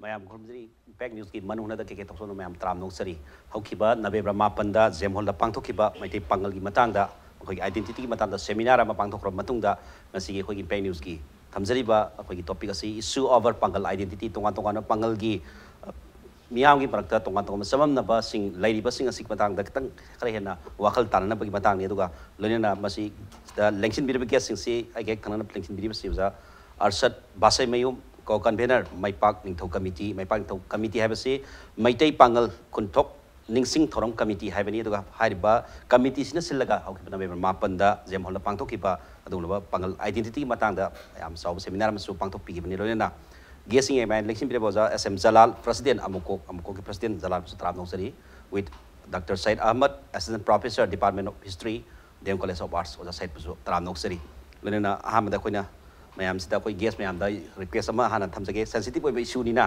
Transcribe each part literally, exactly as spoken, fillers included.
ꯃꯌꯥꯝ ꯈꯨꯔꯨꯝꯖꯔꯤ꯫ ꯏꯝꯄꯦꯛ ꯅ꯭ꯌꯨꯁꯀꯤ ꯃꯅꯨꯡ ꯍꯨꯠꯅꯗ ꯀꯦ ꯀꯦ ꯊꯣꯛꯆꯣꯝꯅ ꯃꯌꯥꯝ ꯇꯔꯥꯝꯅ ꯑꯣꯛꯆꯔꯤ꯫ ꯍꯧꯈꯤꯕ ꯅꯕꯦꯝꯕꯔ ꯃꯥꯄꯟꯗ ꯖꯦꯝ ꯍꯣꯜꯗ ꯄꯥꯡꯊꯣꯛꯈꯤꯕ ꯃꯩꯇꯩ ꯄꯥꯉꯜꯒꯤ ꯃꯇꯥꯡꯗ ꯑꯩꯈꯣꯏꯒꯤ identity ꯒꯤ ꯃꯇꯥꯡꯗ seminar ꯑꯃ ꯄꯥꯡꯊꯣꯛꯈ꯭ꯔꯕ ꯃꯇꯨꯡꯗ ꯉꯁꯤꯒꯤ ꯑꯩꯈꯣꯏꯒꯤ ꯏꯝꯄꯦꯛ ꯅ꯭ꯌꯨꯁꯀꯤ ꯊꯝꯖꯔꯤꯕ ꯑꯩꯈꯣꯏꯒꯤ topic ꯑꯁꯤ issue over ꯄꯥꯉꯜ identity, ꯇꯣꯉꯥꯟ ꯇꯣꯉꯥꯟꯕ ꯄꯥꯉꯜꯒꯤ, ꯑ, ꯃꯤꯌꯥꯝꯒꯤ ꯃꯔꯛꯇ ꯇꯣꯉꯥꯟ ꯇꯣꯉꯥꯟꯕ ꯆꯃꯝꯅꯕꯁꯤꯡ ꯂꯩꯔꯤꯕꯁꯤꯡ ꯑꯁꯤꯒꯤ ꯃꯇꯥꯡꯗ ꯈꯤꯇꯪ ꯈꯔ ꯍꯦꯟꯅ ꯋꯥꯈꯜ ꯇꯥꯅꯅꯕꯒꯤ ꯃꯇꯥꯡꯅꯤ꯫ ꯑꯗꯨꯒ ꯂꯣꯏꯅꯅ ꯃꯁꯤꯗ ꯂꯦꯡꯁꯤꯟꯕꯤꯔꯤꯕ guest ꯁꯤꯡꯁꯤ ꯑꯩꯒ ꯍꯦꯛ ꯊꯪꯅꯅ ꯂꯦꯡꯁꯤꯟꯕꯤꯔꯤꯕꯁꯤ ꯑꯣꯖꯥ ꯑꯔꯁꯠ ꯕꯥꯁꯩꯃꯌꯨꯝ, co convener ꯃꯩꯄꯥꯛ ꯅꯤꯡꯊꯧ committee꯫ ꯃꯩꯄꯥꯛ ꯅꯤꯡꯊꯧ committee ꯍꯥꯏꯕꯁꯤ ꯃꯩꯇꯩ ꯄꯥꯉꯜ ꯈꯨꯟꯊꯣꯛ ꯅꯤꯡꯁꯤꯡ ꯊꯧꯔꯝ committee ꯍꯥꯏꯕꯅꯤ꯫ ꯑꯗꯨꯒ ꯍꯥꯏꯔꯤꯕ committee ꯁꯤꯅ ꯁꯤꯜꯂꯒ ꯍꯧꯈꯤꯕ ꯅꯕꯦꯝꯕꯔ ꯃꯥꯄꯟꯗ ꯖꯦꯝ ꯍꯣꯜꯗ ꯄꯥꯡꯊꯣꯛꯈꯤꯕ ꯑꯗꯨꯒꯨꯝꯂꯕ ꯄꯥꯉꯜ identity ꯒꯤ ꯃꯇꯥꯡꯗ ꯌꯥꯝ ꯆꯥꯎꯕ seminar ꯑꯃꯁꯨ ꯄꯥꯡꯊꯣꯛꯄꯤꯈꯤꯕꯅꯤ꯫ ꯂꯣꯏꯅꯅ guest ꯁꯤꯡ ꯑꯩꯅ ꯂꯦꯡꯁꯤꯟꯕꯤꯔꯤꯕ ꯑꯣꯖꯥ ꯑꯦꯁ ꯑꯦꯝ ꯖꯂꯥꯜ, president ꯑꯃꯨꯀꯣꯛ, ꯑꯃꯨꯀꯣꯛꯀꯤ president ꯖꯂꯥꯜꯕꯨꯁꯨ ꯇꯔꯥꯝꯅ ꯑꯣꯛꯆꯔꯤ꯫ With Doctor Sayed Ahmad, assistant professor, Department of History, D M College of Arts, ꯑꯣꯖꯥ ꯁꯌꯤꯗꯄꯨꯁꯨ ꯇꯔꯥꯝꯅ ꯑꯣꯛꯆꯔꯤ꯫ ꯂꯣꯏꯅꯅ ꯑꯍꯥꯟꯕꯗ ꯑꯩꯈꯣꯏꯅ ꯃꯌꯥꯝꯁꯤꯗ, ꯑꯩꯈꯣꯏ guest ꯃꯌꯥꯝꯗ request ꯑꯃ ꯍꯥꯟꯅ ꯊꯝꯖꯒꯦ꯫ Sensitive ꯑꯣꯏꯕ issue ꯅꯤꯅ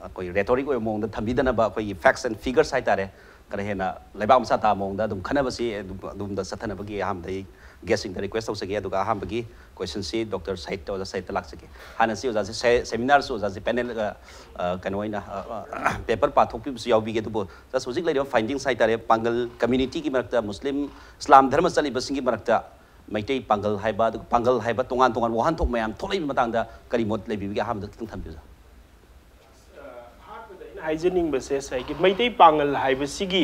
ꯑꯩꯈꯣꯏ rhetoric ꯑꯣꯏꯕ ꯃꯑꯣꯡꯗ ꯊꯝꯕꯤꯗꯅꯕ, ꯑꯩꯈꯣꯏꯒꯤ facts and figures ꯍꯥꯏꯇꯥꯔꯦ, ꯈꯔ ꯍꯦꯟꯅ ꯂꯩꯕꯥꯛ ꯃꯆꯥ ꯇꯥꯕ ꯃꯑꯣꯡꯗ ꯑꯗꯨꯝ ꯈꯟꯅꯕꯁꯤ ꯑꯗꯨꯝ, ꯑꯗꯣꯝꯗ ꯆꯠꯊꯅꯕꯒꯤ ꯑꯍꯥꯟꯕꯗ ꯑꯩ guest ꯁꯤꯡꯗ request ꯇꯧꯖꯒꯦ꯫ ꯑꯗꯨꯒ ꯑꯍꯥꯟꯕꯒꯤ question ꯁꯤ ꯗꯣꯛꯇꯔ ꯁꯍꯤꯠꯇ, ꯑꯣꯖꯥ ꯁꯍꯤꯠꯇ ꯂꯥꯛꯆꯒꯦ꯫ ꯍꯥꯟꯅꯁꯤ ꯑꯣꯖꯥꯁꯦ ꯁꯦ-, seminar ꯁꯨ ꯑꯣꯖꯥꯁꯦ panel, ꯑ, ꯑ, ꯀꯩꯅꯣ ꯑꯣꯏꯅ, ꯑ, ꯑ, paper ꯄꯥꯊꯣꯛꯄꯤꯕꯁꯨ ꯌꯥꯎꯕꯤꯒꯦ꯫ ꯑꯗꯨꯕꯨ just ꯍꯧꯖꯤꯛ ꯂꯩꯔꯤꯕ findings ꯍꯥꯏꯇꯥꯔꯦ, ꯄꯥꯡꯒꯜ community ꯒꯤ ꯃꯔꯛꯇ, ꯃꯨꯁꯂꯤꯝ, ꯏꯁꯂꯥꯝ ꯙꯔꯃ ꯆꯠꯂꯤꯕꯁꯤꯡꯒꯤ ꯃꯔꯛꯇ ꯃꯩꯇꯩ ꯄꯥꯡꯒꯜ ꯍꯥꯏꯕ, ꯑꯗꯨꯒ ꯄꯥꯡꯒꯜ ꯍꯥꯏꯕ ꯇꯣꯉꯥꯟ ꯇꯣꯉꯥꯟꯕ ꯋꯥꯍꯟꯊꯣꯛ ꯃꯌꯥꯝ ꯊꯣꯛꯂꯛꯏꯕ ꯃꯇꯥꯡꯗ ꯀꯔꯤ ꯃꯣꯠ ꯂꯩꯕꯤꯕꯒꯦ? ꯑꯍꯥꯟꯕꯗ ꯈꯤꯇꯪ ꯊꯝꯕꯤꯌꯨ, ꯑꯣꯖꯥ꯫ ꯑꯍꯥꯟꯕꯗ ꯑꯩꯅ ꯍꯥꯏꯖꯅꯤꯡꯕꯁꯦ ꯉꯁꯥꯏꯒꯤ ꯃꯩꯇꯩ ꯄꯥꯉꯜ ꯍꯥꯏꯕꯁꯤꯒꯤ,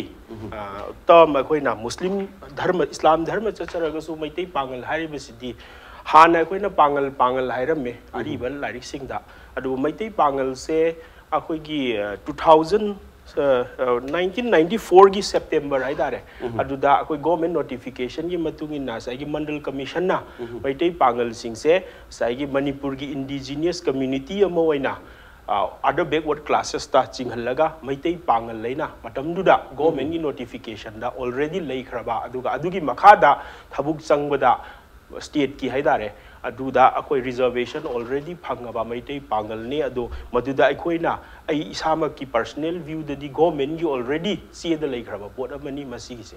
ꯑ, term ꯑꯩꯈꯣꯏꯅ ꯃꯨꯁꯂꯤꯝ ꯙꯔꯃ, ꯏꯁꯂꯥꯝ ꯙꯔꯃ ꯆꯠꯆꯔꯒꯁꯨ ꯃꯩꯇꯩ ꯄꯥꯉꯜ ꯍꯥꯏꯔꯤꯕꯁꯤꯗꯤ ꯍꯥꯟꯅ ꯑꯩꯈꯣꯏꯅ ꯄꯥꯉꯜ, ꯄꯥꯉꯜ ꯍꯥꯏꯔꯝꯃꯦ ꯑꯔꯤꯕ ꯂꯥꯏꯔꯤꯛꯁꯤꯡꯗ꯫ ꯑꯗꯨꯕꯨ ꯃꯩꯇꯩ ꯄꯥꯉꯜꯁꯦ ꯑꯩꯈꯣꯏꯒꯤ, ꯑ, two thousand, ꯑ, ꯑ, nineteen ninety four ꯒꯤ September ꯍꯥꯏꯇꯥꯔꯦ, ꯑꯗꯨꯗ ꯑꯩꯈꯣꯏ government notification ꯒꯤ ꯃꯇꯨꯡ ꯏꯟꯅ ꯉꯁꯥꯏꯒꯤ ꯃꯟꯗꯜ commission ꯅ ꯃꯩꯇꯩ ꯄꯥꯉꯜꯁꯤꯡꯁꯦ ꯉꯁꯥꯏꯒꯤ ꯃꯅꯤꯄꯨꯔꯒꯤ indigenous community ꯑꯃ ꯑꯣꯏꯅ, ꯑ, other backward classes ꯇ ꯆꯤꯡꯍꯜꯂꯒ ꯃꯩꯇꯩ ꯄꯥꯉꯜ ꯍꯥꯏꯅ ꯃꯇꯝꯗꯨꯗ government ꯀꯤ notification ꯗ already ꯂꯩꯈ꯭ꯔꯕ, ꯑꯗꯨꯒ ꯑꯗꯨꯒꯤ ꯃꯈꯥꯗ ꯊꯕꯛ ꯆꯪꯕꯗ state ꯀꯤ ꯍꯥꯏꯇꯥꯔꯦ, ꯑꯗꯨꯗ ꯑꯩꯈꯣꯏ ꯔꯤꯖꯔꯕꯦꯁꯟ ꯑꯣꯜꯔꯦꯗꯤ ꯐꯪꯉꯕ ꯃꯩꯇꯩ ꯄꯥꯡꯒꯜꯅꯤ꯫ ꯑꯗꯣ ꯃꯗꯨꯗ ꯑꯩꯈꯣꯏꯅ, ꯑꯩ ꯏꯁꯥꯃꯛꯀꯤ ꯄꯔꯁꯅꯦꯜ ꯚ꯭ꯌꯨꯗꯗꯤ ꯒꯣꯔꯃꯦꯟꯒꯤ ꯑꯣꯜꯔꯦꯗꯤ ꯆꯦꯗ ꯂꯩꯈ꯭ꯔꯕ ꯄꯣꯠ ꯑꯃꯅꯤ ꯃꯁꯤꯒꯤꯁꯦ꯫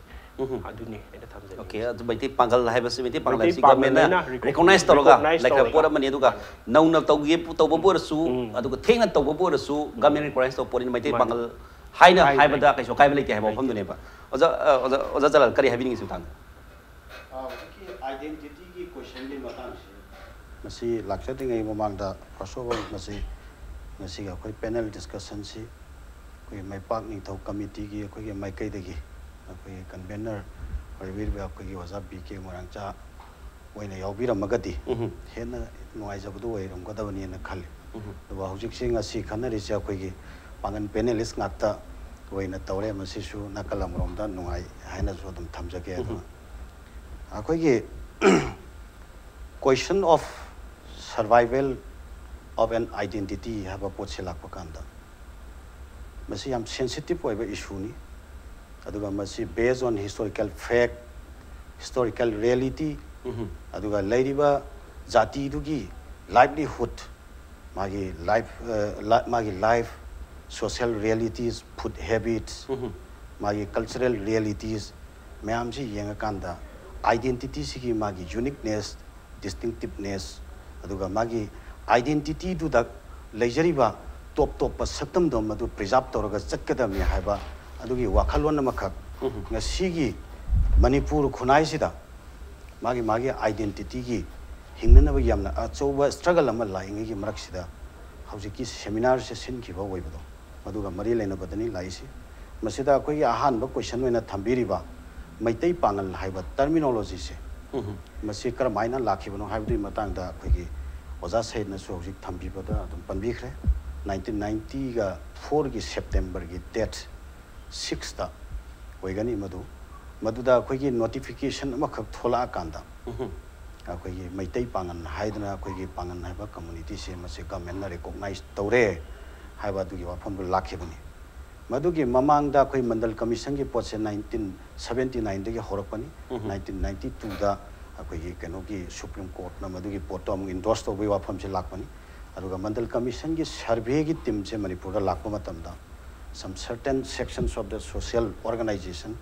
ꯑꯗꯨꯅꯤ ꯑꯩꯅ ꯊꯝꯖꯅꯤꯡꯉꯤ꯫ ꯑꯣꯀꯦ, ꯑꯗꯨ ꯃꯩꯇꯩ ꯄꯥꯡꯒꯜ ꯍꯥꯏꯕꯁꯤ, ꯃꯩꯇꯩ ꯄꯥꯡꯒꯜ ꯍꯥꯏꯕꯁꯤ ꯒꯣꯔꯃꯦꯟꯅ ꯔꯤꯀꯣꯛꯅꯥꯏꯁ ꯇꯧꯔꯒ ꯂꯩꯈ꯭ꯔꯕ ꯄꯣꯠ ꯑꯃꯅꯤ꯫ ꯑꯗꯨꯒ ꯅꯧꯅ ꯇꯧꯒꯦ ꯇꯧꯕꯕꯨ ꯑꯣꯏꯔꯁꯨ, ꯑꯗꯨꯒ ꯊꯦꯡꯅ ꯇꯧꯕꯕꯨ ꯑꯣꯏꯔꯁꯨ, ꯒꯣꯔꯃꯦꯟ ꯔꯤꯀꯣꯛꯅꯥꯏꯁ ꯇꯧꯕ ꯄꯣꯠꯅꯤ ꯃꯩꯇꯩ ꯄꯥꯡꯒꯜ ꯍꯥꯏꯅ ꯍꯥꯏꯕꯗ ꯀꯩꯁꯨ ꯑꯀꯥꯏꯕ ꯂꯩꯇꯦ ꯍꯥꯏꯕ ꯋꯥꯐꯝꯗꯨꯅꯦꯕ꯫ ꯑꯣꯖꯥ, ꯑ, ꯑꯣꯖꯥ, ꯑꯣꯖꯥ ꯖꯂꯥꯜ, ꯀꯔꯤ ꯍꯥꯏꯕꯤꯅꯤꯡꯉꯤ ꯁꯤ ꯃꯇꯥꯡꯗ? ꯍꯧꯖꯤꯛꯀꯤ ꯑꯥꯏꯗꯦꯟꯇꯤꯇꯤꯒꯤ ꯀꯣꯏꯁꯟꯒꯤ ꯃꯇꯥꯡꯁꯤ, ꯃꯁꯤ ꯂꯥꯛꯆꯗ꯭ꯔꯤꯉꯩ ꯃꯃꯥꯡꯗ, first of all, ꯃꯁꯤ ꯉꯁꯤꯒꯤ ꯑꯩꯈꯣꯏ ꯄꯦꯅꯦꯜ ꯗꯤꯁꯀꯁꯟꯁꯤ ꯑꯩꯈꯣꯏ ꯃꯩꯄꯥꯛ ꯅꯤꯡꯊꯧ ꯀꯃꯤꯇꯤꯒꯤ ꯑꯩꯈꯣꯏꯒꯤ ꯃꯥꯏꯀꯩꯗꯒꯤ ꯑꯩꯈꯣꯏꯒꯤ ꯀꯟꯚꯦꯅꯔ ꯑꯣꯏꯕꯤꯔꯤꯕ ꯑꯩꯈꯣꯏꯒꯤ ꯑꯣꯖꯥ ꯕꯤ ꯀꯦ ꯃꯣꯏꯔꯥꯡꯆꯥ ꯑꯣꯏꯅ ꯌꯥꯎꯕꯤꯔꯝꯃꯒꯗꯤ ꯍꯦꯟꯅ ꯅꯨꯡꯉꯥꯏꯖꯕꯗꯨ ꯑꯣꯏꯔꯝꯒꯗꯕꯅꯦꯅ ꯈꯜꯂꯤ꯫ ꯑꯗꯨꯒ ꯍꯧꯖꯤꯛꯁꯤ ꯉꯁꯤ ꯈꯟꯅꯔꯤꯁꯦ ꯑꯩꯈꯣꯏꯒꯤ ꯄꯥꯡꯒꯜ ꯄꯦꯅꯦꯂꯤꯁ ꯉꯥꯛꯇ ꯑꯣꯏꯅ ꯇꯧꯔꯦ꯫ ꯃꯁꯤꯁꯨ ꯅꯥꯀꯜ ꯑꯃꯔꯣꯝꯗ ꯅꯨꯡꯉꯥꯏ ꯍꯥꯏꯅꯁꯨ ꯑꯗꯨꯝ ꯊꯝꯖꯒꯦ꯫ ꯑꯗꯨꯒ ꯑꯩꯈꯣꯏꯒꯤ question of survival of an identity ꯍꯥꯏꯕ ꯄꯣꯠꯁꯦ ꯂꯥꯛꯄ ꯀꯥꯟꯗ, ꯃꯁꯤ ꯌꯥꯝ ꯁꯦꯟꯁꯤꯇꯤꯞ ꯑꯣꯏꯕ ꯏꯁꯨꯅꯤ꯫ ꯑꯗꯨꯒ ꯃꯁꯤ based on historical fact, historical reality, ꯑꯗꯨꯒ ꯂꯩꯔꯤꯕ ꯖꯥꯇꯤꯗꯨꯒꯤ ꯂꯥꯏꯚꯂꯤꯍꯨꯗ, ꯃꯥꯒꯤ ꯂꯥꯏꯐ, ꯃꯥꯒꯤ life, social realities, food habits, ꯃꯥꯒꯤ ꯀꯜꯆꯔꯦꯜ ꯔꯤꯌꯦꯂꯤꯇꯤꯁ ꯃꯌꯥꯝꯁꯤ ꯌꯦꯡꯉꯀꯥꯟꯗ, ꯑꯥꯏꯗꯦꯟꯇꯤꯇꯤꯁꯤꯒꯤ ꯃꯥꯒꯤ ꯌꯨꯅꯤꯛꯅꯦꯁ, ꯗꯤꯁꯇꯤꯡꯇꯤꯞꯅꯦꯁ, ꯑꯗꯨꯒ ꯃꯥꯒꯤ ꯑꯥꯏꯗꯦꯟꯇꯤꯇꯤꯗꯨꯗ ꯂꯩꯖꯔꯤꯕ ꯇꯣꯞ ꯇꯣꯞꯄ ꯁꯛꯇꯝꯗꯣ ꯃꯗꯨ ꯄ꯭ꯔꯤꯖꯥꯕ ꯇꯧꯔꯒ ꯆꯠꯀꯗꯕꯅꯤ ꯍꯥꯏꯕ ꯑꯗꯨꯒꯤ ꯋꯥꯈꯜꯂꯣꯟ ꯑꯃꯈꯛ ꯉꯁꯤꯒꯤ ꯃꯅꯤꯄꯨꯔ ꯈꯨꯟꯅꯥꯏꯁꯤꯗ ꯃꯥꯒꯤ ꯃꯥꯒꯤ ꯑꯥꯏꯗꯦꯟꯇꯤꯇꯤꯒꯤ ꯍꯤꯡꯅꯅꯕ ꯌꯥꯝꯅ ꯑꯆꯧꯕ ꯁ꯭ꯇ꯭ꯔꯒꯜ ꯑꯃ ꯂꯥꯛꯏꯉꯩꯒꯤ ꯃꯔꯛꯁꯤꯗ ꯍꯧꯖꯤꯛꯀꯤ ꯁꯦꯃꯤꯅꯥꯔꯁꯦ ꯁꯤꯟꯈꯤꯕ ꯑꯣꯏꯕꯗꯣ, ꯃꯗꯨꯒ ꯃꯔꯤ ꯂꯩꯅꯕꯗꯅꯤ ꯂꯥꯛꯏꯁꯤ꯫ ꯃꯁꯤꯗ ꯑꯩꯈꯣꯏꯒꯤ ꯑꯍꯥꯟꯕ ꯀꯣꯏꯁꯟ ꯑꯣꯏꯅ ꯊꯝꯕꯤꯔꯤꯕ ꯃꯩꯇꯩ ꯄꯥꯉꯜ ꯍꯥꯏꯕ ꯇꯔꯃꯤꯅꯣꯂꯣꯖꯤꯁꯦ, ꯃꯁꯤ ꯀꯔꯝꯍꯥꯏꯅ ꯂꯥꯛꯈꯤꯕꯅꯣ ꯍꯥꯏꯕꯗꯨꯒꯤ ꯃꯇꯥꯡꯗ ꯑꯩꯈꯣꯏꯒꯤ ꯑꯣꯖꯥ ꯁꯍꯤꯗꯅꯁꯨ ꯍꯧꯖꯤꯛ ꯊꯝꯕꯤꯕꯗ ꯑꯗꯨꯝ ꯄꯟꯕꯤꯈ꯭ꯔꯦ꯫ ꯅꯥꯏꯟꯇꯤꯟ ꯅꯥꯏꯟꯇꯤꯒ ꯐꯣꯔꯒꯤ ꯁꯦꯞꯇꯦꯝꯕꯔꯒꯤ ꯗꯦꯠ ꯁꯤꯛꯁꯇ ꯑꯣꯏꯒꯅꯤ ꯃꯗꯨ꯫ ꯃꯗꯨꯗ ꯑꯩꯈꯣꯏꯒꯤ ꯅꯣꯇꯤꯐꯤꯀꯦꯁꯟ ꯑꯃꯈꯛ ꯊꯣꯛꯂꯛꯑꯀꯥꯟꯗ ꯑꯩꯈꯣꯏꯒꯤ ꯃꯩꯇꯩ ꯄꯥꯉꯜ ꯍꯥꯏꯗꯅ ꯑꯩꯈꯣꯏꯒꯤ ꯄꯥꯉꯜ ꯍꯥꯏꯕ ꯀꯝꯃꯨꯅꯤꯇꯤꯁꯦ ꯃꯁꯤ ꯒꯃꯦꯟꯅ ꯔꯤꯀꯣꯛꯅꯥꯏꯁ ꯇꯧꯔꯦ ꯍꯥꯏꯕ ꯑꯗꯨꯒꯤ ꯋꯥꯐꯝꯗꯨ ꯂꯥꯛꯈꯤꯕꯅꯤ꯫ ꯃꯗꯨꯒꯤ ꯃꯃꯥꯡꯗ ꯑꯩꯈꯣꯏ ꯃꯟꯗꯜ ꯀꯃꯤꯁꯟꯒꯤ ꯄꯣꯠꯁꯦ ꯅꯥꯏꯟꯇꯤꯟ ꯁꯕꯦꯟꯇꯤ ꯅꯥꯏꯟꯗꯒꯤ ꯍꯧꯔꯛꯄꯅꯤ꯫ ꯅꯥꯏꯟꯇꯤꯟ ꯅꯥꯏꯟꯇꯤ ꯇꯨꯗ ꯑꯩꯈꯣꯏꯒꯤ ꯀꯩꯅꯣꯒꯤ ꯁꯨꯄ꯭ꯔꯤꯝ ꯀꯣꯔꯠꯅ ꯃꯗꯨꯒꯤ ꯄꯣꯠꯇꯣ ꯑꯃꯨꯛ ꯏꯟꯗꯣꯔꯁ ꯇꯧꯕꯒꯤ ꯋꯥꯐꯝꯁꯦ ꯂꯥꯛꯄꯅꯤ꯫ ꯑꯗꯨꯒ ꯃꯟꯗꯜ ꯀꯃꯤꯁꯟꯒꯤ ꯁꯔꯚꯦꯒꯤ ꯇꯤꯝꯁꯦ ꯃꯅꯤꯄꯨꯔꯗ ꯂꯥꯛꯄ ꯃꯇꯝꯗ, some certain sections of the social organization,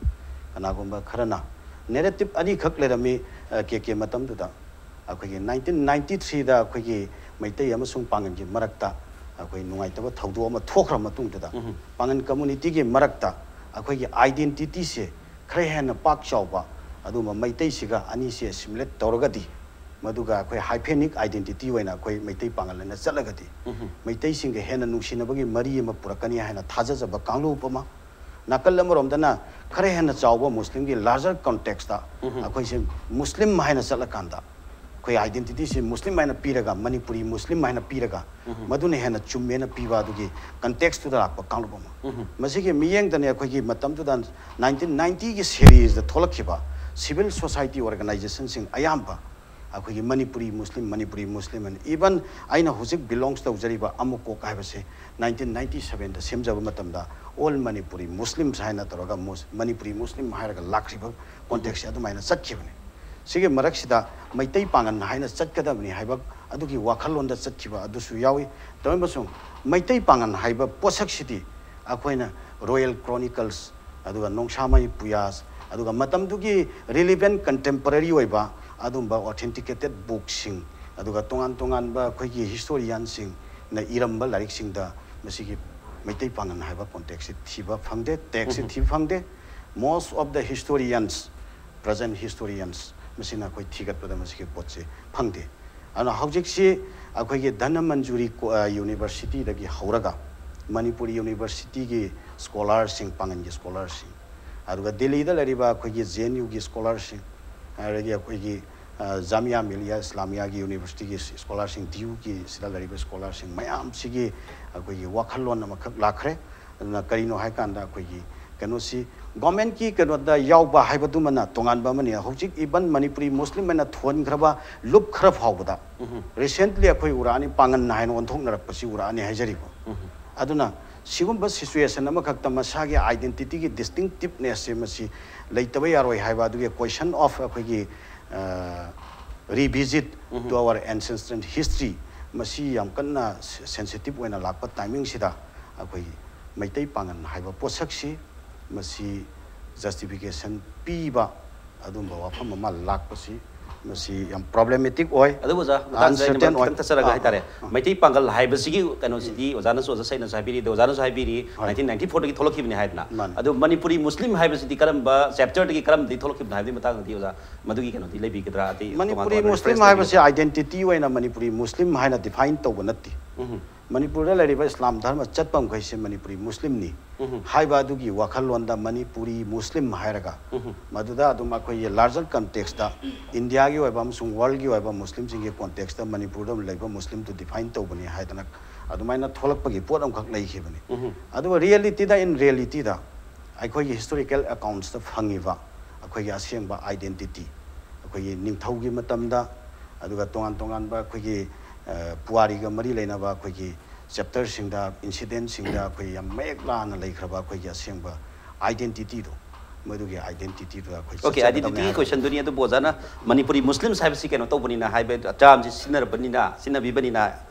ꯀꯅꯥꯒꯨꯝꯕ ꯈꯔꯅ ꯅꯦꯔꯦꯇꯤꯞ ꯑꯅꯤꯈꯛ ꯂꯩꯔꯝꯃꯤ꯫ ꯀꯦ ꯀꯦ ꯃꯇꯝꯗꯨꯗ ꯑꯩꯈꯣꯏꯒꯤ ꯅꯥꯏꯟꯇꯤꯟ ꯅꯥꯏꯟꯇꯤ ꯊ꯭ꯔꯤꯗ ꯑꯩꯈꯣꯏꯒꯤ ꯃꯩꯇꯩ ꯑꯃꯁꯨꯡ ꯄꯥꯉꯜꯒꯤ ꯃꯔꯛꯇ ꯑꯩꯈꯣꯏ ꯅꯨꯡꯉꯥꯏꯇꯕ ꯊꯧꯗꯣꯛ ꯑꯃ ꯊꯣꯛꯈ꯭ꯔ ꯃꯇꯨꯡꯗꯨꯗ, ꯄꯥꯉꯜ ꯀꯝꯃꯨꯅꯤꯇꯤꯒꯤ ꯃꯔꯛꯇ ꯑꯩꯈꯣꯏꯒꯤ ꯑꯥꯏꯗꯦꯟꯇꯤꯇꯤꯁꯦ ꯈꯔ ꯍꯦꯟꯅ ꯄꯥꯛ ꯆꯥꯎꯕ, ꯑꯗꯨꯒꯨꯝꯕ ꯃꯩꯇꯩꯁꯤꯒ ꯑꯅꯤꯁꯦ ꯑꯦꯁꯤꯃꯤꯂꯦꯠ ꯇꯧꯔꯒꯗꯤ, ꯃꯗꯨꯒ ꯑꯩꯈꯣꯏ ꯍꯥꯏꯐꯦꯅꯤꯛ ꯑꯥꯏꯗꯦꯟꯇꯤꯇꯤ ꯑꯣꯏꯅ ꯑꯩꯈꯣꯏ ꯃꯩꯇꯩ ꯄꯥꯉꯜ ꯑꯅ ꯆꯠꯂꯒꯗꯤ, ꯃꯩꯇꯩꯁꯤꯡꯒ ꯍꯦꯟꯅ ꯅꯨꯡꯁꯤꯅꯕꯒꯤ ꯃꯔꯤ ꯑꯃ ꯄꯨꯔꯛꯀꯅꯤ ꯍꯥꯏꯅ ꯊꯥꯖꯖꯕ ꯀꯥꯡꯂꯨꯞ ꯑꯃ꯫ ꯅꯥꯀꯜ ꯑꯃꯔꯣꯝꯗꯅ ꯈꯔ ꯍꯦꯟꯅ ꯆꯥꯎꯕ ꯃꯨꯁꯂꯤꯝꯒꯤ ꯂꯥꯔꯖꯔ ꯀꯣꯟꯇꯦꯛꯁꯇ ꯑꯩꯈꯣꯏꯁꯦ ꯃꯨꯁꯂꯤꯝ ꯍꯥꯏꯅ ꯆꯠꯂꯀꯥꯟꯗ, ꯑꯩꯈꯣꯏ ꯑꯥꯏꯗꯦꯟꯇꯤꯇꯤꯁꯤ ꯃꯨꯁꯂꯤꯝ ꯍꯥꯏꯅ ꯄꯤꯔꯒ, ꯃꯅꯤꯄꯨꯔꯤ ꯃꯨꯁꯂꯤꯝ ꯍꯥꯏꯅ ꯄꯤꯔꯒ, ꯃꯗꯨꯅ ꯍꯦꯟꯅ ꯆꯨꯝꯃꯦꯅ ꯄꯤꯕ ꯑꯗꯨꯒꯤ ꯀꯟꯇꯦꯛꯁꯇꯨꯗ ꯂꯥꯛꯄ ꯀꯥꯡꯂꯨꯞ ꯑꯃ꯫ ꯃꯁꯤꯒꯤ ꯃꯤꯠꯌꯦꯡꯗꯅꯦ ꯑꯩꯈꯣꯏꯒꯤ ꯃꯇꯝꯗꯨꯗ ꯅꯥꯏꯟꯇꯤꯟ ꯅꯥꯏꯟꯇꯤꯒꯤ ꯁꯦꯔꯤꯁꯇ ꯊꯣꯛꯂꯛꯈꯤꯕ ꯁꯤꯚꯤꯜ ꯁꯣꯁꯥꯏꯇꯤ ꯑꯣꯔꯒꯅꯥꯏꯖꯦꯁꯟꯁꯤꯡ ꯑꯌꯥꯝꯕ ꯑꯩꯈꯣꯏꯒꯤ ꯃꯅꯤꯄꯨꯔꯤ ꯃꯨꯁꯂꯤꯝ, ꯃꯅꯤꯄꯨꯔꯤ ꯃꯨꯁꯂꯤꯝ ꯑꯅ, even ꯑꯩꯅ ꯍꯧꯖꯤꯛ ꯕꯤꯂꯣꯡꯁ ꯇꯧꯖꯔꯤꯕ ꯑꯃꯨꯛ ꯀꯣꯛ ꯍꯥꯏꯕꯁꯦ ꯅꯥꯏꯟꯇꯤꯟ ꯅꯥꯏꯟꯇꯤ ꯁꯚꯦꯟꯗ ꯁꯦꯝꯖꯕ ꯃꯇꯝꯗ ꯑꯣꯜ ꯃꯅꯤꯄꯨꯔꯤ ꯃꯨꯁꯂꯤꯝꯁ ꯍꯥꯏꯅ ꯇꯧꯔꯒ ꯃꯨꯁ-, ꯃꯅꯤꯄꯨꯔꯤ ꯃꯨꯁꯂꯤꯝ ꯍꯥꯏꯔꯒ ꯂꯥꯛꯈꯤꯕ ꯀꯣꯟꯇꯦꯛꯁꯁꯦ ꯑꯗꯨꯃꯥꯏꯅ ꯆꯠꯈꯤꯕꯅꯤ꯫ ꯁꯤꯒꯤ ꯃꯔꯛꯁꯤꯗ ꯃꯩꯇꯩ ꯄꯥꯉꯜ ꯍꯥꯏꯅ ꯆꯠꯀꯗꯕꯅꯤ ꯍꯥꯏꯕ ꯑꯗꯨꯒꯤ ꯋꯥꯈꯜꯂꯣꯟꯗ ꯆꯠꯈꯤꯕ ꯑꯗꯨꯁꯨ ꯌꯥꯎꯏ꯫ ꯇꯧꯔꯝꯕꯁꯨ ꯃꯩꯇꯩ ꯄꯥꯉꯜ ꯍꯥꯏꯕ ꯄꯣꯠꯁꯛꯁꯤꯗꯤ ꯑꯩꯈꯣꯏꯅ ꯔꯣꯌꯦꯜ ꯀ꯭ꯔꯣꯅꯤꯀꯜꯁ, ꯑꯗꯨꯒ ꯅꯣꯡꯁꯥꯃꯩ ꯄꯨꯌꯥꯁ, ꯑꯗꯨꯒ ꯃꯇꯝꯗꯨꯒꯤ ꯔꯤꯂꯤꯚꯦꯟ ꯀꯟꯇꯦꯝꯄꯔꯔꯤ ꯑꯣꯏꯕ ꯑꯗꯨꯝꯕ ꯑꯣꯊꯦꯟꯇꯤꯀꯦꯇꯦꯠ ꯕꯨꯛꯁꯤꯡ, ꯑꯗꯨꯒ ꯇꯣꯉꯥꯟ ꯇꯣꯉꯥꯟꯕ ꯑꯩꯈꯣꯏꯒꯤ ꯍꯤꯁꯇꯣꯔꯤꯌꯥꯟꯁꯤꯡꯅ ꯏꯔꯝꯕ ꯂꯥꯏꯔꯤꯛꯁꯤꯡꯗ ꯃꯁꯤꯒꯤ ꯃꯩꯇꯩ ꯄꯥꯉꯜ ꯍꯥꯏꯕ ꯀꯣꯟꯇꯦꯛꯁꯁꯤ ꯊꯤꯕ ꯐꯪꯗꯦ, ꯇꯦꯛꯁꯁꯤ ꯊꯤꯕ ꯐꯪꯗꯦ꯫ Most of the historians, present historians, ꯃꯁꯤꯅ ꯑꯩꯈꯣꯏ ꯊꯤꯒꯠꯄꯗ ꯃꯁꯤꯒꯤ ꯄꯣꯠꯁꯤ ꯐꯪꯗꯦ꯫ ꯑꯗꯨꯅ ꯍꯧꯖꯤꯛꯁꯤ ꯑꯩꯈꯣꯏꯒꯤ ꯙꯅꯃꯟꯖꯨꯔꯤ ꯀꯣ-, ꯑ, ꯌꯨꯅꯤꯚꯔꯁꯤꯇꯤꯗꯒꯤ ꯍꯧꯔꯒ ꯃꯅꯤꯄꯨꯔꯤ ꯌꯨꯅꯤꯚꯔꯁꯤꯇꯤꯒꯤ ꯁ꯭ꯀꯣꯂꯥꯔꯁꯤꯡ, ꯄꯥꯉꯜꯒꯤ ꯁ꯭ꯀꯣꯂꯥꯔꯁꯤꯡ, ꯑꯗꯨꯒ ꯗꯤꯜꯂꯤꯗ ꯂꯩꯔꯤꯕ ꯑꯩꯈꯣꯏꯒꯤ ꯖꯦ ꯑꯦꯟ ꯌꯨꯒꯤ ꯁ꯭ꯀꯣꯂꯥꯔꯁꯤꯡ, ꯑꯗꯒꯤ ꯑꯩꯈꯣꯏꯒꯤ, ꯑ, ꯖꯥꯃꯤꯌꯥ ꯃꯤꯂꯤꯌꯥ ꯏꯁꯂꯥꯃꯤꯌꯥꯒꯤ ꯌꯨꯅꯤꯚꯔꯁꯤꯇꯤꯒꯤ ꯁ꯭ꯀꯣꯂꯥꯔꯁꯤꯡ, ꯗꯤ ꯌꯨꯒꯤ ꯁꯤꯗ ꯂꯩꯔꯤꯕ ꯁ꯭ꯀꯣꯂꯥꯔꯁꯤꯡ ꯃꯌꯥꯝꯁꯤꯒꯤ ꯑꯩꯈꯣꯏꯒꯤ ꯋꯥꯈꯜꯂꯣꯟ ꯑꯃꯈꯛ ꯂꯥꯛꯈ꯭ꯔꯦ꯫ ꯑꯗꯨꯅ ꯀꯔꯤꯅꯣ ꯍꯥꯏꯀꯥꯟꯗ ꯑꯩꯈꯣꯏꯒꯤ ꯀꯩꯅꯣꯁꯤ ꯒꯣꯔꯃꯦꯟꯀꯤ ꯀꯩꯅꯣꯗ ꯌꯥꯎꯕ ꯍꯥꯏꯕꯗꯨꯃꯅ ꯇꯣꯉꯥꯟꯕ ꯑꯃꯅꯤ꯫ ꯍꯧꯖꯤꯛ even ꯃꯅꯤꯄꯨꯔꯤ ꯃꯨꯁꯂꯤꯝ ꯍꯥꯏꯅ ꯊꯣꯟꯈ꯭ꯔꯕ ꯂꯨꯞ ꯈꯔ ꯐꯥꯎꯕꯗ recently ꯑꯩꯈꯣꯏ ꯎꯔꯛꯑꯅꯤ, ꯄꯥꯉꯟ ꯍꯥꯏꯅ ꯑꯣꯟꯊꯣꯛꯅꯔꯛꯄꯁꯤ ꯎꯔꯛꯑꯅꯤ ꯍꯥꯏꯖꯔꯤꯕ꯫ ꯑꯗꯨꯅ ꯁꯤꯒꯨꯝꯕ situation ꯑꯃꯈꯛꯇ ꯃꯁꯥꯒꯤ identityꯒꯤ distinctivenessꯁꯦ ꯃꯁꯤ ꯂꯩꯇꯕ ꯌꯥꯔꯣꯏ ꯍꯥꯏꯕ ꯑꯗꯨꯒꯤ question of ꯑꯩꯈꯣꯏꯒꯤ revisit to our ancestral history, ꯃꯁꯤ ꯌꯥꯝ ꯀꯟꯅ sensitive ꯑꯣꯏꯅ ꯂꯥꯛꯄ timing ꯁꯤꯗ ꯑꯩꯈꯣꯏꯒꯤ ꯃꯩꯇꯩ ꯄꯥꯉꯜ ꯍꯥꯏꯕ ꯄꯣꯠꯁꯛꯁꯤ ꯃꯁꯤ justification ꯄꯤꯕ ꯑꯗꯨꯝꯕ ꯋꯥꯐꯝ ꯑꯃ ꯂꯥꯛꯄꯁꯤ ꯃꯁꯤ ꯌꯥꯝ problematic ꯑꯣꯏ꯫ ꯑꯗꯨꯕꯨ ꯑꯣꯖꯥ, ꯃꯇꯥꯡꯁꯤꯗ ꯑꯩꯅ uncertain ꯑꯣꯏ꯫ ꯈꯤꯇꯪ ꯊꯠꯆꯔꯒ ꯑꯥ, ꯍꯥꯏꯇꯥꯔꯦ, ꯑꯥ, ꯑꯥ꯫ ꯃꯩꯇꯩ ꯄꯥꯡꯒꯜ ꯍꯥꯏꯕꯁꯤꯒꯤ ꯀꯩꯅꯣꯁꯤꯗꯤ ꯑꯣꯖꯥꯅꯁꯨ, ꯑꯣꯖꯥ ꯁꯩꯅꯁꯨ ꯍꯥꯏꯕꯤꯔꯤ, ꯑꯗꯣ ꯑꯣꯖꯥꯅꯁꯨ ꯍꯥꯏꯕꯤꯔꯤ, ꯍꯣꯏ꯫ Nineteen ninety four ꯗꯒꯤ ꯊꯣꯛꯂꯛꯈꯤꯕꯅꯤ ꯍꯥꯏꯗꯅ꯫ ꯃꯥꯅꯤ꯫ ꯑꯗꯣ ꯃꯅꯤꯄꯨꯔꯤ ꯃꯨꯁꯂꯤꯝ ꯍꯥꯏꯕꯁꯤꯗꯤ ꯀꯔꯝꯕ chapter ꯗꯒꯤ ꯀꯔꯝꯕꯗꯒꯤ ꯊꯣꯛꯂꯛꯈꯤꯕꯅꯣ ꯍꯥꯏꯕꯒꯤ ꯃꯇꯥꯡꯗꯗꯤ ꯑꯣꯖꯥ ꯃꯗꯨꯒꯤ ꯀꯩꯅꯣꯗꯤ ꯂꯩꯕꯤꯒꯗ꯭ꯔꯥ? ꯑꯇꯩ ꯇꯣꯉꯥꯟ ꯃꯅꯤꯄꯨꯔꯤ ꯇꯣꯉꯥꯟꯕ ꯃꯨꯁꯂꯤꯝ reference ꯍꯥꯏꯕꯁꯤ ꯂꯩꯕꯤꯒꯗ꯭ꯔꯥ? Identity ꯑꯣꯏꯅ ꯃꯅꯤꯄꯨꯔꯤ ꯃꯨꯁꯂꯤꯝ ꯍꯥꯏꯅ define ꯇꯧꯕ ꯅꯠꯇꯦ꯫ ꯎꯝ꯫ ꯃꯅꯤꯄꯨꯔꯗ ꯂꯩꯔꯤꯕ ꯏꯁꯂꯥꯝ ꯙꯔꯃ ꯆꯠꯄ ꯃꯈꯩꯁꯦ ꯃꯅꯤꯄꯨꯔꯤ ꯃꯨꯁꯂꯤꯝꯅꯤ ꯎꯝ꯫ ꯍꯥꯏꯕ ꯑꯗꯨꯒꯤ ꯋꯥꯈꯜꯂꯣꯟꯗ ꯃꯅꯤꯄꯨꯔꯤ ꯃꯨꯁꯂꯤꯝ ꯍꯥꯏꯔꯒ ꯎꯝ꯫ ꯃꯗꯨꯗ ꯑꯗꯨꯝ ꯑꯩꯈꯣꯏꯒꯤ larger context ꯇ, ꯏꯟꯗꯤꯌꯥꯒꯤ ꯑꯣꯏꯕ ꯑꯃꯁꯨꯡ world ꯒꯤ ꯑꯣꯏꯕ ꯃꯨꯁꯂꯤꯝꯁꯤꯡꯒꯤ context ꯇ ꯃꯅꯤꯄꯨꯔꯗ ꯂꯩꯕ ꯃꯨꯁꯂꯤꯝꯗꯨ define ꯇꯧꯕꯅꯤ ꯍꯥꯏꯗꯅ ꯑꯗꯨꯃꯥꯏꯅ ꯊꯣꯛꯂꯛꯄꯒꯤ ꯄꯣꯠ ꯑꯃꯈꯛ ꯂꯩꯈꯤꯕꯅꯤ꯫ ꯎꯝ꯫ ꯑꯗꯨꯒ reality ꯗ, in reality ꯗ ꯑꯩꯈꯣꯏꯒꯤ historical accounts ꯇ ꯐꯪꯉꯤꯕ ꯑꯩꯈꯣꯏꯒꯤ ꯑꯁꯦꯡꯕ identity, ꯑꯩꯈꯣꯏꯒꯤ ꯅꯤꯡꯊꯧꯒꯤ ꯃꯇꯝꯗ, ꯑꯗꯨꯒ ꯇꯣꯉꯥꯟ ꯇꯣꯉꯥꯟꯕ ꯑꯩꯈꯣꯏꯒꯤ, ꯑ, ꯄꯨꯋꯥꯔꯤꯒ ꯃꯔꯤ ꯂꯩꯅꯕ ꯑꯩꯈꯣꯏꯒꯤ chapter ꯁꯤꯡꯗ, incident ꯁꯤꯡꯗ ꯑꯩꯈꯣꯏ ꯌꯥꯝ ꯃꯌꯦꯛ ꯂꯥꯅ ꯂꯩꯈ꯭ꯔꯕ ꯑꯩꯈꯣꯏꯒꯤ ꯑꯁꯦꯡꯕ identity ꯗꯣ, ꯃꯗꯨꯒꯤ identity ꯗꯨꯗ ꯑꯩꯈꯣꯏ OK, ꯆꯠꯆꯒꯗꯕꯅꯤ identity ꯒꯤ ꯍꯥꯏꯕ꯫ Question ꯗꯨꯅꯤ꯫ ꯑꯗꯨꯕꯨ ꯑꯣꯖꯥꯅ ꯃꯅꯤꯄꯨꯔꯤ ꯃꯨꯁꯂꯤꯝꯁ ꯍꯥꯏꯕꯁꯤ ꯀꯩꯅꯣ ꯇꯧꯕꯅꯤꯅ, ꯍꯥꯏꯕ term ꯁꯤ ꯁꯤꯖꯤꯟꯅꯔꯕꯅꯤꯅ, ꯁꯤꯖꯤꯟꯅꯕꯤꯕꯅꯤꯅ,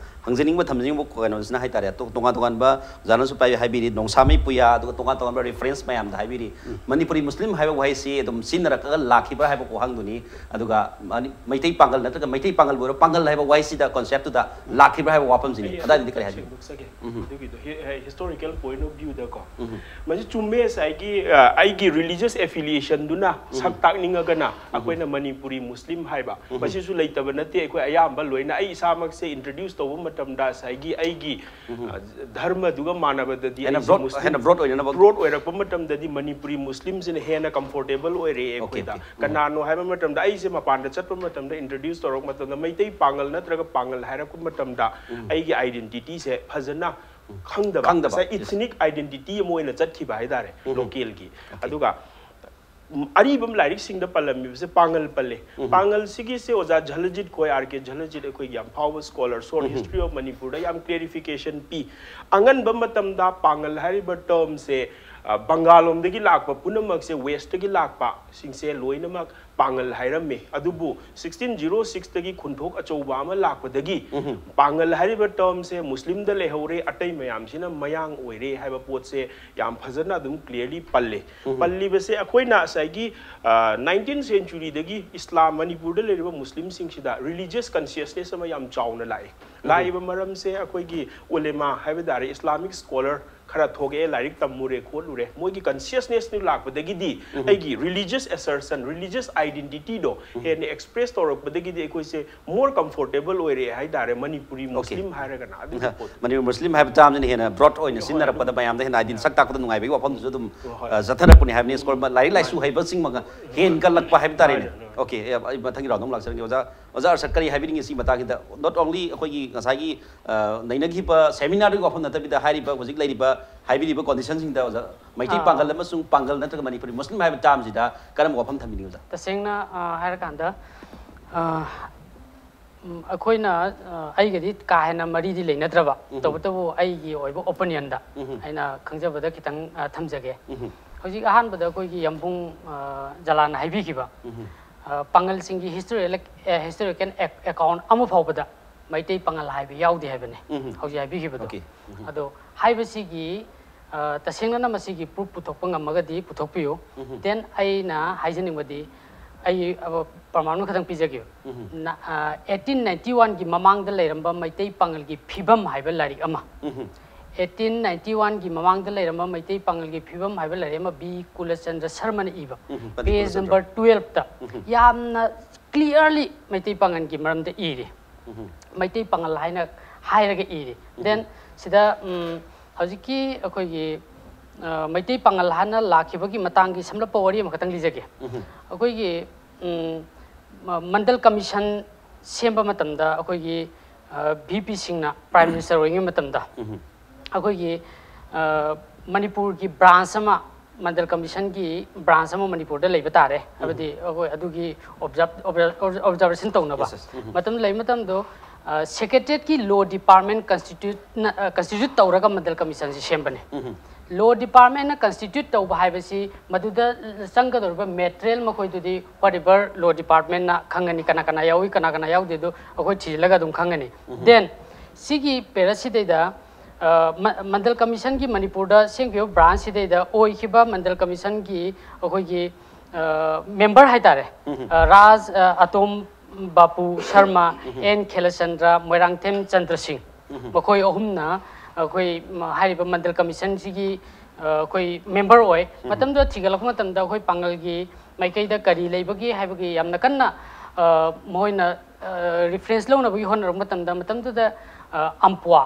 ꯍꯪꯖꯅꯤꯡꯕ ꯊꯝꯖꯅꯤꯡꯕ ꯀꯩꯅꯣꯁꯤꯅ ꯍꯥꯏꯇꯥꯔꯦ, ꯑꯇꯣꯞ-, ꯇꯣꯉꯥꯟ ꯇꯣꯉꯥꯟꯕ ꯑꯣꯖꯥꯅꯁꯨ ꯄꯥꯏ-, ꯍꯥꯏꯕꯤꯔꯤ, ꯅꯣꯡꯁꯥꯃꯩ ꯄꯨꯌꯥ, ꯑꯗꯨꯒ ꯇꯣꯉꯥꯟ ꯇꯣꯉꯥꯟꯕ reference ꯃꯌꯥꯝꯗ ꯍꯥꯏꯕꯤꯔꯤ꯫ ꯎꯝ꯫ ꯃꯅꯤꯄꯨꯔꯤ ꯃꯨꯁꯂꯤꯝ ꯍꯥꯏꯕ ꯋꯥꯍꯩꯁꯤ ꯑꯗꯨꯝ ꯁꯤꯖꯤꯟꯅꯔꯛꯂꯒ ꯂꯥꯛꯈꯤꯕ꯭ꯔꯥ ꯍꯥꯏꯕ ꯋꯥꯍꯪꯗꯨꯅꯤ꯫ ꯑꯗꯨꯒ ꯃꯅꯤ-, ꯃꯩꯇꯩ ꯄꯥꯡꯒꯜ ꯅꯠꯇ꯭ꯔꯒ ꯃꯩꯇꯩ ꯄꯥꯡꯒꯜꯕꯨ ꯑꯣꯏꯔꯣ, ꯄꯥꯡꯒꯜ ꯍꯥꯏꯕ ꯋꯥꯍꯩꯁꯤꯗ, concept ꯇꯨꯗ ꯂꯥꯛꯈꯤꯕ꯭ꯔꯥ ꯍꯥꯏꯕ ꯋꯥꯐꯝꯁꯤꯅꯤ꯫ ꯑꯩ ꯑꯗꯥꯏꯗꯗꯤ ꯀꯔꯤ ꯍꯥꯏꯕꯤꯌꯨ? ꯁꯦꯡꯗꯣꯛꯆꯒꯦ꯫ ꯎꯝ꯫ ꯑꯗꯨꯒꯤꯗꯣ ꯍꯤ-, ꯍꯤ-, historical point of view ꯗꯀꯣ꯫ ꯎꯝ꯫ ꯃꯁꯤ ꯆꯨꯝꯃꯦ, ꯉꯁꯥꯏꯒꯤ, ꯑ, ꯑꯩꯒꯤ religious affiliation ꯗꯨꯅ ꯎꯝ꯫ ꯁꯛ ꯇꯥꯛꯅꯤꯡꯉꯒꯅ ꯎꯝ꯫ ꯑꯩꯈꯣꯏꯅ ꯃꯅꯤꯄꯨꯔꯤ ꯃꯨꯁꯂꯤꯝ ꯍꯥꯏꯕ, ꯎꯝ꯫ ꯃꯁꯤꯁꯨ ꯂꯩꯇꯕ ꯅꯠꯇꯦ꯫ ꯑꯩꯈꯣꯏ ꯑꯌꯥꯝꯕ ꯂꯣꯏꯅ, ꯑꯩ ꯏꯁꯥꯃꯛꯁꯦ introduce ꯇꯧꯕ ꯃꯇꯝꯗ ꯉꯁꯥꯏꯒꯤ ꯑꯩꯒꯤ, ꯎꯝ꯫ ꯑ, ꯙꯔꯃꯗꯨꯒ ꯃꯥꯟꯅꯕꯗꯗꯤ ꯍꯦꯟꯅ ꯑꯩꯁꯦ broad, ꯃꯨꯁꯂꯤꯝ ꯍꯦꯟꯅ broad ꯑꯣꯏꯅꯅꯕ꯫ Broad ꯑꯣꯏꯔꯛꯄ ꯃꯇꯝꯗꯗꯤ ꯃꯅꯤꯄꯨꯔꯤ ꯃꯨꯁꯂꯤꯝꯁꯤꯅ ꯍꯦꯟꯅ comfortable ꯑꯣꯏꯔꯛꯑꯦ OK, ꯑꯩꯈꯣꯏꯗ꯫ OK. ꯎꯝ꯫ ꯀꯅꯥꯅꯣ ꯍꯥꯏꯕ ꯃꯇꯝꯗ ꯑꯩꯁꯦ ꯃꯄꯥꯟꯗ ꯆꯠꯄ ꯃꯇꯝꯗ, introduce ꯇꯧꯔꯛꯄ ꯃꯇꯝꯗ ꯃꯩꯇꯩ ꯄꯥꯡꯒꯜ ꯅꯠꯇ꯭ꯔꯒ ꯄꯥꯡꯒꯜ ꯍꯥꯏꯔꯛꯄ ꯃꯇꯝꯗ ꯎꯝ꯫ ꯑꯩꯒꯤ identity ꯁꯦ ꯐꯖꯅ ꯎꯝ꯫ ꯈꯪꯗꯕ, ꯈꯪꯗꯕ꯫ ꯉꯁꯥꯏ Yes. Ethnic identity ꯑꯃ ꯑꯣꯏꯅ ꯆꯠꯈꯤꯕ ꯍꯥꯏꯇꯥꯔꯦ, ꯎꯝ꯫ Local ꯒꯤ꯫ OK. ꯑꯗꯨꯒ, ꯎꯝ, ꯑꯔꯤꯕ ꯂꯥꯏꯔꯤꯛꯁꯤꯡꯗ ꯄꯜꯂꯝꯃꯤꯕꯁꯦ ꯄꯥꯡꯒꯜ ꯄꯜꯂꯦ꯫ ꯎꯝ꯫ ꯄꯥꯡꯒꯜꯁꯤꯒꯤꯁꯦ ꯑꯣꯖꯥ ꯖꯂꯖꯤꯠ ꯈꯣꯏ, R K ꯖꯂꯖꯤꯠ, ꯑꯩꯈꯣꯏꯒꯤ ꯌꯥꯝ ꯐꯥꯎꯕ scholar, short um. History of ꯃꯅꯤꯄꯨꯔꯗ ꯌꯥꯝ clarification ꯄꯤ꯫ ꯑꯉꯟꯕ ꯃꯇꯝꯗ ꯄꯥꯡꯒꯜ ꯍꯥꯏꯔꯤꯕ term ꯁꯦ, ꯕꯪꯒꯥꯜ ꯂꯣꯝꯗꯒꯤ ꯂꯥꯛꯄ ꯄꯨꯝꯅꯃꯛꯁꯦ, ꯋꯦꯁꯇꯒꯤ ꯂꯥꯛꯄꯁꯤꯡꯁꯦ ꯂꯣꯏꯅꯃꯛ ꯄꯥꯡꯒꯜ ꯍꯥꯏꯔꯝꯃꯤ꯫ ꯑꯗꯨꯕꯨ ꯁꯤꯛꯁꯇꯤꯟ ꯖꯤꯔꯣ ꯁꯤꯛꯁꯇꯒꯤ ꯈꯨꯟꯊꯣꯛ ꯑꯆꯧꯕ ꯑꯃ ꯂꯥꯛꯄꯗꯒꯤ ꯄꯥꯡꯒꯜ ꯍꯥꯏꯔꯤꯕ ꯇꯔꯝꯁꯦ ꯃꯨꯁꯂꯤꯝꯗ ꯂꯩꯍꯧꯔꯦ, ꯑꯇꯩ ꯃꯌꯥꯝꯁꯤꯅ ꯃꯌꯥꯡ ꯑꯣꯏꯔꯦ ꯍꯥꯏꯕ ꯄꯣꯠꯁꯦ ꯌꯥꯝ ꯐꯖꯅ ꯑꯗꯨꯝ ꯀ꯭ꯂꯤꯌꯔꯂꯤ ꯄꯜꯂꯦ꯫ ꯄꯜꯂꯤꯕꯁꯦ ꯑꯩꯈꯣꯏꯅ ꯉꯁꯥꯏꯒꯤ ꯅꯥꯏꯟꯇꯤꯟ ꯁꯦꯟꯆꯨꯔꯤꯗꯒꯤ ꯏꯁꯂꯥꯝ, ꯃꯅꯤꯄꯨꯔꯗ ꯂꯩꯔꯤꯕ ꯃꯨꯁꯂꯤꯝꯁꯤꯡꯁꯤꯗ ꯔꯤꯂꯤꯖꯤꯌꯁ ꯀꯟꯁꯤꯌꯁꯅꯦꯁ ꯑꯃ ꯌꯥꯝ ꯆꯥꯎꯅ ꯂꯥꯛꯏ꯫ ꯂꯥꯛꯏꯕ ꯃꯔꯝꯁꯦ ꯑꯩꯈꯣꯏꯒꯤ ꯎꯂꯦꯃꯥ ꯍꯥꯏꯕ ꯇꯥꯔꯦ, ꯏꯁꯂꯥꯃꯤꯛ ꯁ꯭ꯀꯣꯂꯔ ꯈꯔ ꯊꯣꯛꯂꯛꯑꯦ, ꯂꯥꯏꯔꯤꯛ ꯇꯝꯃꯨꯔꯦ ꯈꯣꯠꯂꯨꯔꯦ, ꯃꯣꯏꯒꯤ ꯀꯟꯁꯤꯌꯁꯅꯦꯁꯇꯨ ꯂꯥꯛꯄꯗꯒꯤꯗꯤ ꯑꯩꯒꯤ ꯔꯤꯂꯤꯖꯤꯌꯁ ꯑꯦꯁꯔꯁꯟ, ꯔꯤꯂꯤꯖꯤꯌꯁ ꯑꯥꯏꯗꯦꯟꯇꯤꯇꯤꯗꯣ ꯍꯦꯟꯅ ꯑꯦꯛꯁꯄ꯭ꯔꯦꯁ ꯇꯧꯔꯛꯄꯗꯒꯤꯗꯤ ꯑꯩꯈꯣꯏꯁꯦ ꯃꯣꯔ ꯀꯝꯐꯣꯔꯇꯦꯕꯜ ꯑꯣꯏꯔꯛꯑꯦ ꯍꯥꯏ ꯇꯥꯔꯦ, ꯃꯅꯤꯄꯨꯔꯤ ꯃꯨꯁꯂꯤꯝ ꯍꯥꯏꯔꯒꯅ ꯑꯗꯨꯒꯤ ꯄꯣꯠꯇꯣ꯫ ꯃꯅꯤꯄꯨꯔ ꯃꯨꯁꯂꯤꯝ ꯍꯥꯏꯕ ꯇꯥꯝꯁꯤꯅ ꯍꯦꯟꯅ ꯕ꯭ꯔꯣꯗ ꯑꯣꯏꯅ ꯁꯤꯖꯤꯟꯅꯔꯛꯄꯗ ꯃꯌꯥꯝꯗ ꯍꯦꯟꯅ ꯑꯥꯏꯗꯦꯟ ꯁꯛ ꯇꯥꯛꯄꯗ ꯅꯨꯡꯉꯥꯏꯕꯒꯤ ꯋꯥꯐꯝꯗꯨꯁꯨ ꯑꯗꯨꯝ ꯑ, ꯆꯠꯊꯔꯛꯄꯅꯤ ꯍꯥꯏꯕꯅꯤ꯫ ꯁ꯭ꯀꯨꯜ ꯂꯥꯏꯔꯤꯛ ꯂꯥꯏꯁꯨ ꯍꯩꯕꯁꯤꯡꯃꯛ ꯍꯦꯟꯒꯠꯂꯛꯄ ꯍꯥꯏꯕ ꯇꯥꯔꯦꯅꯦ꯫ ꯑꯣꯀꯦ, ꯑꯩ ꯃꯊꯪꯒꯤ ꯔꯥꯎꯟꯗ ꯑꯃꯨꯛ ꯂꯥꯛꯆꯔꯒꯦ꯫ ꯑꯣꯖꯥ, ꯑꯣꯖꯥ ꯑꯔꯁꯠ, ꯀꯔꯤ ꯍꯥꯏꯕꯤꯅꯤꯡꯉꯤ ꯁꯤ ꯃꯇꯥꯡꯁꯤꯗ? ꯅꯣꯠ ꯑꯣꯡꯂꯤ ꯑꯩꯈꯣꯏꯒꯤ ꯉꯁꯥꯏꯒꯤ ꯑ, ꯅꯩꯅꯈꯤꯕ ꯁꯦꯃꯤꯅꯥꯔꯗꯨꯒꯤ ꯋꯥꯐꯝ ꯅꯠꯇꯕꯤꯗ, ꯍꯥꯏꯔꯤꯕ ꯍꯧꯖꯤꯛ ꯂꯩꯔꯤꯕ, ꯍꯥꯏꯕꯤꯔꯤꯕ ꯀꯣꯟꯗꯤꯁꯟꯁꯤꯡꯗ ꯑꯣꯖꯥ, ꯃꯩꯇꯩ ꯑꯥ꯫ ꯄꯥꯡꯒꯜ ꯑꯃꯁꯨꯡ ꯄꯥꯡꯒꯜ ꯅꯠꯇ꯭ꯔꯒ ꯃꯅꯤꯄꯨꯔꯤ ꯃꯨꯁꯂꯤꯝ ꯍꯥꯏꯕ ꯇꯥꯝꯁꯤꯗ ꯀꯔꯝꯕ ꯋꯥꯐꯝ ꯊꯝꯕꯤꯅꯤꯡꯉꯤ, ꯑꯣꯖꯥ? ꯇꯁꯦꯡꯅ ꯑ, ꯍꯥꯏꯔꯀꯥꯟꯗ ꯑ, ꯎꯝ, ꯑꯩꯈꯣꯏꯅ ꯑ, ꯑꯩꯒꯗꯤ ꯀꯥ ꯍꯦꯟꯅ ꯃꯔꯤꯗꯤ ꯂꯩꯅꯗ꯭ꯔꯕ, ꯇꯧꯕꯇꯕꯨ ꯑꯩꯒꯤ ꯑꯣꯏꯕ ꯑꯣꯄꯤꯅꯤꯌꯟꯗ ꯑꯩꯅ ꯈꯪꯖꯕꯗ ꯈꯤꯇꯪ ꯑ, ꯊꯝꯖꯒꯦ꯫ ꯍꯧꯖꯤꯛ ꯑꯍꯥꯟꯕꯗ ꯑꯩꯈꯣꯏꯒꯤ ꯌꯥꯝꯕꯨꯡ ꯑ, ꯖꯂꯥꯟꯅ ꯍꯥꯏꯕꯤꯈꯤꯕ, ꯑ, ꯄꯥꯡꯒꯜꯁꯤꯡꯒꯤ ꯍꯤꯁꯇꯣꯔꯤꯀꯦꯜ ꯑꯦꯀꯥꯎꯟ ꯑꯃ ꯐꯥꯎꯕꯗ ꯃꯩꯇꯩ ꯄꯥꯡꯒꯜ ꯍꯥꯏꯕ ꯌꯥꯎꯗꯦ ꯍꯥꯏꯕꯅꯦ ꯍꯧꯖꯤꯛ ꯍꯥꯏꯕꯤꯈꯤꯕꯗꯣ꯫ Okay. ꯑꯗꯣ ꯍꯥꯏꯕꯁꯤꯒꯤ ꯑ, ꯇꯁꯦꯡꯅꯅ ꯃꯁꯤꯒꯤ ꯄ꯭ꯔꯨꯐ ꯄꯨꯊꯣꯛꯄ ꯉꯝꯃꯒꯗꯤ ꯄꯨꯊꯣꯛꯄꯤꯌꯨ꯫ ꯗꯦꯟ ꯑꯩꯅ ꯍꯥꯏꯖꯅꯤꯡꯕꯗꯤ, ꯑꯩ ꯑ, ꯄ꯭ꯔꯃꯥꯟ ꯑꯃꯈꯛꯇꯪ ꯄꯤꯖꯒꯦ꯫ ꯑꯩꯠꯇꯤꯟ ꯅꯥꯏꯟꯇꯤ ꯋꯥꯟꯒꯤ ꯃꯃꯥꯡꯗ ꯂꯩꯔꯝꯕ ꯃꯩꯇꯩ ꯄꯥꯡꯒꯜꯒꯤ ꯐꯤꯕꯝ ꯍꯥꯏꯕ ꯂꯥꯏꯔꯤꯛ ꯑꯃ, ꯑꯩꯠꯇꯤꯟ ꯅꯥꯏꯟꯇꯤ ꯋꯥꯟꯒꯤ ꯃꯃꯥꯡꯗ ꯂꯩꯔꯝꯕ ꯃꯩꯇꯩ ꯄꯥꯡꯒꯜꯒꯤ ꯐꯤꯕꯝ ꯍꯥꯏꯕ ꯂꯥꯏꯔꯤꯛ ꯑꯃ ꯕꯤ ꯀꯨꯂꯆꯟꯗ꯭ꯔ ꯁꯔꯃꯅ ꯏꯕ, ꯄꯟꯗꯤꯠ ꯄꯦꯖ ꯀꯨꯂꯆꯟꯗ꯭ꯔ꯫ ꯅꯝꯕꯔ ꯇꯨꯋꯦꯜꯐꯇ ꯌꯥꯝꯅ ꯀ꯭ꯂꯤꯌꯥꯔꯂꯤ ꯃꯩꯇꯩ ꯄꯥꯡꯒꯜꯒꯤ ꯃꯔꯝꯗ ꯏꯔꯤ꯫ ꯃꯩꯇꯩ ꯄꯥꯡꯒꯜ ꯍꯥꯏꯅ ꯍꯥꯏꯔꯒ ꯏꯔꯤ꯫ ꯗꯦꯟ ꯁꯤꯗ ꯎꯝ, ꯍꯧꯖꯤꯛꯀꯤ ꯑꯩꯈꯣꯏꯒꯤ ꯑ, ꯃꯩꯇꯩ ꯄꯥꯡꯒꯜ ꯍꯥꯏꯅ ꯂꯥꯛꯈꯤꯕꯒꯤ ꯃꯇꯥꯡꯒꯤ ꯁꯝꯂꯞꯄ ꯋꯥꯔꯤ ꯑꯃꯈꯛꯇꯪ ꯂꯤꯖꯒꯦ꯫ ꯑꯩꯈꯣꯏꯒꯤ ꯎꯝ, ꯃ- ꯃꯟꯗꯜ ꯀꯃꯤꯁꯟ ꯁꯦꯝꯕ ꯃꯇꯝꯗ ꯑꯩꯈꯣꯏꯒꯤ ꯚꯤ ꯄꯤ ꯁꯤꯡꯅ ꯄ꯭ꯔꯥꯏꯝ ꯃꯤꯅꯤꯁꯇꯔ ꯑꯣꯏꯔꯤꯉꯩ ꯃꯇꯝꯗ ꯑꯩꯈꯣꯏꯒꯤ ꯑ, ꯃꯅꯤꯄꯨꯔꯒꯤ ꯕ꯭ꯔꯥꯟꯁ ꯑꯃ, ꯃꯟꯗꯜ ꯀꯃꯤꯁꯟꯒꯤ ꯕ꯭ꯔꯥꯟꯁ ꯑꯃ ꯃꯅꯤꯄꯨꯔꯗ ꯂꯩꯕ ꯇꯥꯔꯦ, ꯍꯥꯏꯕꯗꯤ ꯑꯩꯈꯣꯏ ꯑꯗꯨꯒꯤ ꯑꯣꯕꯖꯥꯔꯕꯦꯁꯟ ꯇꯧꯅꯕ Yes, yes. ꯃꯇꯝ ꯂꯩꯕ ꯃꯇꯝꯗꯣ ꯁꯦꯀ꯭ꯔꯦꯇꯦꯔꯤꯌꯦꯠꯀꯤ ꯂꯣ ꯗꯤꯄꯥꯔꯠꯃꯦꯟ ꯀꯟꯁꯇꯤꯇ꯭ꯌꯨꯠ ꯇꯧꯔꯒ ꯃꯟꯗꯜ ꯀꯃꯤꯁꯟꯁꯤ ꯁꯦꯝꯕꯅꯦ꯫ Law departmentꯅ constitute ꯇꯧꯕ ꯍꯥꯏꯕꯁꯤ ꯃꯗꯨꯗ ꯆꯪꯒꯗꯧꯔꯤꯕ material ꯃꯈꯣꯏꯗꯨꯗꯤ whatever law departmentꯅ ꯈꯪꯒꯅꯤ, ꯀꯅꯥ ꯀꯅꯥ ꯌꯥꯎꯏ, ꯀꯅꯥ ꯀꯅꯥ ꯌꯥꯎꯗꯦ, ꯑꯗꯨ ꯑꯩꯈꯣꯏ ꯊꯤꯖꯤꯜꯂꯒ ꯑꯗꯨꯝ ꯈꯪꯒꯅꯤ꯫ Then ꯁꯤꯒꯤ ꯄꯦꯔꯠꯁꯤꯗꯩꯗ, ꯑ, ꯃ-, ꯃꯟꯗꯜ ꯀꯃꯤꯁꯟꯒꯤ ꯃꯅꯤꯄꯨꯔꯗ ꯁꯦꯝꯈꯤꯕ branchꯁꯤꯗꯩꯗ ꯑꯣꯏꯈꯤꯕ ꯃꯟꯗꯜ ꯀꯃꯤꯁꯟꯒꯤ ꯑꯩꯈꯣꯏꯒꯤ, ꯑ, member ꯍꯥꯏꯇꯥꯔꯦ, ꯑ, ꯔꯥꯖ, ꯑ, ꯑꯇꯣꯝ ꯕꯥꯄꯨ ꯁꯔꯃ, ꯑꯦꯟ ꯈꯦꯂꯆꯟꯗ꯭ꯔ, ꯃꯣꯏꯔꯥꯡꯊꯦꯝ ꯆꯟꯗ꯭ꯔ ꯁꯤꯡ, ꯃꯈꯣꯏ ꯑꯍꯨꯝꯅ ꯑꯩꯈꯣꯏ ꯃ-, ꯍꯥꯏꯔꯤꯕ ꯃꯟꯗꯜ ꯀꯃꯤꯁꯟꯁꯤꯒꯤ, ꯑ, ꯑꯩꯈꯣꯏ member ꯑꯣꯏ꯫ ꯃꯇꯝꯗꯨꯗ ꯊꯤꯒꯠꯂꯛꯄ ꯃꯇꯝꯗ ꯑꯩꯈꯣꯏ ꯄꯥꯡꯒꯜꯒꯤ ꯃꯥꯏꯀꯩꯗ ꯀꯔꯤ ꯂꯩꯕꯒꯦ ꯍꯥꯏꯕꯒꯤ ꯌꯥꯝꯅ ꯀꯟꯅ, ꯑ, ꯃꯈꯣꯏꯅ, ꯑ, reference ꯂꯧꯅꯕꯒꯤ ꯍꯣꯠꯅꯔꯛꯄ ꯃꯇꯝꯗ, ꯃꯇꯝꯗꯨꯗ, ꯑ, ꯑꯝꯄ꯭ꯋꯥ,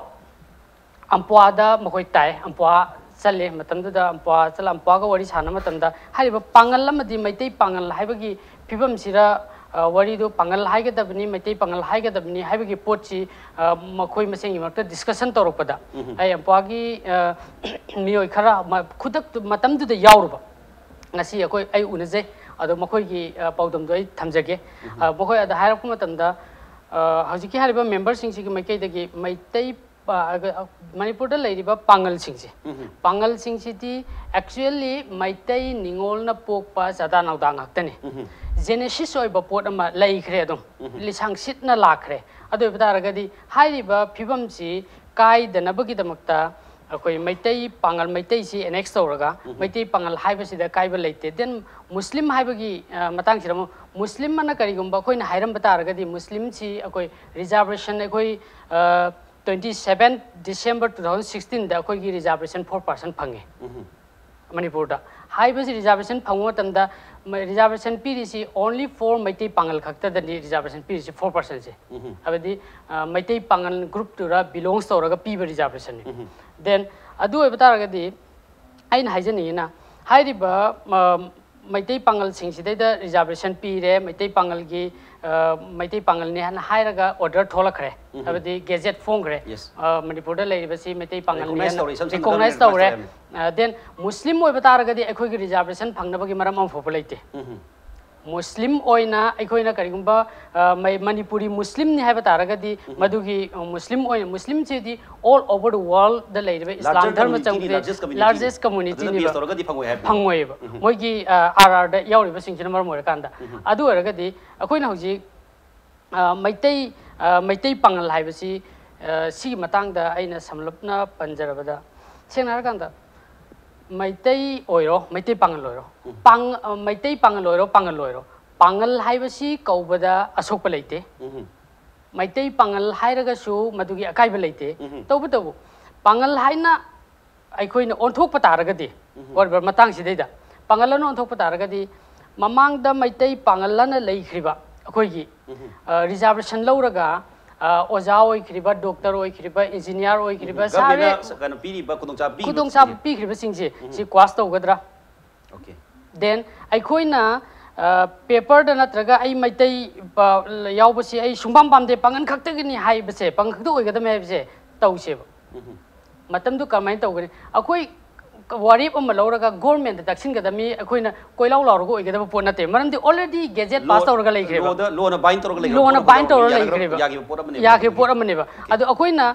ꯑꯝꯄ꯭ꯋꯥꯗ ꯃꯈꯣꯏ ꯇꯥꯏ, ꯑꯝꯄ꯭ꯋꯥ ꯆꯠꯂꯦ꯫ ꯃꯇꯝꯗꯨꯗ ꯑꯝꯄ꯭ꯋꯥ ꯆꯠꯂ, ꯑꯝꯄ꯭ꯋꯥꯒ ꯋꯥꯔꯤ ꯁꯥꯟꯅꯕ ꯃꯇꯝꯗ ꯍꯥꯏꯔꯤꯕ ꯄꯥꯡꯒꯜ ꯑꯃꯗꯤ ꯃꯩꯇꯩ ꯄꯥꯡꯒꯜ ꯍꯥꯏꯕꯒꯤ ꯐꯤꯕꯝꯁꯤꯗ, ꯑ, ꯋꯥꯔꯤꯗꯨ ꯄꯥꯡꯒꯜ ꯍꯥꯏꯒꯗꯕꯅꯤ, ꯃꯩꯇꯩ ꯄꯥꯡꯒꯜ ꯍꯥꯏꯒꯗꯕꯅꯤ ꯍꯥꯏꯕꯒꯤ ꯄꯣꯠꯁꯤ, ꯑ, ꯃꯈꯣꯏ ꯃꯁꯦꯟꯒꯤ ꯃꯔꯛꯇ discussion ꯇꯧꯔꯛꯄꯗ, ꯑꯩ ꯑꯝꯄ꯭ꯋꯥꯒꯤ, ꯑ, ꯃꯤꯑꯣꯏ ꯈꯔ ꯃ-, ꯈꯨꯗꯛꯇꯨ, ꯃꯇꯝꯗꯨꯗ ꯌꯥꯎꯔꯨꯕ, ꯉꯁꯤ ꯑꯩꯈꯣꯏ, ꯑꯩ ꯎꯅꯖꯩ꯫ ꯑꯗꯣ ꯃꯈꯣꯏꯒꯤ, ꯑ, ꯄꯥꯎꯗꯝꯗꯣ ꯑꯩ ꯊꯝꯖꯒꯦ꯫ ꯑ, ꯃꯈꯣꯏ ꯑꯗ ꯍꯥꯏꯔꯛꯄ ꯃꯇꯝꯗ, ꯑ, ꯍꯧꯖꯤꯛꯀꯤ ꯍꯥꯏꯔꯤꯕ memberꯁꯤꯡꯁꯤꯒꯤ ꯃꯥꯏꯀꯩꯗꯒꯤ ꯃꯩꯇꯩ ꯄ-, ꯑ, ꯃꯅꯤꯄꯨꯔꯗ ꯂꯩꯔꯤꯕ ꯄꯥꯡꯒꯜꯁꯤꯡꯁꯦ, ꯄꯥꯡꯒꯜꯁꯤꯡꯁꯤꯗꯤ actually ꯃꯩꯇꯩ ꯅꯤꯉꯣꯜꯅ ꯄꯣꯛꯄ ꯆꯥꯗꯥ ꯅꯥꯎꯗꯥ ꯉꯥꯛꯇꯅꯤ꯫ Genesis ꯑꯣꯏꯕ ꯄꯣꯠ ꯑꯃ ꯂꯩꯈ꯭ꯔꯦ ꯑꯗꯨꯝ, ꯂꯤꯁꯥꯡ ꯁꯤꯠꯅ ꯂꯥꯛꯈ꯭ꯔꯦ꯫ ꯑꯗꯨ ꯑꯣꯏꯕ ꯇꯥꯔꯒꯗꯤ ꯍꯥꯏꯔꯤꯕ ꯐꯤꯕꯝꯁꯤ ꯀꯥꯏꯗꯅꯕꯒꯤꯗꯃꯛꯇ ꯑꯩꯈꯣꯏ ꯃꯩꯇꯩ ꯄꯥꯡꯒꯜ, ꯃꯩꯇꯩꯁꯤ annex ꯇꯧꯔꯒ ꯃꯩꯇꯩ ꯄꯥꯡꯒꯜ ꯍꯥꯏꯕꯁꯤꯗ ꯀꯥꯏꯕ ꯂꯩꯇꯦ꯫ Then ꯃꯨꯁꯂꯤꯝ ꯍꯥꯏꯕꯒꯤ, ꯑ, ꯃꯇꯥꯡꯁꯤꯗ ꯑꯃꯨꯛ, ꯃꯨꯁꯂꯤꯝ ꯑꯅ ꯀꯔꯤꯒꯨꯝꯕ ꯑꯩꯈꯣꯏꯅ ꯍꯥꯏꯔꯝꯕ ꯇꯥꯔꯒꯗꯤ ꯃꯨꯁꯂꯤꯝꯁꯤ ꯑꯩꯈꯣꯏ reservation ꯑꯩꯈꯣꯏ, ꯑ, twenty seven December two thousand sixteenꯗ ꯑꯩꯈꯣꯏꯒꯤ reservation four percent ꯐꯪꯉꯦ꯫ ꯃꯅꯤꯄꯨꯔꯗ ꯍꯥꯏꯕꯁꯤ reservation ꯐꯪꯕ ꯃꯇꯝꯗ, ꯃ-, reservation ꯄꯤꯔꯤꯁꯤ only for ꯃꯩꯇꯩ ꯄꯥꯡꯒꯜ ꯈꯛꯇꯗꯅꯤ reservation ꯄꯤꯔꯤꯁꯤ, four percentꯁꯦ꯫ ꯍꯥꯏꯕꯗꯤ, ꯑ, ꯃꯩꯇꯩ ꯄꯥꯡꯒꯜ groupꯇꯨꯗ belongs ꯇꯧꯔꯒ ꯄꯤꯕ reservationꯅꯤ꯫ Then ꯑꯗꯨ ꯑꯣꯏꯕ ꯇꯥꯔꯒꯗꯤ ꯑꯩꯅ ꯍꯥꯏꯖꯅꯤꯡꯉꯤꯅ, ꯍꯥꯏꯔꯤꯕ, ꯑ, ꯃꯩꯇꯩ ꯄꯥꯡꯒꯜꯁꯤꯡꯁꯤꯗꯩꯗ reservation ꯄꯤꯔꯦ, ꯃꯩꯇꯩ ꯄꯥꯡꯒꯜꯒꯤ, ꯑ, ꯃꯩꯇꯩ ꯄꯥꯡꯒꯜꯅꯤ ꯍꯥꯏꯅ ꯍꯥꯏꯔꯒ order ꯊꯣꯛꯂꯛꯈ꯭ꯔꯦ, ꯍꯥꯏꯕꯗꯤ gazette ꯐꯣꯡꯈ꯭ꯔꯦ꯫ ꯑ, ꯃꯅꯤꯄꯨꯔꯗ ꯂꯩꯔꯤꯕꯁꯤ ꯃꯩꯇꯩ ꯄꯥꯡꯒꯜꯅꯤ ꯍꯥꯏꯅ recognize ꯇꯧꯔꯦ꯫ ꯑ, then ꯃꯨꯁꯂꯤꯝ ꯑꯣꯏꯕ ꯇꯥꯔꯒꯗꯤ ꯑꯩꯈꯣꯏꯒꯤ reservation ꯐꯪꯅꯕꯒꯤ ꯃꯔꯝ ꯑꯃꯐꯥꯎꯕ ꯂꯩꯇꯦ꯫ ꯃꯨꯁꯂꯤꯝ ꯑꯣꯏꯅ ꯑꯩꯈꯣꯏꯅ ꯀꯔꯤꯒꯨꯝꯕ ꯑ, ꯃꯩ- ꯃꯅꯤꯄꯨꯔꯤ ꯃꯨꯁꯂꯤꯝꯅꯤ ꯍꯥꯏꯕ ꯇꯥꯔꯒꯗꯤ, ꯃꯗꯨꯒꯤ ꯑ, ꯃꯨꯁꯂꯤꯝ ꯑꯣꯏꯅ, ꯃꯨꯁꯂꯤꯝꯁꯤꯗꯤ all over the world ꯗ ꯂꯩꯔꯤꯕ ꯏꯁꯂꯥꯝ Larger ꯙꯔꯃ community ꯅꯤ, ꯆꯪꯕꯗꯤ largest community ꯅꯤ꯫ largest community ꯑꯗꯨꯅ ꯅꯤꯕ꯫ base ꯇꯧꯔꯒꯗꯤ ꯐꯪꯉꯣꯏ ꯍꯥꯏꯕ꯫ ꯐꯪꯉꯣꯏꯕ꯫ ꯃꯣꯏꯒꯤ ꯑꯥꯔ ꯑꯥꯔꯗ ꯌꯥꯎꯔꯤꯕꯁꯤꯡꯁꯤꯅ ꯃꯔꯝ ꯑꯣꯏꯔꯀꯥꯟꯗ꯫ ꯑꯗꯨ ꯑꯣꯏꯔꯒꯗꯤ ꯑꯩꯈꯣꯏꯅ ꯍꯧꯖꯤꯛ ꯑ, ꯃꯩꯇꯩ ꯑ, ꯃꯩꯇꯩ ꯄꯥꯉꯜ ꯍꯥꯏꯕꯁꯤ ꯑ, ꯁꯤꯒꯤ ꯃꯇꯥꯡꯗ ꯑꯩꯅ ꯁꯝꯂꯞꯅ ꯄꯟꯖꯔꯕꯗ, ꯁꯦꯡꯅ ꯍꯥꯏꯔꯀꯥꯟꯗ ꯃꯩꯇꯩ ꯑꯣꯏꯔꯣ, ꯃꯩꯇꯩ ꯄꯥꯉꯜ ꯑꯣꯏꯔꯣ, ꯄꯥꯡ- ꯑ, ꯃꯩꯇꯩ ꯄꯥꯉꯜ ꯑꯣꯏꯔꯣ, ꯄꯥꯉꯜ ꯑꯣꯏꯔꯣ, ꯄꯥꯉꯜ ꯍꯥꯏꯕꯁꯤ ꯀꯧꯕꯗ ꯑꯁꯣꯛꯄ ꯂꯩꯇꯦ꯫ ꯃꯩꯇꯩ ꯄꯥꯉꯜ ꯍꯥꯏꯔꯒꯁꯨ ꯃꯗꯨꯒꯤ ꯑꯀꯥꯏꯕ ꯂꯩꯇꯦ꯫ ꯇꯧꯕꯇꯕꯨ ꯄꯥꯉꯜ ꯍꯥꯏꯅ ꯑꯩꯈꯣꯏꯅ ꯑꯣꯟꯊꯣꯛꯄ ꯇꯥꯔꯒꯗꯤ, ꯑꯣꯏꯔꯤꯕ ꯃꯇꯥꯡꯁꯤꯗꯩꯗ ꯄꯥꯉꯜ ꯑꯅ ꯑꯣꯟꯊꯣꯛꯄ ꯇꯥꯔꯒꯗꯤ, ꯃꯃꯥꯡꯗ ꯃꯩꯇꯩ ꯄꯥꯉꯜ ꯑꯅ ꯂꯩꯈ꯭ꯔꯤꯕ ꯑꯩꯈꯣꯏꯒꯤ ꯑ, reservation ꯂꯧꯔꯒ ꯑ, ꯑꯣꯖꯥ ꯑꯣꯏꯈ꯭ꯔꯤꯕ, ꯗꯣꯛꯇꯔ ꯑꯣꯏꯈ꯭ꯔꯤꯕ, ꯏꯟꯖꯤꯅꯤꯌꯥꯔ ꯑꯣꯏꯈ꯭ꯔꯤꯕ, ꯁꯥꯔꯦ, Government ꯅ ꯀꯩꯅꯣ ꯄꯤꯔꯤꯕ ꯈꯨꯗꯣꯡꯆꯥꯕ ꯄꯤꯔꯤꯕ ꯈꯨꯗꯣꯡꯆꯥꯕ ꯄꯤꯈ꯭ꯔꯤꯕꯁꯤꯡꯁꯦ ꯁꯤ ꯀ꯭ꯋꯥꯁ ꯇꯧꯒꯗ꯭ꯔꯥ? Okay. Then ꯑꯩꯈꯣꯏꯅ ꯄꯦꯄꯔꯗ ꯅꯠꯇ꯭ꯔꯒ ꯑꯩ ꯃꯩꯇꯩ ꯄ- ꯌꯥꯎꯕꯁꯤ ꯑꯩ ꯁꯨꯡꯄꯥꯝ ꯄꯥꯝꯗꯦ, ꯄꯥꯉꯜ ꯈꯛꯇꯒꯤꯅꯤ ꯍꯥꯏꯕꯁꯦ, ꯄꯥꯉꯜ ꯈꯛꯇ ꯑꯣꯏꯒꯗꯕꯅꯤ ꯍꯥꯏꯕꯁꯦ ꯇꯧꯁꯦꯕ꯫ ꯃꯇꯝꯗꯨ ꯀꯃꯥꯏꯅ ꯇꯧꯒꯅꯤ? ꯑꯩꯈꯣꯏ ꯋꯥꯔꯦꯞ ꯑꯃ ꯂꯧꯔꯒ ꯒꯣꯔꯃꯦꯟꯗ ꯇꯛꯁꯤꯟꯒꯗꯕꯅꯤ, ꯑꯩꯈꯣꯏꯅ ꯀꯣꯏꯂꯥꯎ ꯂꯥꯎꯔꯒ ꯑꯣꯏꯒꯗꯕ ꯄꯣꯠ ꯅꯠꯇꯦ꯫ ꯃꯔꯝꯗꯤ already gazette pass ꯇꯧꯔꯒ ꯂꯩꯈ꯭ꯔꯦꯕ꯫ ꯂꯣꯗ ꯂꯣꯅ bind ꯇꯧꯔꯒ ꯂꯩꯈ꯭ꯔꯕ ꯂꯣꯅ ꯄꯣꯠ bind ꯑꯃ ꯇꯧꯔꯒ ꯌꯥꯔꯒ- ꯂꯩꯈ꯭ꯔꯦꯕ꯫ ꯌꯥꯈꯤꯕ ꯄꯣꯠ ꯑꯃꯅꯦꯕ꯫ ꯌꯥꯈꯤꯕ ꯄꯣꯠ ꯑꯃꯅꯦꯕ꯫ ꯑꯗꯣ ꯑꯩꯈꯣꯏꯅ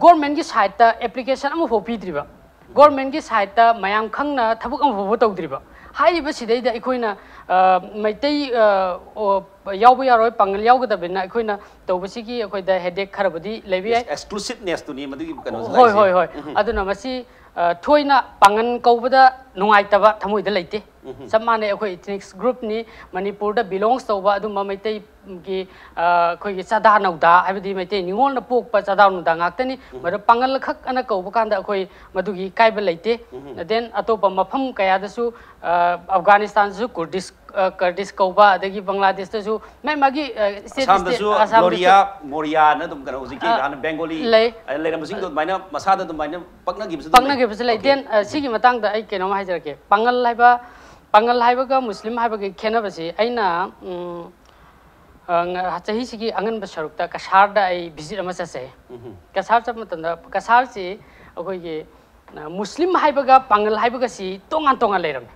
ꯒꯣꯔꯃꯦꯟꯒꯤ ꯁꯥꯏꯠꯇ ꯑꯦꯄ꯭ꯂꯤꯀꯦꯁꯟ ꯑꯃꯐꯥꯎ ꯄꯤꯗ꯭ꯔꯤꯕ, ꯒꯣꯔꯃꯦꯟꯒꯤ ꯁꯥꯏꯠꯇ ꯃꯌꯥꯝ ꯈꯪꯅ ꯊꯕꯛ ꯑꯃꯐꯥꯎꯕ ꯇꯧꯗ꯭ꯔꯤꯕ꯫ ꯍꯥꯏꯔꯤꯕꯁꯤꯗꯩꯗ ꯑꯩꯈꯣꯏꯅ ꯑ, ꯃꯩꯇꯩ ꯑ, ꯑꯣ, ꯌꯥꯎꯕ ꯌꯥꯔꯣꯏ, ꯄꯥꯉꯜ ꯌꯥꯎꯒꯗꯕꯅꯤꯅ ꯑꯩꯈꯣꯏꯅ ꯇꯧꯕꯁꯤꯒꯤ ꯑꯩꯈꯣꯏꯗ ꯍꯦꯗꯦꯛ ꯈꯔꯕꯨꯗꯤ ꯂꯩꯕ ꯌꯥꯏ꯫ Exclusiveness ꯇꯨꯅꯤ ꯃꯗꯨꯒꯤ ꯀꯩꯅꯣꯁꯦ ꯍꯣꯏ ꯂꯩꯔꯤꯁꯦ꯫ ꯍꯣꯏ ꯍꯣꯏ꯫ ꯑꯗꯨꯅ ꯃꯁꯤ ꯑ, ꯊꯣꯏꯅ ꯄꯥꯉꯜ ꯀꯧꯕꯗ ꯅꯨꯡꯉꯥꯏꯇꯕ ꯊꯃꯣꯏꯗ ꯂꯩꯇꯦ꯫ ꯆꯞ ꯃꯥꯟꯅꯩ, ꯑꯩꯈꯣꯏ ꯏꯊꯅꯤꯛꯁ ꯒ꯭ꯔꯨꯞꯅꯤ꯫ ꯃꯅꯤꯄꯨꯔꯗ ꯕꯤꯂꯣꯡꯁ ꯇꯧꯕ ꯑꯗꯨꯝꯕ ꯃꯩꯇꯩꯒꯤ ꯑ, ꯑꯩꯈꯣꯏꯒꯤ ꯆꯥꯗꯥ ꯅꯧꯗꯥ ꯍꯥꯏꯕꯗꯤ ꯃꯩꯇꯩ ꯅꯤꯉꯣꯜꯅ ꯄꯣꯛꯄ ꯆꯥꯗꯥ ꯅꯧꯗꯥ ꯉꯥꯛꯇꯅꯤ꯫ ꯃꯗꯨ ꯄꯥꯉꯜ ꯈꯛ ꯑꯅ ꯀꯧꯕ ꯀꯥꯟꯗ ꯑꯩꯈꯣꯏ ꯃꯗꯨꯒꯤ ꯏꯀꯥꯏꯕ ꯂꯩꯇꯦ꯫ Then ꯑꯇꯣꯞꯄ ꯃꯐꯝ ꯀꯌꯥꯗꯁꯨ ꯑ, ꯑꯐꯒꯥꯅꯤꯁꯇꯥꯟꯗꯁꯨ ꯀꯨꯔꯗꯤꯁ ꯑ, ꯀꯔꯗꯤꯁ ꯀꯧꯕ, ꯑꯗꯒꯤ ꯕꯪꯒ꯭ꯂꯥꯗꯦꯁꯇꯁꯨ ꯃꯥꯒꯤ ꯃꯥꯒꯤ ꯑ, state ꯑꯁꯥꯝꯗꯁꯨ state ꯑꯁꯥꯝꯗꯁꯨ ꯒ꯭ꯂꯣꯔꯤꯌꯥ ꯃꯣꯔꯤꯌꯥꯅ ꯑꯗꯨꯝ ꯀꯩꯅꯣ ꯍꯧꯖꯤꯛꯀꯤ ꯑ, ꯍꯥꯟꯅ ꯕꯦꯡꯒꯣꯂꯤ ꯂꯩ꯫ ꯑ, ꯂꯩꯔꯝꯕꯁꯤꯡꯗꯣ ꯑꯗꯨꯃꯥꯏꯅ ꯃꯁꯥꯗ ꯑꯗꯨꯃꯥꯏꯅ ꯄꯛꯅꯈꯤꯕꯁꯨ ꯑꯗꯨꯝ ꯂꯩ꯫ ꯄꯛꯅꯈꯤꯕꯁꯨ ꯂꯩ꯫ Okay. Then ꯑ, ꯁꯤꯒꯤ ꯃꯇꯥꯡꯗ ꯑꯩ ꯀꯩꯅꯣꯝ ꯍꯥꯏꯖꯔꯛꯀꯦ꯫ ꯄꯥꯉꯜ ꯍꯥꯏꯕ, ꯄꯥꯉꯜ ꯍꯥꯏꯕꯒ ꯃꯨꯁꯂꯤꯝ ꯍꯥꯏꯕꯒꯤ ꯈꯦꯠꯅꯕꯁꯤ ꯑꯩꯅ ꯎꯝ, ꯑ, ꯉ- ꯆꯍꯤꯁꯤꯒꯤ ꯑꯉꯟꯕ ꯁꯔꯨꯛꯇ ꯀꯁꯥꯔꯗ ꯑꯩ ꯚꯤꯖꯤꯠ ꯑꯃ ꯆꯠꯆꯩ꯫ ꯀꯁꯥꯔ ꯆꯠꯄ ꯃꯇꯝꯗ ꯀꯁꯥꯔꯁꯤ ꯑꯩꯈꯣꯏꯒꯤ ꯑ, ꯃꯨꯁꯂꯤꯝ ꯍꯥꯏꯕꯒ ꯄꯥꯉꯜ ꯍꯥꯏꯕꯒꯁꯤ ꯇꯣꯉꯥꯟ ꯇꯣꯉꯥꯟ ꯂꯩꯔꯝꯃꯤ꯫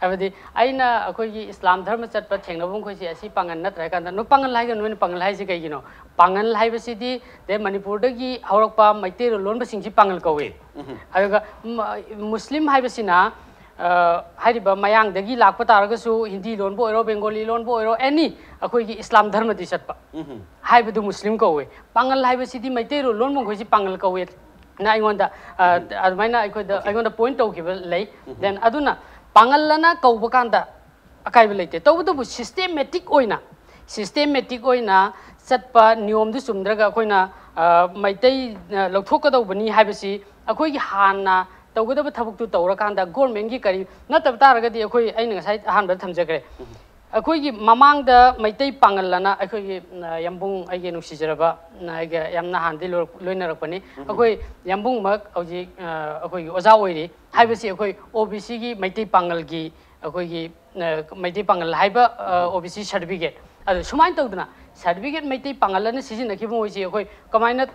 ꯍꯥꯏꯕꯗꯤ ꯑꯩꯅ ꯑꯩꯈꯣꯏꯒꯤ ꯏꯁꯂꯥꯝ ꯙꯔꯃ ꯆꯠꯄ ꯊꯦꯡꯅꯕ ꯃꯈꯣꯏꯁꯦ ꯑꯁꯤ ꯄꯥꯉꯜ ꯅꯠꯇ꯭ꯔꯥ ꯍꯥꯏ ꯀꯥꯟꯗ, ꯅꯣꯏ ꯄꯥꯉꯜ ꯍꯥꯏꯒꯅꯨ, ꯅꯣꯏꯅ ꯄꯥꯉꯜ ꯍꯥꯏꯁꯤ ꯀꯩꯒꯤꯅꯣ? ꯄꯥꯉꯜ ꯍꯥꯏꯕꯁꯤꯗꯤ ꯗꯦ ꯃꯅꯤꯄꯨꯔꯗꯒꯤ ꯍꯧꯔꯛꯄ ꯃꯩꯇꯩꯔꯣꯜ ꯂꯣꯟꯕꯁꯤꯡꯁꯤ ꯄꯥꯉꯜ ꯀꯧꯏ꯫ ꯑꯗꯨꯒ ꯃ- ꯃꯨꯁꯂꯤꯝ ꯍꯥꯏꯕꯁꯤꯅ, ꯑ, ꯍꯥꯏꯔꯤꯕ ꯃꯌꯥꯡꯗꯒꯤ ꯂꯥꯛꯄ ꯇꯥꯔꯒꯁꯨ, ꯍꯤꯟꯗꯤ ꯂꯣꯟꯕ ꯑꯣꯏꯔꯣ, ꯕꯦꯡꯒꯣꯂꯤ ꯂꯣꯟꯕ ꯑꯣꯏꯔꯣ, ꯑꯦꯅꯤ ꯑꯩꯈꯣꯏꯒꯤ ꯏꯁꯂꯥꯝ ꯙꯔꯃꯗꯤ ꯆꯠꯄ ꯍꯥꯏꯕꯗꯨ ꯃꯨꯁꯂꯤꯝ ꯀꯧꯏ꯫ ꯄꯥꯉꯜ ꯍꯥꯏꯕꯁꯤꯗꯤ ꯃꯩꯇꯩꯔꯣꯜ ꯂꯣꯟꯕ ꯃꯈꯣꯏꯁꯤ ꯄꯥꯉꯜ ꯀꯧꯏ꯫ ꯅ ꯑꯩꯉꯣꯟꯗ, ꯑ, ꯑꯗꯨꯃꯥꯏꯅ ꯑꯩꯈꯣꯏꯗ, ꯑꯩꯉꯣꯟꯗ ꯄꯣꯏꯟ ꯇꯧꯈꯤꯕ ꯂꯩ꯫ ꯗꯦꯟ ꯑꯗꯨꯅ ꯄꯥꯉꯜ ꯑꯅ ꯀꯧꯕ ꯀꯥꯟꯗ ꯑꯀꯥꯏꯕ ꯂꯩꯇꯦ꯫ ꯇꯧꯕꯇꯕꯨ ꯁꯤꯁꯇꯦꯃꯦꯇꯤꯛ ꯑꯣꯏꯅ, ꯁꯤꯁꯇꯦꯃꯦꯇꯤꯛ ꯑꯣꯏꯅ ꯆꯠꯄ ꯅꯤꯌꯣꯝꯗꯨ ꯆꯨꯝꯗ꯭ꯔꯒ ꯑꯩꯈꯣꯏꯅ, ꯑ, ꯃꯩꯇꯩ, ꯑ, ꯂꯧꯊꯣꯛꯀꯗꯧꯕꯅꯤ ꯍꯥꯏꯕꯁꯤ ꯑꯩꯈꯣꯏꯒꯤ ꯍꯥꯟꯅ ꯇꯧꯒꯗꯕ ꯊꯕꯛꯇꯨ ꯇꯧꯔꯀꯥꯟꯗ ꯒꯣꯔꯃꯦꯟꯒꯤ ꯀꯔꯤ ꯅꯠꯇꯕ ꯇꯥꯔꯒꯗꯤ, ꯑꯩꯈꯣꯏ, ꯑꯩꯅ ꯉꯁꯥꯏ ꯑꯍꯥꯟꯕꯗ ꯊꯝꯖꯈ꯭ꯔꯦ, ꯑꯩꯈꯣꯏꯒꯤ ꯃꯃꯥꯡꯗ ꯃꯩꯇꯩ ꯄꯥꯉꯜ ꯑꯅ ꯑꯩꯈꯣꯏꯒꯤ, ꯑ, ꯌꯥꯝꯕꯨꯡ, ꯑꯩꯒꯤ ꯅꯨꯡꯁꯤꯖꯔꯕ, ꯑ, ꯑꯩꯒ ꯌꯥꯝ ꯅꯍꯥꯟꯗꯤ ꯂꯣꯏ- ꯂꯣꯏꯅꯔꯛꯄꯅꯤ꯫ ꯑꯩꯈꯣꯏ ꯌꯥꯝꯕꯨꯡꯃꯛ ꯍꯧꯖꯤꯛ, ꯑ, ꯑꯩꯈꯣꯏꯒꯤ ꯑꯣꯖꯥ ꯑꯣꯏꯔꯤ ꯍꯥꯏꯕꯁꯤ ꯑꯩꯈꯣꯏ ꯑꯣ ꯕꯤ ꯁꯤꯒꯤ ꯃꯩꯇꯩ ꯄꯥꯉꯜꯒꯤ, ꯑꯩꯈꯣꯏꯒꯤ, ꯑ, ꯃꯩꯇꯩ ꯄꯥꯉꯜ ꯍꯥꯏꯕ, ꯑ, ꯑꯣ ꯕꯤ ꯁꯤ ꯁꯥꯔꯇꯤꯐꯤꯀꯦꯠ꯫ ꯑꯗꯨ ꯁꯨꯃꯥꯏꯅ ꯇꯧꯗꯅ ꯁꯥꯔꯇꯤꯐꯤꯀꯦꯠ ꯃꯩꯇꯩ ꯄꯥꯉꯜ ꯑꯅ ꯁꯤꯖꯤꯟꯅꯈꯤꯕ ꯃꯣꯏꯁꯤ ꯑꯩꯈꯣꯏ ꯀꯃꯥꯏꯅ,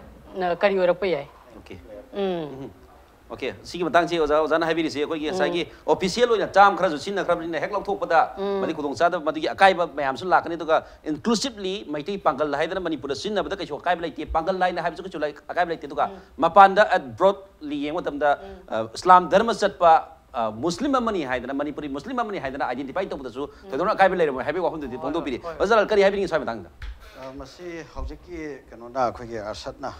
ꯑ, ꯀꯔꯤ ꯑꯣꯏꯔꯛꯄ ꯌꯥꯏ? ꯎꯝ꯫ ꯑꯣꯀꯦ, ꯁꯤꯒꯤ ꯃꯇꯥꯡꯁꯤ ꯑꯣꯖꯥ, ꯑꯣꯖꯥꯅ ꯍꯥꯏꯕꯤꯔꯤꯁꯤ ꯑꯩꯈꯣꯏꯒꯤ ꯉꯁꯥꯏꯒꯤ ꯑꯣꯐꯤꯁꯤꯌꯦꯜ ꯑꯣꯏꯅ ꯇꯥꯔꯝ ꯈꯔꯁꯨ ꯁꯤꯖꯤꯟꯅꯈ꯭ꯔꯕꯅꯤꯅ ꯍꯦꯛ ꯂꯧꯊꯣꯛꯄꯗ ꯃꯗꯨꯒꯤ ꯈꯨꯗꯣꯡꯆꯥꯗꯕ, ꯃꯗꯨꯒꯤ ꯑꯀꯥꯏꯕ ꯃꯌꯥꯝꯁꯨ ꯂꯥꯛꯀꯅꯤ꯫ ꯑꯗꯨꯒ ꯏꯟꯀ꯭ꯂꯨꯁꯤꯞꯂꯤ ꯃꯩꯇꯩ ꯄꯥꯡꯒꯜ ꯍꯥꯏꯗꯅ ꯃꯅꯤꯄꯨꯔꯗ ꯁꯤꯖꯤꯟꯅꯕꯗ ꯀꯩꯁꯨ ꯑꯀꯥꯏꯕ ꯂꯩꯇꯦ, ꯄꯥꯡꯒꯜ ꯍꯥꯏꯅ ꯍꯥꯏꯕꯁꯨ ꯀꯩꯁꯨ ꯂꯩ-, ꯑꯀꯥꯏꯕ ꯂꯩꯇꯦ꯫ ꯑꯗꯨꯒ ꯃꯄꯥꯟꯗ ꯑꯦꯠ ꯕ꯭ꯔꯣꯗꯂꯤ ꯌꯦꯡꯕ ꯃꯇꯝꯗ, ꯑ, ꯏꯁꯂꯥꯝ ꯙꯔꯃ ꯆꯠꯄ, ꯑ, ꯃꯨꯁꯂꯤꯝ ꯑꯃꯅꯤ ꯍꯥꯏꯗꯅ, ꯃꯅꯤꯄꯨꯔꯤ ꯃꯨꯁꯂꯤꯝ ꯑꯃꯅꯤ ꯍꯥꯏꯗꯅ ꯑꯥꯏꯗꯦꯟꯇꯤꯐꯥꯏ ꯇꯧꯕꯗꯁꯨ ꯊꯣꯏꯗꯣꯛꯅ ꯑꯀꯥꯏꯕ ꯂꯩꯔꯝꯃꯣꯏ ꯍꯥꯏꯕꯒꯤ ꯋꯥꯐꯝꯗꯨꯗꯤ ꯐꯣꯡꯗꯣꯛꯄꯤꯔꯤ꯫ ꯑꯣꯖꯥ ꯂꯥꯜ, ꯀꯔꯤ ꯍꯥꯏꯕꯤꯅꯤꯡꯉꯤ ꯁ꯭ꯋꯥꯏ ꯃꯇꯥꯡꯗ? ꯑ, ꯃꯁꯤ ꯍꯧꯖꯤꯛꯀꯤ ꯀꯩꯅꯣꯅ, ꯑꯩꯈꯣꯏꯒꯤ ꯑꯔꯁꯠꯅ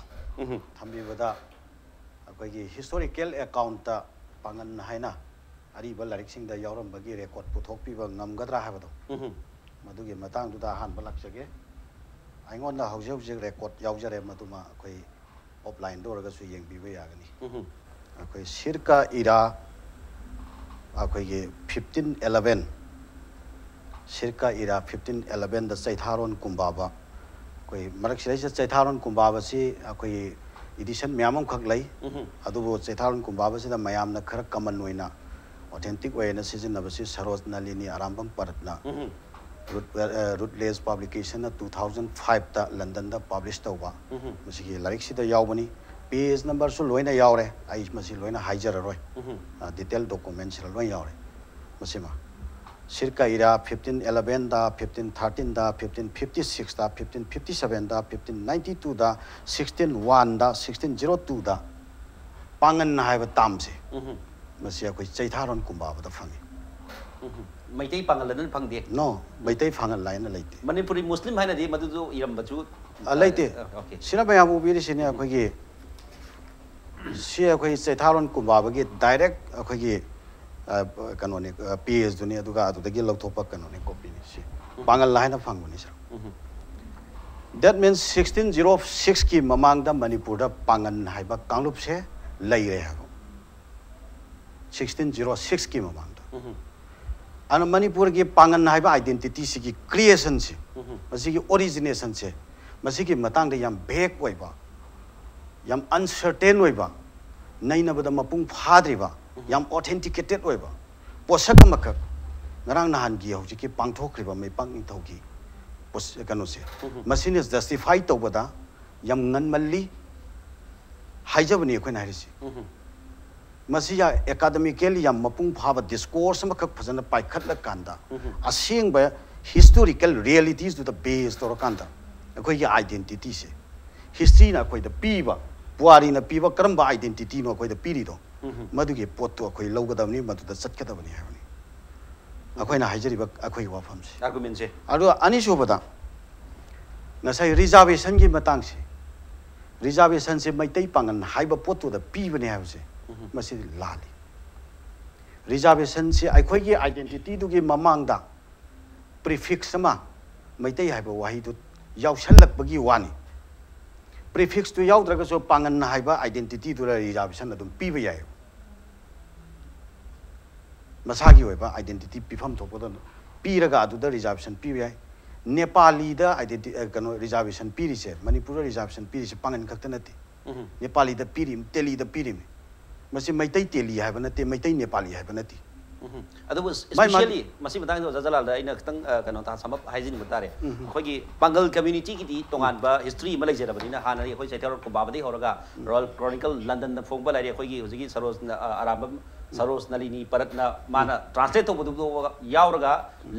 ꯊꯝꯕꯤꯕꯗ ꯑꯩꯈꯣꯏꯒꯤ ꯍꯤꯁꯇꯣꯔꯤꯀꯦꯜ ꯑꯦꯀꯥꯎꯟꯠꯇ ꯄꯥꯡꯒꯟ ꯍꯥꯏꯅ ꯑꯔꯤꯕ ꯂꯥꯏꯔꯤꯛꯁꯤꯡꯗ ꯌꯥꯎꯔꯝꯕꯒꯤ ꯔꯦꯀꯣꯔꯠ ꯄꯨꯊꯣꯛꯄꯤꯕ ꯉꯝꯒꯗ꯭ꯔꯥ ꯍꯥꯏꯕꯗꯣ, ꯃꯗꯨꯒꯤ ꯃꯇꯥꯡꯗꯨꯗ ꯑꯍꯥꯟꯕ ꯂꯥꯛꯆꯒꯦ꯫ ꯑꯩꯉꯣꯟꯗ ꯍꯧꯖꯤꯛ ꯍꯧꯖꯤꯛ ꯔꯦꯀꯣꯔꯠ ꯌꯥꯎꯖꯔꯦ, ꯃꯗꯨꯃ ꯑꯩꯈꯣꯏ ꯑꯣꯐꯂꯥꯏꯟꯗ ꯑꯣꯏꯔꯒꯁꯨ ꯌꯦꯡꯕꯤꯕ ꯌꯥꯒꯅꯤ꯫ ꯑꯩꯈꯣꯏ ꯁꯤꯔꯀꯥ ꯏꯔꯥ, ꯑꯩꯈꯣꯏꯒꯤ fifteen eleven, ꯁꯤꯔꯀꯥ era fifteen ꯑꯦꯂꯚꯦꯟꯗ ꯆꯩꯊꯥꯔꯣꯟ Kumbaba, ꯑꯩꯈꯣꯏ ꯃꯔꯛꯁꯤꯗꯩꯁꯤꯗ ꯆꯩꯊꯥꯔꯣꯟ ꯀꯨꯝꯕꯥꯕꯁꯤ ꯑꯩꯈꯣꯏꯒꯤ ꯏꯗꯤꯁꯟ ꯃꯌꯥꯝ ꯑꯃꯈꯛ ꯂꯩ꯫ ꯑꯗꯨꯕꯨ ꯆꯩꯊꯥꯔꯣꯟ ꯀꯨꯝꯕꯥꯕꯁꯤꯗ ꯃꯌꯥꯝꯅ ꯈꯔ ꯀꯃꯟ ꯑꯣꯏꯅ ꯑꯣꯊꯦꯟꯇꯤꯛ ꯑꯣꯏꯅ ꯁꯤꯖꯤꯟꯅꯕꯁꯤ ꯁꯔꯣꯖ ꯅꯂꯤꯅꯤ ꯑꯔꯥꯝꯕꯝ ꯄꯔꯠꯅ ꯔꯨꯠ-, ꯑ, ꯔꯨꯠꯂꯦꯖ ꯄꯕ꯭ꯂꯤꯀꯦꯁꯟꯅ ꯇꯨ ꯊꯥꯎꯖꯟ ꯐꯥꯏꯚꯇ ꯂꯟꯗꯟꯗ ꯄꯕ꯭ꯂꯤꯁ ꯇꯧꯕ ꯃꯁꯤꯒꯤ ꯂꯥꯏꯔꯤꯛꯁꯤꯗ ꯌꯥꯎꯕꯅꯤ꯫ ꯄꯦꯖ ꯅꯝꯕꯔꯁꯨ ꯂꯣꯏꯅ ꯌꯥꯎꯔꯦ, ꯑꯩ ꯃꯁꯤ ꯂꯣꯏꯅ ꯍꯥꯏꯖꯔꯔꯣꯏ꯫ ꯗꯤꯇꯦꯜ ꯗꯣꯀꯨꯃꯦꯟꯁꯤꯗ ꯂꯣꯏ ꯌꯥꯎꯔꯦ꯫ ꯃꯁꯤꯃ ꯁꯤꯔꯀ ꯏꯔꯥ ꯐꯤꯐꯇꯤꯟ ꯑꯦꯂꯚꯦꯟꯗ, ꯐꯤꯐꯇꯤꯟ ꯊꯥꯔꯇꯤꯟꯗ, ꯐꯤꯐꯇꯤꯟ ꯐꯤꯐꯇꯤ ꯁꯤꯛꯁꯇ, ꯐꯤꯐꯇꯤꯟ ꯐꯤꯐꯇꯤ ꯁꯚꯦꯟꯗ, ꯐꯤꯐꯇꯤꯟ ꯅꯥꯏꯟꯇꯤ ꯇꯨꯗ, ꯁꯤꯛꯁꯇꯤꯟ ꯋꯥꯟꯗ, ꯁꯤꯛꯁꯇꯤꯟ ꯖꯤꯔꯣ ꯇꯨꯗ ꯄꯥꯡꯒꯟ ꯍꯥꯏꯕ ꯇꯥꯝꯁꯦ, ꯎꯝ꯫ ꯃꯁꯤ ꯑꯩꯈꯣꯏ ꯆꯩꯊꯥꯔꯣꯟ ꯀꯨꯝꯕꯥꯕꯗ ꯐꯪꯉꯤ꯫ ꯎꯝ꯫ ꯃꯩꯇꯩ ꯄꯥꯡꯒꯜ ꯑꯗꯨꯅ ꯐꯪꯗꯦ꯫ ꯅꯣ, ꯃꯩꯇꯩ ꯄꯥꯡꯒꯜ ꯍꯥꯏꯅ ꯂꯩꯇꯦ꯫ ꯃꯅꯤꯄꯨꯔꯤ ꯃꯨꯁꯂꯤꯝ ꯍꯥꯏꯅꯗꯤ ꯃꯗꯨꯗꯣ ꯏꯔꯝꯕꯁꯨ ꯑ, ꯂꯩꯇꯦ꯫ ꯑ, okay꯫ ꯁꯤꯅ ꯃꯌꯥꯝ ꯎꯕꯤꯔꯤꯁꯤꯅꯦ ꯑꯩꯈꯣꯏꯒꯤ, ꯁꯤ ꯑꯩꯈꯣꯏ ꯆꯩꯊꯥꯔꯣꯟ ꯀꯨꯝꯕꯥꯕꯒꯤ direct ꯑꯩꯈꯣꯏꯒꯤ, ꯑ, ꯀꯩꯅꯣꯅꯤ, ꯑ, pageꯗꯨꯅꯤ, ꯑꯗꯨꯒ ꯑꯗꯨꯗꯒꯤ ꯂꯧꯊꯣꯛꯄ ꯀꯩꯅꯣꯅꯤ, copyꯅꯤ꯫ ꯁꯤ ꯄꯥꯡꯒꯜ ꯍꯥꯏꯅ ꯐꯪꯕꯅꯤ, sir꯫ Um. That means sixteen zero ꯁꯤꯛꯁꯀꯤ ꯃꯃꯥꯡꯗ ꯃꯅꯤꯄꯨꯔꯗ ꯄꯥꯡꯒꯟ ꯍꯥꯏꯕ ꯀꯥꯡꯂꯨꯞꯁꯦ ꯂꯩꯔꯦ ꯍꯥꯏꯕ꯫ ꯁꯤꯛꯁꯇꯤꯟ ꯖꯤꯔꯣ ꯁꯤꯛꯁꯀꯤ ꯃꯃꯥꯡꯗ꯫ ꯎꯝ꯫ ꯑꯗꯨꯅ ꯃꯅꯤꯄꯨꯔꯒꯤ ꯄꯥꯡꯒꯟ ꯍꯥꯏꯕ identityꯁꯤꯒꯤ creationꯁꯤ, ꯎꯝ꯫ ꯃꯁꯤꯒꯤ originationꯁꯦ, ꯃꯁꯤꯒꯤ ꯃꯇꯥꯡꯗ ꯌꯥꯝ vague ꯑꯣꯏꯕ, ꯌꯥꯝ uncertain ꯑꯣꯏꯕ, ꯅꯩꯅꯕꯗ ꯃꯄꯨꯡ ꯐꯥꯗ꯭ꯔꯤꯕ, ꯌꯥꯝ authenticated ꯑꯣꯏꯕ ꯄꯣꯠꯁꯛ ꯑꯃꯈꯛ ꯉꯔꯥꯡ ꯅꯍꯥꯟꯒꯤ ꯍꯧꯖꯤꯛꯀꯤ ꯄꯥꯡꯊꯣꯛꯈ꯭ꯔꯤꯕ ꯃꯩꯄꯥꯛ ꯅꯤꯡꯊꯧꯒꯤ ꯄꯣꯠ-, ꯀꯩꯅꯣꯁꯦ, ꯎꯝ꯫ ꯃꯁꯤꯅ justify ꯇꯧꯕꯗ ꯌꯥꯝ ꯉꯟꯃꯜꯂꯤ ꯍꯥꯏꯖꯕꯅꯤ ꯑꯩꯈꯣꯏꯅ ꯍꯥꯏꯔꯤꯁꯤ꯫ ꯎꯝ꯫ ꯃꯁꯤ ꯌꯥ-, academically ꯌꯥꯝ ꯃꯄꯨꯡ ꯐꯥꯕ discourse ꯑꯃꯈꯛ ꯐꯖꯅ ꯄꯥꯏꯈꯠꯂꯀꯥꯟꯗ, ꯎꯝ꯫ ꯑꯁꯦꯡꯕ historical realities ꯗꯨꯗ base ꯇꯧꯔꯀꯥꯟꯗ ꯑꯩꯈꯣꯏꯒꯤ identityꯁꯦ, historyꯅ ꯑꯩꯈꯣꯏꯗ ꯄꯤꯕ, ꯄꯨꯋꯥꯔꯤꯅ ꯄꯤꯕ ꯀꯔꯝꯕ identityꯅꯣ ꯑꯩꯈꯣꯏꯗ ꯄꯤꯔꯤꯗꯣ, ꯎꯝ꯫ ꯃꯗꯨꯒꯤ ꯄꯣꯠꯇꯣ ꯑꯩꯈꯣꯏ ꯂꯧꯒꯗꯕꯅꯤ, ꯃꯗꯨꯗ ꯆꯠꯀꯗꯕꯅꯤ ꯍꯥꯏꯕꯅꯤ ꯑꯩꯈꯣꯏꯅ ꯍꯥꯏꯖꯔꯤꯕ ꯑꯩꯈꯣꯏꯒꯤ ꯋꯥꯐꯝꯁꯦ꯫ Argumentꯁꯦ꯫ ꯑꯗꯨꯒ ꯑꯅꯤꯁꯨꯕꯗ, ꯉꯁꯥꯏ reservationꯒꯤ ꯃꯇꯥꯡꯁꯦ, reservationꯁꯦ ꯃꯩꯇꯩ ꯄꯥꯡꯒꯜ ꯍꯥꯏꯕ ꯄꯣꯠꯇꯨꯗ ꯄꯤꯕꯅꯦ ꯍꯥꯏꯕꯁꯦ, ꯎꯝ꯫ ꯃꯁꯤꯗꯤ ꯂꯥꯜꯂꯤ꯫ Reservationꯁꯦ ꯑꯩꯈꯣꯏꯒꯤ identityꯗꯨꯒꯤ ꯃꯃꯥꯡꯗ prefix ꯑꯃ, ꯃꯩꯇꯩ ꯍꯥꯏꯕ ꯋꯥꯍꯩꯗꯨ ꯌꯥꯎꯁꯜꯂꯛꯄꯒꯤ ꯋꯥꯅꯤ꯫ Prefixꯇꯨ ꯌꯥꯎꯗ꯭ꯔꯒꯁꯨ ꯄꯥꯡꯒꯟ ꯍꯥꯏꯕ identityꯗꯨꯗ reservation ꯑꯗꯨꯝ ꯄꯤꯕ ꯌꯥꯏ꯫ ꯃꯁꯥꯒꯤ ꯑꯣꯏꯕ identity ꯄꯤꯐꯝ ꯊꯣꯛꯄꯗ ꯄꯤꯔꯒ ꯑꯗꯨꯗ reservation ꯄꯤꯕ ꯌꯥꯏ꯫ ꯅꯦꯄꯥꯂꯤꯗ identi-, ꯑ, ꯀꯩꯅꯣ, reservation ꯄꯤꯔꯤꯁꯦ, ꯃꯅꯤꯄꯨꯔꯗ reservation ꯄꯤꯔꯤꯁꯦ ꯄꯥꯡꯒꯟ ꯈꯛꯇ ꯅꯠꯇꯦ꯫ ꯎꯝ꯫ ꯅꯦꯄꯥꯂꯤꯗ ꯄꯤꯔꯤꯃꯤ, ꯇꯦꯂꯤꯗ ꯄꯤꯔꯤꯃꯤ꯫ ꯃꯁꯤ ꯃꯩꯇꯩ ꯇꯦꯂꯤ ꯍꯥꯏꯕ ꯅꯠꯇꯦ, ꯃꯩꯇꯩ ꯅꯦꯄꯥꯂꯤ ꯍꯥꯏꯕ ꯅꯠꯇꯦ꯫ ꯎꯝ꯫ ꯑꯗꯨꯕꯨ ꯃꯥꯏ ꯃꯥꯒꯤ especially ꯃꯁꯤ ꯃꯇꯥꯡꯗ ꯑꯣꯖꯥ ꯖꯂꯥꯜꯗ ꯑꯩꯅ ꯈꯤꯇꯪ, ꯑ, ꯀꯩꯅꯣ ꯇ-, sum up ꯍꯥꯏꯖꯅꯤꯡꯕ ꯇꯥꯔꯦ꯫ ꯑꯩꯈꯣꯏꯒꯤ ꯄꯥꯡꯒꯜ communityꯒꯤꯗꯤ ꯇꯣꯉꯥꯟꯕ history ꯑꯃ ꯂꯩꯖꯔꯕꯅꯤꯅ, ꯍꯥꯟꯅꯗꯤ ꯑꯩꯈꯣꯏ ꯆꯩꯊꯥꯔꯣꯟ ꯀꯨꯝꯕꯥꯕꯗꯒꯤ ꯍꯧꯔꯒ Royal Chronicle Londonꯗ ꯐꯣꯡꯕ ꯂꯩꯔꯦ, ꯑꯩꯈꯣꯏꯒꯤ ꯍꯧꯖꯤꯛꯀꯤ ꯁꯔꯣꯖ, ꯑ, ꯑꯔꯥꯝꯕꯝ ꯁꯔꯣꯖ ꯅꯂꯤꯅꯤ ꯄꯔꯠꯅ ꯃꯥꯅ ꯇ꯭ꯔꯥꯟꯁꯂꯦꯠ ꯇꯧꯕꯗꯨ ꯌꯥꯎꯔꯒ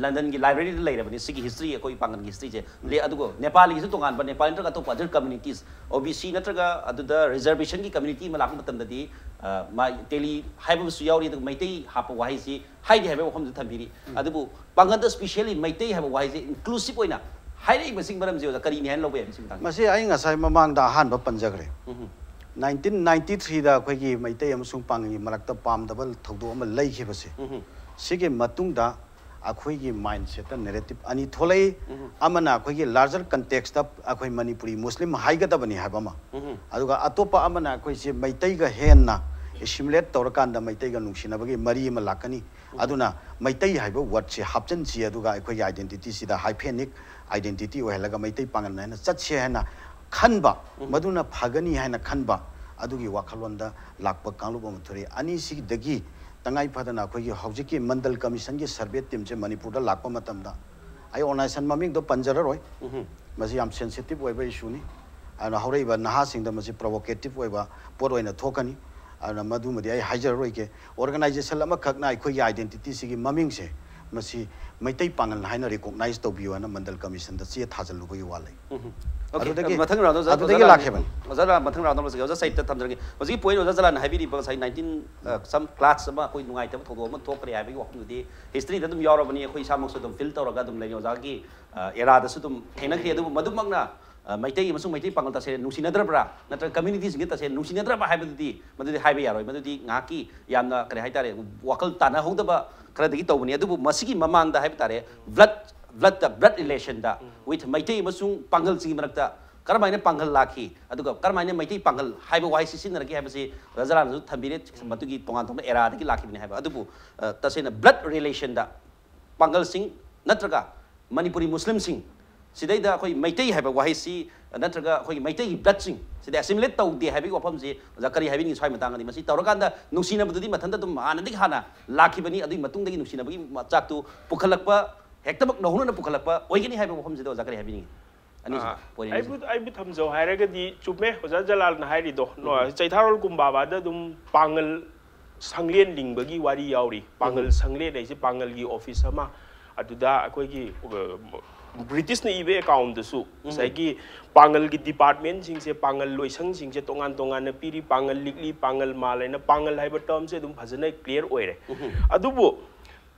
ꯂꯟꯗꯟꯒꯤ ꯂꯥꯏꯕ꯭ꯔꯦꯔꯤꯗ ꯂꯩꯔꯕꯅꯤ꯫ ꯁꯤꯒꯤ ꯍꯤꯁꯇ꯭ꯔꯤ ꯑꯩꯈꯣꯏ ꯄꯥꯡꯒꯜꯒꯤ ꯍꯤꯁꯇ꯭ꯔꯤꯁꯦ ꯂꯩ꯫ ꯑꯗꯨꯒ ꯅꯦꯄꯥꯂꯤꯒꯤꯁꯨ ꯇꯣꯉꯥꯟꯕ, ꯅꯦꯄꯥꯂꯤ ꯅꯠꯇ꯭ꯔꯒ ꯑꯇꯣꯞꯄ ꯑꯗꯔ ꯀꯝꯃ꯭ꯌꯨꯅꯤꯇꯤꯁ, ꯑꯣ ꯕꯤ ꯁꯤ ꯅꯠꯇ꯭ꯔꯒ ꯑꯗꯨꯗ ꯔꯤꯖꯔꯕꯦꯁꯟꯒꯤ ꯀꯝꯃ꯭ꯌꯨꯅꯤꯇꯤ ꯑꯃ ꯂꯥꯛꯄ ꯃꯇꯝꯗꯗꯤ, ꯑ, ꯃꯥ ꯇꯦꯂꯤ ꯍꯥꯏꯕ ꯑꯃꯁꯨ ꯌꯥꯎꯔꯤ, ꯑꯗꯨꯒ ꯃꯩꯇꯩ ꯍꯥꯞꯄ ꯋꯥꯍꯩꯁꯤ ꯍꯥꯏꯗꯦ ꯍꯥꯏꯕ ꯋꯥꯐꯝꯗꯨ ꯊꯝꯕꯤꯔꯤ꯫ ꯑꯗꯨꯕꯨ ꯄꯥꯡꯒꯜꯗ ꯁ꯭ꯄꯤꯁꯤꯌꯦꯜꯂꯤ ꯃꯩꯇꯩ ꯍꯥꯏꯕ ꯋꯥꯍꯩꯁꯦ ꯏꯟꯀ꯭ꯂꯨꯁꯤꯞ ꯑꯣꯏꯅ ꯍꯥꯏꯔꯛꯏꯕꯁꯤꯒꯤ ꯃꯔꯝꯁꯤ ꯑꯣꯖꯥ ꯀꯔꯤꯅꯤ ꯍꯥꯏꯅ ꯂꯧꯕ ꯌꯥꯏ ꯃꯁꯤ ꯃꯇꯥꯡꯗ? ꯃꯁꯤ ꯑꯩ ꯉꯁꯥꯏ ꯃꯃꯥꯡꯗ ꯑꯍꯥꯟꯕ ꯄꯟꯖꯈ꯭ꯔꯦ꯫ ꯎꯝ꯫ ꯅꯥꯏꯟꯇꯤꯟ ꯅꯥꯏꯟꯇꯤ ꯊ꯭ꯔꯤꯗ ꯑꯩꯈꯣꯏꯒꯤ ꯃꯩꯇꯩ ꯑꯃꯁꯨꯡ ꯄꯥꯡꯒꯜꯒꯤ ꯃꯔꯛꯇ ꯄꯥꯝꯗꯕ ꯊꯧꯗꯣꯛ ꯑꯃ ꯂꯩꯈꯤꯕꯁꯦ, ꯎꯝ꯫ ꯁꯤꯒꯤ ꯃꯇꯨꯡꯗ ꯑꯩꯈꯣꯏꯒꯤ ꯃꯥꯏꯟꯁꯦꯠꯇ ꯅꯦꯔꯦꯇꯤꯞ ꯑꯅꯤ ꯊꯣꯛꯂꯛꯏ꯫ ꯎꯝ꯫ ꯑꯃꯅ ꯑꯩꯈꯣꯏꯒꯤ ꯂꯥꯔꯖꯔ ꯀꯟꯇꯦꯛꯁꯇ ꯑꯩꯈꯣꯏ ꯃꯅꯤꯄꯨꯔꯤ ꯃꯨꯁꯂꯤꯝ ꯍꯥꯏꯒꯗꯕꯅꯤ ꯍꯥꯏꯕ ꯑꯃ, ꯎꯝ꯫ ꯑꯗꯨꯒ ꯑꯇꯣꯞꯄ ꯑꯃꯅ ꯑꯩꯈꯣꯏꯁꯦ ꯃꯩꯇꯩꯒ ꯍꯦꯟꯅ ꯑꯦꯁꯤꯃꯤꯂꯦꯠ ꯇꯧꯔꯀꯥꯟꯗ ꯃꯩꯇꯩꯒ ꯅꯨꯡꯁꯤꯅꯕꯒꯤ ꯃꯔꯤ ꯑꯃ ꯂꯥꯛꯀꯅꯤ꯫ ꯑꯗꯨꯅ ꯃꯩꯇꯩ ꯍꯥꯏꯕ ꯋꯥꯔꯗꯁꯦ ꯍꯥꯞꯆꯤꯟꯁꯤ, ꯑꯗꯨꯒ ꯑꯩꯈꯣꯏꯒꯤ ꯑꯥꯏꯗꯦꯟꯇꯤꯇꯤꯁꯤꯗ ꯍꯥꯏꯐꯦꯅꯤꯛ ꯑꯥꯏꯗꯦꯟꯇꯤꯇꯤ ꯑꯣꯏꯍꯜꯂꯒ ꯃꯩꯇꯩ ꯄꯥꯡꯒꯜ ꯍꯥꯏꯅ ꯆꯠꯁꯦ ꯍꯥꯏꯅ ꯈꯟꯕ, ꯎꯝ꯫ ꯃꯗꯨꯅ ꯐꯒꯅꯤ ꯍꯥꯏꯅ ꯈꯟꯕ ꯑꯗꯨꯒꯤ ꯋꯥꯈꯜꯂꯣꯟꯗ ꯂꯥꯛꯄ ꯀꯥꯡꯂꯨꯞ ꯑꯃ ꯊꯣꯛꯂꯛꯏ꯫ ꯑꯅꯤꯁꯤꯗꯒꯤ ꯇꯉꯥꯏ ꯐꯗꯅ ꯑꯩꯈꯣꯏꯒꯤ ꯍꯧꯖꯤꯛꯀꯤ ꯃꯟꯗꯜ ꯀꯃꯤꯁꯟꯒꯤ ꯁꯔꯚꯦ ꯇꯤꯝꯁꯦ ꯃꯅꯤꯄꯨꯔꯗ ꯂꯥꯛꯄ ꯃꯇꯝꯗ, ꯑꯩ ꯑꯣꯔꯒꯅꯥꯏꯖꯦꯁꯟ ꯃꯃꯤꯡꯗꯣ ꯄꯟꯖꯔꯔꯣꯏ, ꯎꯝ꯫ ꯃꯁꯤ ꯌꯥꯝ ꯁꯦꯟꯁꯤꯇꯤꯚ ꯑꯣꯏꯕ ꯏꯁꯨꯅꯤ꯫ ꯑꯗꯨꯅ ꯍꯧꯔꯛꯏꯕ ꯅꯍꯥꯁꯤꯡꯗ ꯃꯁꯤ ꯄ꯭ꯔꯣꯚꯣꯀꯦꯇꯤꯚ ꯑꯣꯏꯕ ꯄꯣꯠ ꯑꯣꯏꯅ ꯊꯣꯛꯀꯅꯤ꯫ ꯑꯗꯨꯅ ꯃꯗꯨꯃꯗꯤ ꯑꯩ ꯍꯥꯏꯖꯔꯔꯣꯏꯒꯦ꯫ ꯑꯣꯔꯒꯅꯥꯏꯖꯦꯁꯟ ꯑꯃꯈꯛꯅ ꯑꯩꯈꯣꯏꯒꯤ ꯑꯥꯏꯗꯦꯟꯇꯤꯇꯤꯁꯤꯒꯤ ꯃꯃꯤꯡꯁꯦ ꯃꯁꯤ ꯃꯩꯇꯩ ꯄꯥꯡꯒꯜ ꯍꯥꯏꯅ ꯔꯤꯀꯣꯛꯅꯥꯏꯖ ꯇꯧꯕꯤꯌꯨ ꯍꯥꯏꯅ ꯃꯟꯗꯜ ꯀꯃꯤꯁꯟꯗ ꯆꯦ ꯊꯥꯖꯤꯜꯂꯨꯕꯒꯤ ꯋꯥ ꯂꯩ꯫ ꯎꯝ꯫ ꯑꯣꯀꯦ, ꯑꯗꯨꯗꯒꯤ, ꯃꯊꯪ ꯔꯥꯎꯟꯗ ꯑꯣꯖꯥ, ꯑꯗꯨꯗꯒꯤ ꯑꯣꯖꯥ ꯂꯥꯛꯈꯤꯕꯅꯤ꯫ ꯑꯣꯖꯥ ꯔꯥ-, ꯃꯊꯪ ꯔꯥꯎꯟꯗ ꯑꯃ ꯆꯠꯀꯦ꯫ ꯑꯣꯖꯥ ꯁꯍꯤꯠꯇ ꯊꯝꯖꯔꯒꯦ꯫ ꯍꯧꯖꯤꯛꯀꯤ ꯄꯣꯏꯟ ꯑꯣꯖꯥ ꯖꯂꯥꯟꯅ ꯍꯥꯏꯕꯤꯔꯤꯕ ꯉꯁꯥꯏ ꯅꯥꯏꯟꯇꯤꯟ, ꯑ, ꯁꯝ ꯀ꯭ꯂꯥꯁ ꯑꯃ ꯑꯩꯈꯣꯏ ꯅꯨꯡꯉꯥꯏꯇꯕ ꯊꯧꯗꯣꯛ ꯑꯃ ꯊꯣꯛꯈ꯭ꯔꯦ ꯍꯥꯏꯕꯒꯤ ꯋꯥꯐꯝꯗꯨꯗꯤ ꯍꯤꯁꯇ꯭ꯔꯤꯗ ꯑꯗꯨꯝ ꯌꯥꯎꯔꯕꯅꯤ꯫ ꯑꯩꯈꯣꯏ ꯏꯁꯥꯃꯛꯁꯨ ꯑꯗꯨꯝ ꯐꯤꯜ ꯇꯧꯔꯒ ꯑꯗꯨꯝ ꯂꯩꯔꯤ꯫ ꯑꯣꯖꯥꯒꯤ, ꯑ, ꯑꯦꯔꯥꯗꯁꯨ ꯑꯗꯨꯝ ꯊꯦꯡꯅꯈ꯭ꯔꯦ꯫ ꯑꯗꯨꯕꯨ ꯃꯗꯨꯃꯛꯅ, ꯑ, ꯃꯩꯇꯩ ꯑꯃꯁꯨꯡ ꯃꯩꯇꯩ ꯄꯥꯡꯒꯜ ꯇꯁꯦꯡꯅ ꯅꯨꯡꯁꯤꯅꯗ꯭ꯔꯕ꯭ꯔꯥ, ꯅꯠꯇ꯭ꯔꯒ ꯀꯝꯃ꯭ꯌꯨꯅꯤꯇꯤꯁꯤꯡꯒ ꯇꯁꯦꯡꯅ ꯅꯨꯡꯁꯤꯅꯗ꯭ꯔꯕ ꯍꯥꯏꯕꯗꯨꯗꯤ ꯃꯗꯨꯗꯤ ꯍꯥꯏꯕ ꯌꯥꯔꯣꯏ꯫ ꯃꯗꯨꯗꯤ ꯉꯥꯏꯍꯥꯛꯀꯤ ꯌꯥꯝꯅ, ꯀꯔꯤ ꯍꯥꯏꯇꯥꯔꯦ, ꯋꯥꯈꯜ ꯇꯥꯟꯅꯍꯧꯗꯕ ꯈꯔꯗꯒꯤ ꯇꯧꯕꯅꯤ꯫ ꯑꯗꯨꯕꯨ ꯃꯁꯤꯒꯤ ꯃꯃꯥꯡꯗ ꯍꯥꯏꯕ ꯇꯥꯔꯦ, ꯕ꯭ꯂꯠ, ꯕ꯭ꯂꯠꯇ, ꯕ꯭ꯂꯠ ꯔꯤꯂꯦꯁꯟꯗ with ꯃꯩꯇꯩ ꯑꯃꯁꯨꯡ ꯄꯥꯡꯒꯜꯁꯤꯡꯒꯤ ꯃꯔꯛꯇ ꯀꯔꯝꯍꯥꯏꯅ ꯄꯥꯡꯒꯜ ꯂꯥꯛꯈꯤ, ꯑꯗꯨꯒ ꯀꯔꯝꯍꯥꯏꯅ ꯃꯩꯇꯩ ꯄꯥꯡꯒꯜ ꯍꯥꯏꯕ ꯋꯥꯍꯩꯁꯤ ꯁꯤꯖꯤꯟꯅꯔꯛꯈꯤ ꯍꯥꯏꯕꯁꯤ ꯑꯣꯖꯥ ꯖꯂꯥꯟꯅꯁꯨ ꯊꯝꯕꯤꯔꯦ꯫ ꯃꯗꯨꯒꯤ ꯇꯣꯉꯥꯟ ꯇꯣꯉꯥꯟꯕ ꯑꯦꯔꯥꯗꯒꯤ ꯂꯥꯛꯈꯤꯕꯅꯤ ꯍꯥꯏꯕ꯫ ꯑꯗꯨꯕꯨ, ꯑ, ꯇꯁꯦꯡꯅ ꯕ꯭ꯂꯠ ꯔꯤꯂꯦꯁꯟꯗ ꯄꯥꯡꯒꯜꯁꯤꯡ ꯅꯠꯇ꯭ꯔꯒ ꯃꯅꯤꯄꯨꯔꯤ ꯃꯨꯁꯂꯤꯝꯁꯤꯡ ꯁꯤꯗꯩꯗ ꯑꯩꯈꯣꯏ ꯃꯩꯇꯩ ꯍꯥꯏꯕ ꯋꯥꯍꯩꯁꯤ ꯅꯠꯇ꯭ꯔꯒ ꯑꯩꯈꯣꯏꯒꯤ ꯃꯩꯇꯩꯒꯤ ꯕ꯭ꯂꯠꯁꯤꯡ ꯁꯤꯗ ꯑꯦꯁꯤꯃꯤꯂꯦꯠ ꯇꯧꯗꯦ ꯍꯥꯏꯕꯒꯤ ꯋꯥꯐꯝꯁꯤ ꯑꯣꯖꯥ ꯀꯔꯤ ꯍꯥꯏꯕꯤꯅꯤꯡꯉꯤ? ꯁ꯭ꯋꯥꯏ ꯃꯇꯥꯡꯗꯗꯤ ꯃꯁꯤ ꯇꯧꯔꯀꯥꯟꯗ ꯅꯨꯡꯁꯤꯅꯕꯗꯨꯗꯤ ꯃꯊꯟꯇ ꯑꯗꯨꯝ ꯍꯥꯟꯅꯗꯒꯤ ꯍꯥꯟꯅ ꯂꯥꯛꯈꯤꯕꯅꯤ꯫ ꯑꯗꯨꯒꯤ ꯃꯇꯨꯡꯗꯒꯤ ꯅꯨꯡꯁꯤꯅꯕꯒꯤ ꯃꯆꯥꯛꯇꯨ ꯄꯨꯈꯠꯂꯛꯄ, ꯍꯦꯛꯇꯃꯛ ꯅꯧꯍꯧꯅꯅ ꯄꯨꯈꯠꯂꯛꯄ ꯑꯣꯏꯒꯅꯤ ꯍꯥꯏꯕ ꯋꯥꯐꯝꯁꯤꯗ ꯑꯣꯖꯥ ꯀꯔꯤ ꯍꯥꯏꯕꯤꯅꯤꯡꯉꯤ? ꯑꯅꯤꯁꯤꯗ ꯑꯥ, point ꯑꯅꯤꯁꯤꯗ꯫ ꯑꯩꯕꯨ, ꯑꯩꯕꯨ ꯊꯝꯖꯧ ꯍꯥꯏꯔꯒꯗꯤ ꯆꯨꯝꯃꯦ, ꯑꯣꯖꯥ ꯖꯂꯥꯜꯅ ꯍꯥꯏꯔꯤꯗꯣ꯫ ꯅꯣ, ꯎꯝ꯫ ꯆꯩꯊꯥꯔꯣꯜ ꯀꯨꯝꯕꯥꯕꯥꯗ ꯑꯗꯨꯝ ꯄꯥꯡꯒꯜ ꯁꯪꯂꯦꯟ ꯂꯤꯡꯕꯒꯤ ꯋꯥꯔꯤ ꯌꯥꯎꯔꯤ꯫ ꯄꯥꯡꯒꯜ ꯁꯪꯂꯦꯟ ꯍꯥꯏꯁꯦ ꯄꯥꯡꯒꯜꯒꯤ ꯑꯣꯐꯤꯁ ꯑꯃ, ꯑꯗꯨꯗ ꯑꯩꯈꯣꯏꯒꯤ, ꯑ, ꯕ꯭ꯔꯤꯇꯤꯁꯅ ꯏꯕ ꯑꯦꯀꯥꯎꯟꯗꯁꯨ ꯉꯁꯥꯏꯒꯤ ꯄꯥꯡꯒꯜꯒꯤ ꯗꯤꯄꯥꯔꯠꯃꯦꯟꯁꯤꯡꯁꯦ, ꯄꯥꯡꯒꯜ ꯂꯣꯏꯁꯪꯁꯤꯡꯁꯦ ꯇꯣꯉꯥꯟ ꯇꯣꯉꯥꯟꯅ ꯄꯤꯔꯤ꯫ ꯄꯥꯡꯒꯜ ꯂꯤꯛꯂꯤ, ꯄꯥꯡꯒꯜ ꯃꯥꯜ ꯍꯥꯏꯅ ꯄꯥꯡꯒꯜ ꯍꯥꯏꯕ ꯇꯔꯝꯁꯦ ꯑꯗꯨꯝ ꯐꯖꯅ ꯀ꯭ꯂꯤꯌꯥꯔ ꯑꯣꯏꯔꯦ꯫ ꯑꯗꯨꯕꯨ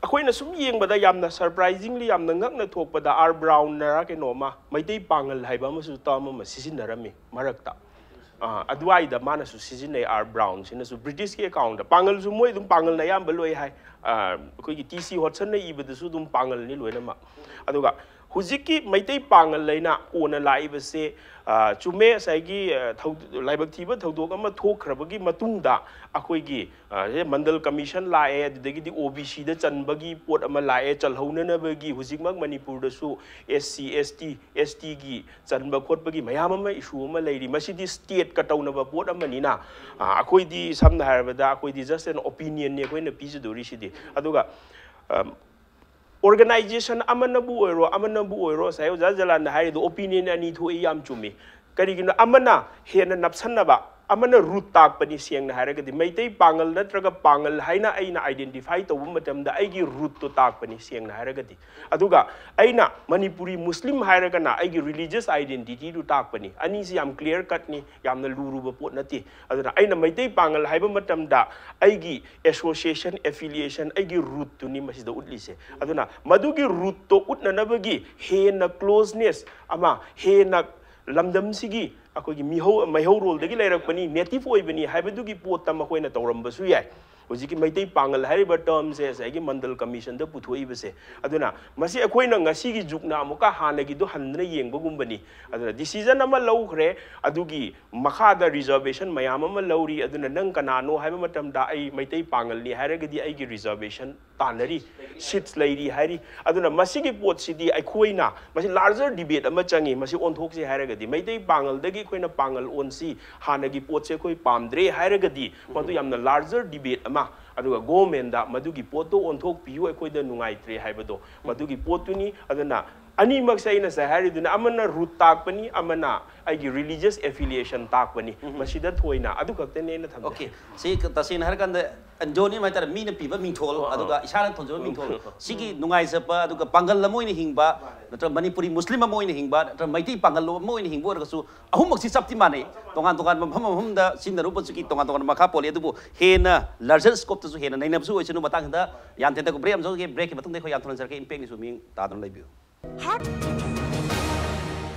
ꯑꯩꯈꯣꯏꯅ ꯁꯨꯝ ꯌꯦꯡꯕꯗ ꯌꯥꯝꯅ ꯁꯔꯄ꯭ꯔꯥꯏꯖꯤꯡꯂꯤ, ꯌꯥꯝꯅ ꯉꯛꯅ ꯊꯣꯛꯄꯗ, ꯑꯥꯔ ꯕ꯭ꯔꯥꯎꯟꯅꯔ ꯀꯩꯅꯣꯝꯃ ꯃꯩꯇꯩ ꯄꯥꯡꯒꯜ ꯍꯥꯏꯕ ꯑꯃꯁꯨ ꯇꯔꯝ ꯑꯃ ꯁꯤꯖꯤꯟꯅꯔꯝꯃꯤ ꯃꯔꯛꯇ꯫ ꯑ, ꯑꯗꯨꯋꯥꯏꯗ ꯃꯥꯅꯁꯨ ꯁꯤꯖꯤꯟꯅꯩ, ꯑꯥꯔ ꯕ꯭ꯔꯥꯎꯟꯁꯤꯅꯁꯨ ꯕ꯭ꯔꯤꯇꯤꯁꯀꯤ ꯑꯦꯀꯥꯎꯟꯗ꯫ ꯄꯥꯡꯒꯜꯁꯨ ꯃꯣꯏ ꯑꯗꯨꯝ ꯄꯥꯡꯒꯜꯅ ꯑꯌꯥꯝꯕ ꯂꯣꯏ ꯍꯥꯏ꯫ ꯑ, ꯑꯩꯈꯣꯏꯒꯤ ꯇꯤ ꯁꯤ ꯍꯣꯠꯁꯟꯅ ꯏꯕꯗꯁꯨ ꯑꯗꯨꯝ ꯄꯥꯡꯒꯜꯅꯤ ꯂꯣꯏꯅꯃꯛ꯫ ꯑꯗꯨꯒ ꯍꯧꯖꯤꯛꯀꯤ ꯃꯩꯇꯩ ꯄꯥꯡꯒꯜ ꯍꯥꯏꯅ ꯀꯣꯟꯅ ꯂꯥꯛꯏꯕꯁꯦ, ꯑ, ꯆꯨꯝꯃꯦ, ꯉꯁꯥꯏꯒꯤ, ꯑ, ꯊꯧ-, ꯂꯥꯏꯕꯛ ꯊꯤꯕ ꯊꯧꯗꯣꯛ ꯑꯃ ꯊꯣꯛꯈ꯭ꯔꯕꯒꯤ ꯃꯇꯨꯡꯗ ꯑꯩꯈꯣꯏꯒꯤ, ꯑ, ꯃꯟꯗꯜ ꯀꯃꯤꯁꯟ ꯂꯥꯛꯑꯦ, ꯑꯗꯨꯗꯒꯤꯗꯤ ꯑꯣ ꯕꯤ ꯁꯤꯗ ꯆꯟꯕꯒꯤ ꯄꯣꯠ ꯑꯃ ꯂꯥꯛꯑꯦ, ꯆꯜꯍꯧꯅꯅꯕꯒꯤ ꯍꯧꯖꯤꯛꯃꯛ ꯃꯅꯤꯄꯨꯔꯗꯁꯨ ꯑꯦꯁ ꯁꯤ, ꯑꯦꯁ ꯇꯤ, ꯑꯦꯁ ꯇꯤꯒꯤ ꯆꯟꯕ ꯈꯣꯠꯄꯒꯤ ꯃꯌꯥꯝ ꯑꯃ ꯏꯁꯨ ꯑꯃ ꯂꯩꯔꯤ꯫ ꯃꯁꯤꯗꯤ ꯁ꯭ꯇꯦꯠꯀ ꯇꯧꯅꯕ ꯄꯣꯠ ꯑꯃꯅꯤꯅ, ꯑ, ꯑꯩꯈꯣꯏꯗꯤ ꯁꯝꯅ ꯍꯥꯏꯔꯕꯗ ꯑꯩꯈꯣꯏꯗꯤ just an opinionꯅꯤ ꯑꯩꯈꯣꯏꯅ ꯄꯤꯖꯗꯣꯔꯤꯁꯤꯗꯤ꯫ ꯑꯗꯨꯒ, ꯑ, ꯑꯣꯔꯒꯅꯥꯏꯖꯦꯁꯟ ꯑꯃꯅꯕꯨ ꯑꯣꯏꯔꯣ, ꯑꯃꯅꯕꯨ ꯑꯣꯏꯔꯣ, ꯉꯁꯥꯏ ꯑꯣꯖꯥ ꯖꯂꯥꯟꯅ ꯍꯥꯏꯔꯤꯗꯣ ꯑꯣꯄꯤꯅꯤꯌꯟ ꯑꯅꯤ ꯊꯣꯛꯏ, ꯌꯥꯝ ꯆꯨꯝꯃꯤ꯫ ꯀꯔꯤꯒꯤꯅꯣ? ꯑꯃꯅ ꯍꯦꯟꯅ ꯅꯞꯁꯟꯅꯕ, ꯑꯃꯅ ꯔꯨꯠ ꯇꯥꯛꯄꯅꯤ꯫ ꯁꯦꯡꯅ ꯍꯥꯏꯔꯒꯗꯤ ꯃꯩꯇꯩ ꯄꯥꯡꯒꯜ ꯅꯠꯇ꯭ꯔꯒ ꯄꯥꯡꯒꯜ ꯍꯥꯏꯅ ꯑꯩꯅ ꯑꯥꯏꯗꯦꯟꯇꯤꯐꯥꯏ ꯇꯧꯕ ꯃꯇꯝꯗ ꯑꯩꯒꯤ ꯔꯨꯠꯇꯣ ꯇꯥꯛꯄꯅꯤ, ꯁꯦꯡꯅ ꯍꯥꯏꯔꯒꯗꯤ꯫ ꯑꯗꯨꯒ ꯑꯩꯅ ꯃꯅꯤꯄꯨꯔꯤ ꯃꯨꯁꯂꯤꯝ ꯍꯥꯏꯔꯒꯅ ꯑꯩꯒꯤ ꯔꯤꯂꯤꯖꯤꯌꯁ ꯑꯥꯏꯗꯦꯟꯇꯤꯇꯤꯗꯨ ꯇꯥꯛꯄꯅꯤ꯫ ꯑꯅꯤꯁꯤ ꯌꯥꯝ ꯀ꯭ꯂꯤꯌꯥꯔ ꯀꯠꯅꯤ, ꯌꯥꯝꯅ ꯂꯨꯔꯨꯕ ꯄꯣꯠ ꯅꯠꯇꯦ꯫ ꯑꯗꯨꯅ ꯑꯩꯅ ꯃꯩꯇꯩ ꯄꯥꯡꯒꯜ ꯍꯥꯏꯕ ꯃꯇꯝꯗ ꯑꯩꯒꯤ ꯑꯦꯁꯣꯁꯤꯌꯦꯁꯟ, ꯑꯦꯐꯤꯂꯤꯌꯦꯁꯟ, ꯑꯩꯒꯤ ꯔꯨꯠꯇꯨꯅꯤ ꯃꯁꯤꯗ ꯎꯠꯂꯤꯁꯦ꯫ ꯑꯗꯨꯅ ꯃꯗꯨꯒꯤ ꯔꯨꯠꯇꯣ ꯎꯠꯅꯅꯕꯒꯤ ꯍꯦꯟꯅ ꯀ꯭ꯂꯣꯖꯅꯦꯁ ꯑꯃ, ꯍꯦꯟꯅ ꯂꯝꯗꯝꯁꯤꯒꯤ ꯑꯩꯈꯣꯏꯒꯤ ꯃꯤꯍꯧ-, ꯃꯩꯍꯧꯔꯣꯜꯗꯒꯤ ꯂꯩꯔꯛꯄꯅꯤ, ꯅꯦꯇꯤꯚ ꯑꯣꯏꯕꯅꯤ ꯍꯥꯏꯕꯗꯨꯒꯤ ꯄꯣꯠꯇ ꯃꯈꯣꯏꯅ ꯇꯧꯔꯝꯕꯁꯨ ꯌꯥꯏ꯫ ꯍꯧꯖꯤꯛꯀꯤ ꯃꯩꯇꯩ ꯄꯥꯡꯒꯜ ꯍꯥꯏꯔꯤꯕ ꯇꯔꯝꯁꯦ ꯉꯁꯥꯏꯒꯤ ꯃꯟꯗꯜ ꯀꯃꯤꯁꯟꯗ ꯄꯨꯊꯣꯛꯏꯕꯁꯦ꯫ ꯑꯗꯨꯅ ꯃꯁꯤ ꯑꯩꯈꯣꯏꯅ ꯉꯁꯤꯒꯤ ꯖꯨꯛꯅ ꯑꯃꯨꯛꯀ ꯍꯥꯟꯅꯒꯤꯗꯨ ꯍꯟꯗꯨꯅ ꯌꯦꯡꯕꯒꯨꯝꯕꯅꯤ꯫ ꯑꯗꯨꯅ ꯗꯤꯁꯤꯖꯟ ꯑꯃ ꯂꯧꯈ꯭ꯔꯦ, ꯑꯗꯨꯒꯤ ꯃꯈꯥꯗ ꯔꯤꯖꯔꯕꯦꯁꯟ ꯃꯌꯥꯝ ꯑꯃ ꯂꯧꯔꯤ꯫ ꯑꯗꯨꯅ ꯅꯪ ꯀꯅꯥꯅꯣ ꯍꯥꯏꯕ ꯃꯇꯝꯗ ꯑꯩ ꯃꯩꯇꯩ ꯄꯥꯡꯒꯜꯅꯤ ꯍꯥꯏꯔꯒꯗꯤ ꯑꯩꯒꯤ ꯔꯤꯖꯔꯕꯦꯁꯟ ꯇꯥꯟꯅꯔꯤ, ꯁꯤꯠꯁ ꯂꯩꯔꯤ ꯍꯥꯏꯔꯤ꯫ ꯑꯗꯨꯅ ꯃꯁꯤꯒꯤ ꯄꯣꯠꯁꯤꯗꯤ ꯑꯩꯈꯣꯏꯅ, ꯃꯁꯤ ꯂꯥꯔꯖꯔ ꯗꯤꯕꯦꯠ ꯑꯃ ꯆꯪꯉꯤ꯫ ꯃꯁꯤ ꯑꯣꯟꯊꯣꯛꯁꯤ ꯍꯥꯏꯔꯒꯗꯤ ꯃꯩꯇꯩ ꯄꯥꯡꯒꯜꯗꯒꯤ ꯑꯩꯈꯣꯏꯅ ꯄꯥꯡꯒꯜ ꯑꯣꯟꯁꯤ, ꯍꯥꯟꯅꯒꯤ ꯄꯣꯠꯁꯦ ꯑꯩꯈꯣꯏ ꯄꯥꯝꯗ꯭ꯔꯦ ꯍꯥꯏꯔꯒꯗꯤ ꯃꯗꯨ ꯌꯥꯝꯅ ꯂꯥꯔꯖꯔ ꯗꯤꯕꯦꯠ ꯑꯃ, ꯑꯗꯨꯒ ꯒꯣꯔꯃꯦꯟꯗ ꯃꯗꯨꯒꯤ ꯄꯣꯠꯇꯣ ꯑꯣꯟꯊꯣꯛꯄꯤꯌꯨ, ꯑꯩꯈꯣꯏꯗ ꯅꯨꯡꯉꯥꯏꯇ꯭ꯔꯦ ꯍꯥꯏꯕꯗꯣ, ꯃꯗꯨꯒꯤ ꯄꯣꯠꯇꯨꯅꯤ꯫ ꯑꯗꯨꯅ ꯑꯅꯤꯃꯛꯁꯦ ꯑꯩꯅ ꯉꯁꯥꯏ ꯍꯥꯏꯔꯤꯗꯨꯅ ꯑꯃꯅ ꯔꯨꯠ ꯇꯥꯛꯄꯅꯤ, ꯑꯃꯅ ꯑꯩꯒꯤ ꯔꯤꯂꯤꯖꯤꯌꯁ ꯑꯦꯐꯤꯂꯤꯌꯦꯁꯟ ꯇꯥꯛꯄꯅꯤ꯫ ꯃꯁꯤꯗ ꯊꯣꯏꯅ ꯑꯗꯨ ꯈꯛꯇꯅꯤ ꯑꯩꯅ ꯊꯝꯖꯩ꯫ ꯑꯣꯀꯦ꯫ ꯁꯤ ꯇꯁꯦꯡꯅ ꯍꯥꯏꯔꯀꯥꯟꯗ ꯑꯦꯟꯖꯣꯅꯤ ꯍꯥꯏꯇꯥꯔꯦ, ꯃꯤꯅ ꯄꯤꯕ ꯃꯤꯡꯊꯣꯜ ꯑꯗꯨꯒ ꯏꯁꯥꯅ ꯊꯣꯟꯖꯕ ꯃꯤꯡꯊꯣꯜ, ꯁꯤꯒꯤ ꯅꯨꯡꯉꯥꯏꯖꯕ, ꯑꯗꯨꯒ ꯄꯥꯡꯒꯜ ꯑꯃ ꯑꯣꯏꯅ ꯍꯤꯡꯕ, ꯅꯠꯇ꯭ꯔꯒ ꯃꯅꯤꯄꯨꯔꯤ ꯃꯨꯁꯂꯤꯝ ꯑꯃ ꯑꯣꯏꯅ ꯍꯤꯡꯕ, ꯅꯠꯇ꯭ꯔꯒ ꯃꯩꯇꯩ ꯄꯥꯡꯒꯜ ꯑꯃ ꯑꯣꯏꯅ ꯍꯤꯡꯕ ꯑꯣꯏꯔꯒꯁꯨ ꯑꯍꯨꯝꯃꯛꯁꯤ ꯆꯞꯇꯤ ꯃꯥꯟꯅꯩ꯫ ꯇꯣꯉꯥꯟ ꯇꯣꯉꯥꯟꯕ ꯃꯐꯝ ꯃꯐꯝꯗ ꯁꯤꯖꯤꯟꯅꯔꯨꯕꯁꯤꯒꯤ ꯇꯣꯉꯥꯟ ꯇꯣꯉꯥꯟꯕ ꯃꯈꯥ ꯄꯣꯜꯂꯤ꯫ ꯑꯗꯨꯕꯨ ꯍꯦꯟꯅ ꯂꯥꯔꯖꯔ ꯁ꯭ꯀꯣꯞꯇꯁꯨ ꯍꯦꯟꯅ ꯅꯩꯅꯕꯁꯨ ꯑꯣꯏꯁꯅꯨ꯫ ꯃꯇꯥꯡꯁꯤꯗ ꯌꯥꯝ ꯊꯦꯡꯅ ꯕ꯭ꯔꯦꯛ ꯑꯃ ꯆꯠꯂꯒꯦ꯫ ꯕ꯭ꯔꯦꯛꯀꯤ ꯃꯇꯨꯡꯗ ꯑꯩꯈꯣꯏ ꯌꯥꯝ ꯊꯨꯅ ꯍꯟꯖꯔꯛꯀꯦ꯫ ꯏꯝꯄꯦꯛ ꯅ꯭ꯌꯨꯁ ꯃꯤꯌꯦꯡ ꯇꯥꯗꯨꯅ ꯂꯩꯕꯤꯌꯨ꯫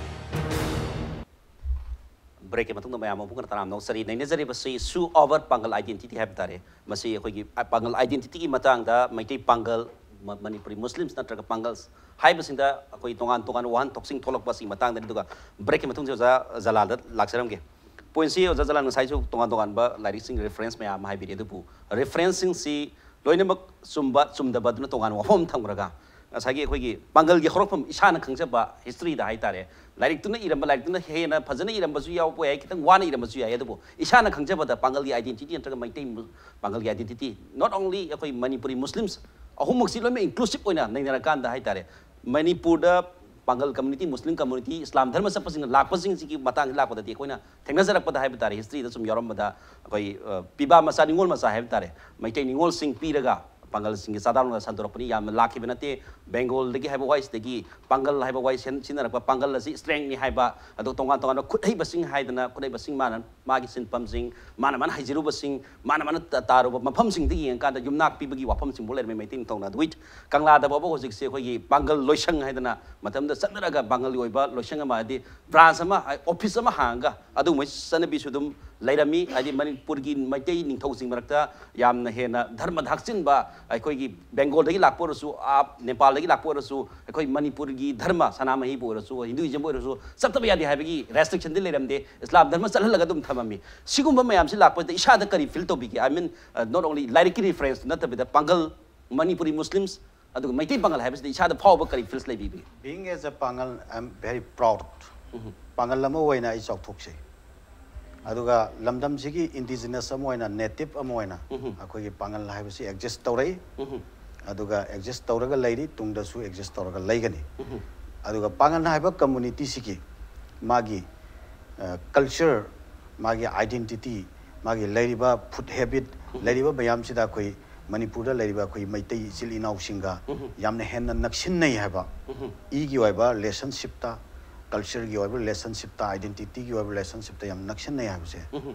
ꯕ꯭ꯔꯦꯛꯀꯤ ꯃꯇꯨꯡꯗ ꯃꯌꯥꯝ ꯑꯃꯨꯛ ꯍꯟꯅ ꯇꯔꯥꯝꯅ ꯑꯣꯛꯆꯔꯤ꯫ ꯅꯩꯅꯖꯔꯤꯕꯁꯤ ꯁꯨ ꯑꯣꯚꯔ ꯄꯥꯡꯒꯜ ꯑꯥꯏꯗꯦꯟꯇꯤꯇꯤ ꯍꯥꯏꯕ ꯇꯥꯔꯦ꯫ ꯃꯁꯤ ꯑꯩꯈꯣꯏꯒꯤ ꯄꯥꯡꯒꯜ ꯑꯥꯏꯗꯦꯟꯇꯤꯇꯤꯒꯤ ꯃꯇꯥꯡꯗ ꯃꯩꯇꯩ ꯄꯥꯡꯒꯜ, ꯃ- ꯃꯅꯤꯄꯨꯔꯤ ꯃꯨꯁꯂꯤꯝꯁ ꯅꯠꯇ꯭ꯔꯒ ꯄꯥꯡꯒꯜꯁ ꯍꯥꯏꯕꯁꯤꯡꯗ ꯑꯩꯈꯣꯏ ꯇꯣꯉꯥꯟ ꯇꯣꯉꯥꯟꯕ ꯋꯥꯍꯟꯊꯣꯛꯁꯤꯡ ꯊꯣꯛꯂꯛꯄꯁꯤꯒꯤ ꯃꯇꯥꯡꯗꯅꯤ꯫ ꯑꯗꯨꯒ ꯕ꯭ꯔꯦꯛꯀꯤ ꯃꯇꯨꯡꯁꯤ ꯑꯣꯖꯥ ꯖꯂꯥꯜꯗ ꯂꯥꯛꯆꯔꯝꯒꯦ꯫ ꯄꯣꯏꯟꯁꯤ ꯑꯣꯖꯥ ꯖꯂꯥꯜ ꯉꯁꯥꯏꯁꯨ ꯇꯣꯉꯥꯟ ꯇꯣꯉꯥꯟꯕ ꯂꯥꯏꯔꯤꯛꯁꯤꯡ ꯔꯤꯐꯔꯦꯟꯁ ꯃꯌꯥꯝ ꯑꯃ ꯍꯥꯏꯕꯤꯔꯤ꯫ ꯑꯗꯨꯕꯨ ꯔꯤꯐꯔꯦꯟꯁꯁꯤꯡꯁꯤ ꯂꯣꯏꯅꯃꯛ ꯆꯨꯝꯕ ꯆꯨꯝꯗꯕ ꯑꯗꯨꯅ ꯇꯣꯉꯥꯟꯕ ꯋꯥꯐꯝ ꯑꯃ ꯊꯝꯈ꯭ꯔꯒ ꯉꯁꯥꯏꯒꯤ ꯑꯩꯈꯣꯏꯒꯤ ꯄꯥꯡꯒꯜꯒꯤ ꯍꯧꯔꯛꯐꯝ ꯏꯁꯥꯅ ꯈꯪꯖꯕ ꯍꯤꯁꯇ꯭ꯔꯤꯗ ꯍꯥꯏꯇꯥꯔꯦ, ꯂꯥꯏꯔꯤꯛꯇꯨꯅ ꯏꯔꯝꯕ, ꯂꯥꯏꯔꯤꯛꯇꯨꯅ ꯍꯦꯟꯅ ꯐꯖꯅ ꯏꯔꯝꯕꯁꯨ ꯌꯥꯎꯕ ꯌꯥꯏ, ꯈꯤꯇꯪ ꯋꯥꯅ ꯏꯔꯝꯕꯁꯨ ꯌꯥꯏ꯫ ꯑꯗꯨꯕꯨ ꯏꯁꯥꯅ ꯈꯪꯖꯕꯗ ꯄꯥꯡꯒꯜꯒꯤ ꯑꯥꯏꯗꯦꯟꯇꯤꯇꯤ ꯅꯠꯇ꯭ꯔꯒ ꯃꯩꯇꯩ ꯃꯨ- ꯄꯥꯡꯒꯜꯒꯤ ꯑꯥꯏꯗꯦꯟꯇꯤꯇꯤ, ꯅꯣꯠ ꯑꯣꯡꯂꯤ ꯑꯩꯈꯣꯏ ꯃꯅꯤꯄꯨꯔꯤ ꯃꯨꯁꯂꯤꯝꯁ, ꯑꯍꯨꯝꯃꯛꯁꯤ ꯂꯣꯏꯅꯃꯛ ꯏꯟꯀ꯭ꯂꯨꯁꯤꯞ ꯑꯣꯏꯅ ꯅꯩꯅꯔꯀꯥꯟꯗ ꯍꯥꯏꯇꯥꯔꯦ, ꯃꯅꯤꯄꯨꯔꯗ ꯄꯥꯡꯒꯜ ꯀꯝꯃ꯭ꯌꯨꯅꯤꯇꯤ, ꯃꯨꯁꯂꯤꯝ ꯀꯝꯃ꯭ꯌꯨꯅꯤꯇꯤ, ꯏꯁꯂꯥꯝ ꯙꯔꯃ ꯆꯠꯄꯁꯤꯡꯅ ꯂꯥꯛꯄꯁꯤꯡꯁꯤꯒꯤ ꯃꯇꯥꯡꯁꯤ ꯂꯥꯛꯄꯗꯗꯤ ꯑꯩꯈꯣꯏꯅ ꯊꯦꯡꯅꯖꯔꯛꯄꯗ ꯍꯥꯏꯕ ꯇꯥꯔꯦ, ꯍꯤꯁꯇ꯭ꯔꯤꯗ ꯁꯨꯝ ꯌꯥꯎꯔꯝꯕꯗ ꯑꯩꯈꯣꯏ, ꯑ, ꯄꯤꯕꯥ ꯃꯆꯥ, ꯅꯤꯉꯣꯜ ꯃꯆꯥ ꯍꯥꯏꯕ ꯇꯥꯔꯦ, ꯃꯩꯇꯩ ꯅꯤꯉꯣꯜꯁꯤꯡ ꯄꯤꯔꯒ ꯄꯥꯡꯒꯜꯁꯤꯡꯒꯤ ꯆꯥꯗꯥꯎꯅ ꯁꯟꯗꯣꯔꯛꯄꯅꯤ꯫ ꯌꯥꯝꯅ ꯂꯥꯛꯈꯤꯕ ꯅꯠꯇꯦ꯫ ꯕꯦꯡꯒꯣꯜꯗꯒꯤ ꯍꯥꯏꯕ ꯋꯥꯍꯩꯁꯤꯗꯒꯤ, ꯄꯥꯡꯒꯜ ꯍꯥꯏꯕ ꯋꯥꯍꯩ ꯁꯤꯖꯤꯟ- ꯁꯤꯖꯤꯟꯅꯔꯛꯄ, ꯄꯥꯡꯒꯜ ꯑꯁꯤ ꯏꯁꯇ꯭ꯔꯦꯡꯅꯤ ꯍꯥꯏꯕ, ꯑꯗꯣ ꯇꯣꯉꯥꯟ ꯇꯣꯉꯥꯟꯕ ꯈꯨꯠꯍꯩꯕꯁꯤꯡ ꯍꯥꯏꯗꯅ, ꯈꯨꯠꯍꯩꯕꯁꯤꯡ ꯃꯥꯅ ꯃꯥꯒꯤ ꯁꯤꯟꯐꯝꯁꯤꯡ, ꯃꯥꯅ ꯃꯥꯅ ꯍꯩꯖꯔꯨꯕꯁꯤꯡ, ꯃꯥꯅ ꯃꯥꯅ ꯇ- ꯇꯥꯔꯨꯕ ꯃꯐꯝꯁꯤꯡꯗ ꯌꯦꯡꯉꯀꯥꯟꯗ ꯌꯨꯝꯅꯥꯛ ꯄꯤꯕꯒꯤ ꯋꯥꯐꯝꯁꯤꯡꯕꯨ ꯂꯩꯔꯝꯃꯤ ꯃꯩꯇꯩ ꯅꯤꯡꯊꯧꯅ꯫ ꯑꯗꯨꯒꯤ ꯀꯪꯂꯥꯗ ꯐꯥꯎꯕ ꯍꯧꯖꯤꯛꯁꯦ ꯑꯩꯈꯣꯏꯒꯤ ꯄꯥꯡꯒꯜ ꯂꯣꯏꯁꯪ ꯍꯥꯏꯗꯅ ꯃꯇꯝꯗ ꯆꯠꯅꯔꯒ ꯄꯥꯡꯒꯜꯒꯤ ꯑꯣꯏꯕ ꯂꯣꯏꯁꯪ ꯑꯃ, ꯍꯥꯏꯗꯤ ꯕ꯭ꯔꯥꯟꯁ ꯑꯃ, ꯑꯣꯐꯤꯁ ꯑꯃ ꯍꯥꯡꯉꯒ ꯑꯗꯨꯒꯨꯝꯕꯒꯤ ꯆꯠꯅꯕꯤꯁꯨ ꯑꯗꯨꯝ ꯂꯩꯔꯝꯃꯤ꯫ ꯍꯥꯏꯗꯤ ꯃꯅꯤꯄꯨꯔꯒꯤ ꯃꯩꯇꯩ ꯅꯤꯡꯊꯧꯁꯤꯡ ꯃꯔꯛꯇ ꯌꯥꯝꯅ ꯍꯦꯟꯅ ꯙꯔꯃꯗ ꯍꯥꯛꯆꯤꯟꯕ, ꯑꯩꯈꯣꯏꯒꯤ ꯕꯦꯡꯒꯣꯜꯗꯒꯤ ꯂꯥꯛꯄ ꯑꯣꯏꯔꯁꯨ, ꯑꯥ, ꯅꯦꯄꯥꯜꯗꯒꯤ ꯂꯥꯛꯄ ꯑꯣꯏꯔꯁꯨ, ꯑꯩꯈꯣꯏ ꯃꯅꯤꯄꯨꯔꯒꯤ ꯙꯔꯃ, ꯁꯅꯥꯃꯍꯤꯕꯨ ꯑꯣꯏꯔꯁꯨ, ꯍꯤꯟꯗꯨꯏꯖꯝꯕꯨ ꯑꯣꯏꯔꯁꯨ, ꯆꯠꯇꯕ ꯌꯥꯗꯦ ꯍꯥꯏꯕꯒꯤ ꯔꯦꯁꯇ꯭ꯔꯤꯛꯁꯟꯗꯤ ꯂꯩꯔꯝꯗꯦ꯫ ꯏꯁꯂꯥꯝ ꯙꯔꯃ ꯆꯠꯍꯜꯂꯒ ꯑꯗꯨꯝ ꯊꯝꯃꯝꯃꯤ꯫ ꯁꯤꯒꯨꯝꯕ ꯃꯌꯥꯝꯁꯤ ꯂꯥꯛꯄꯁꯤꯗ ꯏꯁꯥꯗ ꯀꯔꯤ ꯐꯤꯜ ꯇꯧꯕꯤꯒꯦ? I mean, not only ꯂꯥꯏꯔꯤꯛꯀꯤ ꯔꯤꯐꯔꯦꯟꯁ ꯅꯠꯇꯕꯤꯗ ꯄꯥꯡꯒꯜ, ꯃꯅꯤꯄꯨꯔꯤ ꯃꯨꯁꯂꯤꯝꯁ, ꯑꯗꯨꯒ ꯃꯩꯇꯩ ꯄꯥꯡꯒꯜ ꯍꯥꯏꯕꯁꯤꯗ ꯏꯁꯥꯗ ꯐꯥꯎꯕ ꯀꯔꯤ ꯐꯤꯜꯁ ꯂꯩꯕꯤꯕꯒꯦ? Being as a Pangal, I am very proud. ꯄꯥꯡꯒꯜ ꯑꯃ ꯑꯣꯏꯅ ꯑꯩ ꯆꯥꯎꯊꯣꯛꯆꯩ꯫ ꯑꯗꯨꯒ ꯂꯝꯗꯝꯁꯤꯒꯤ ꯏꯟꯗꯤꯖꯤꯅꯁ ꯑꯃ ꯑꯣꯏꯅ, ꯅꯦꯇꯤꯞ ꯑꯃ ꯑꯣꯏꯅ ꯑꯩꯈꯣꯏꯒꯤ ꯄꯥꯡꯒꯜ ꯍꯥꯏꯕꯁꯤ ꯑꯦꯛꯖꯤꯁ ꯇꯧꯔꯛꯏ꯫ ꯑꯗꯨꯒ ꯑꯦꯛꯖꯤꯁ ꯇꯧꯔꯒ ꯂꯩꯔꯤ, ꯇꯨꯡꯗꯁꯨ ꯑꯦꯛꯖꯤꯁ ꯇꯧꯔꯒ ꯂꯩꯒꯅꯤ꯫ ꯑꯗꯨꯒ ꯄꯥꯉꯟ ꯍꯥꯏꯕ communityꯁꯤꯒꯤ ꯃꯥꯒꯤ culture, ꯃꯥꯒꯤ identity, ꯃꯥꯒꯤ ꯂꯩꯔꯤꯕ food habit, ꯂꯩꯔꯤꯕ ꯃꯌꯥꯝꯁꯤꯗ ꯑꯩꯈꯣꯏ ꯃꯅꯤꯄꯨꯔꯗ ꯂꯩꯔꯤꯕ ꯑꯩꯈꯣꯏ ꯃꯩꯇꯩ ꯏꯆꯤꯜ ꯏꯅꯥꯎꯁꯤꯡꯒ ꯌꯥꯝꯅ ꯍꯦꯟꯅ ꯅꯛꯁꯤꯟꯅꯩ ꯍꯥꯏꯕ, ꯏꯒꯤ ꯑꯣꯏꯕ relationshipꯇ, cultureꯒꯤ ꯑꯣꯏꯕ relationshipꯇ, identityꯒꯤ ꯑꯣꯏꯕ relationshipꯇ ꯌꯥꯝ ꯅꯛꯁꯤꯟꯅꯩ ꯍꯥꯏꯕꯁꯦ,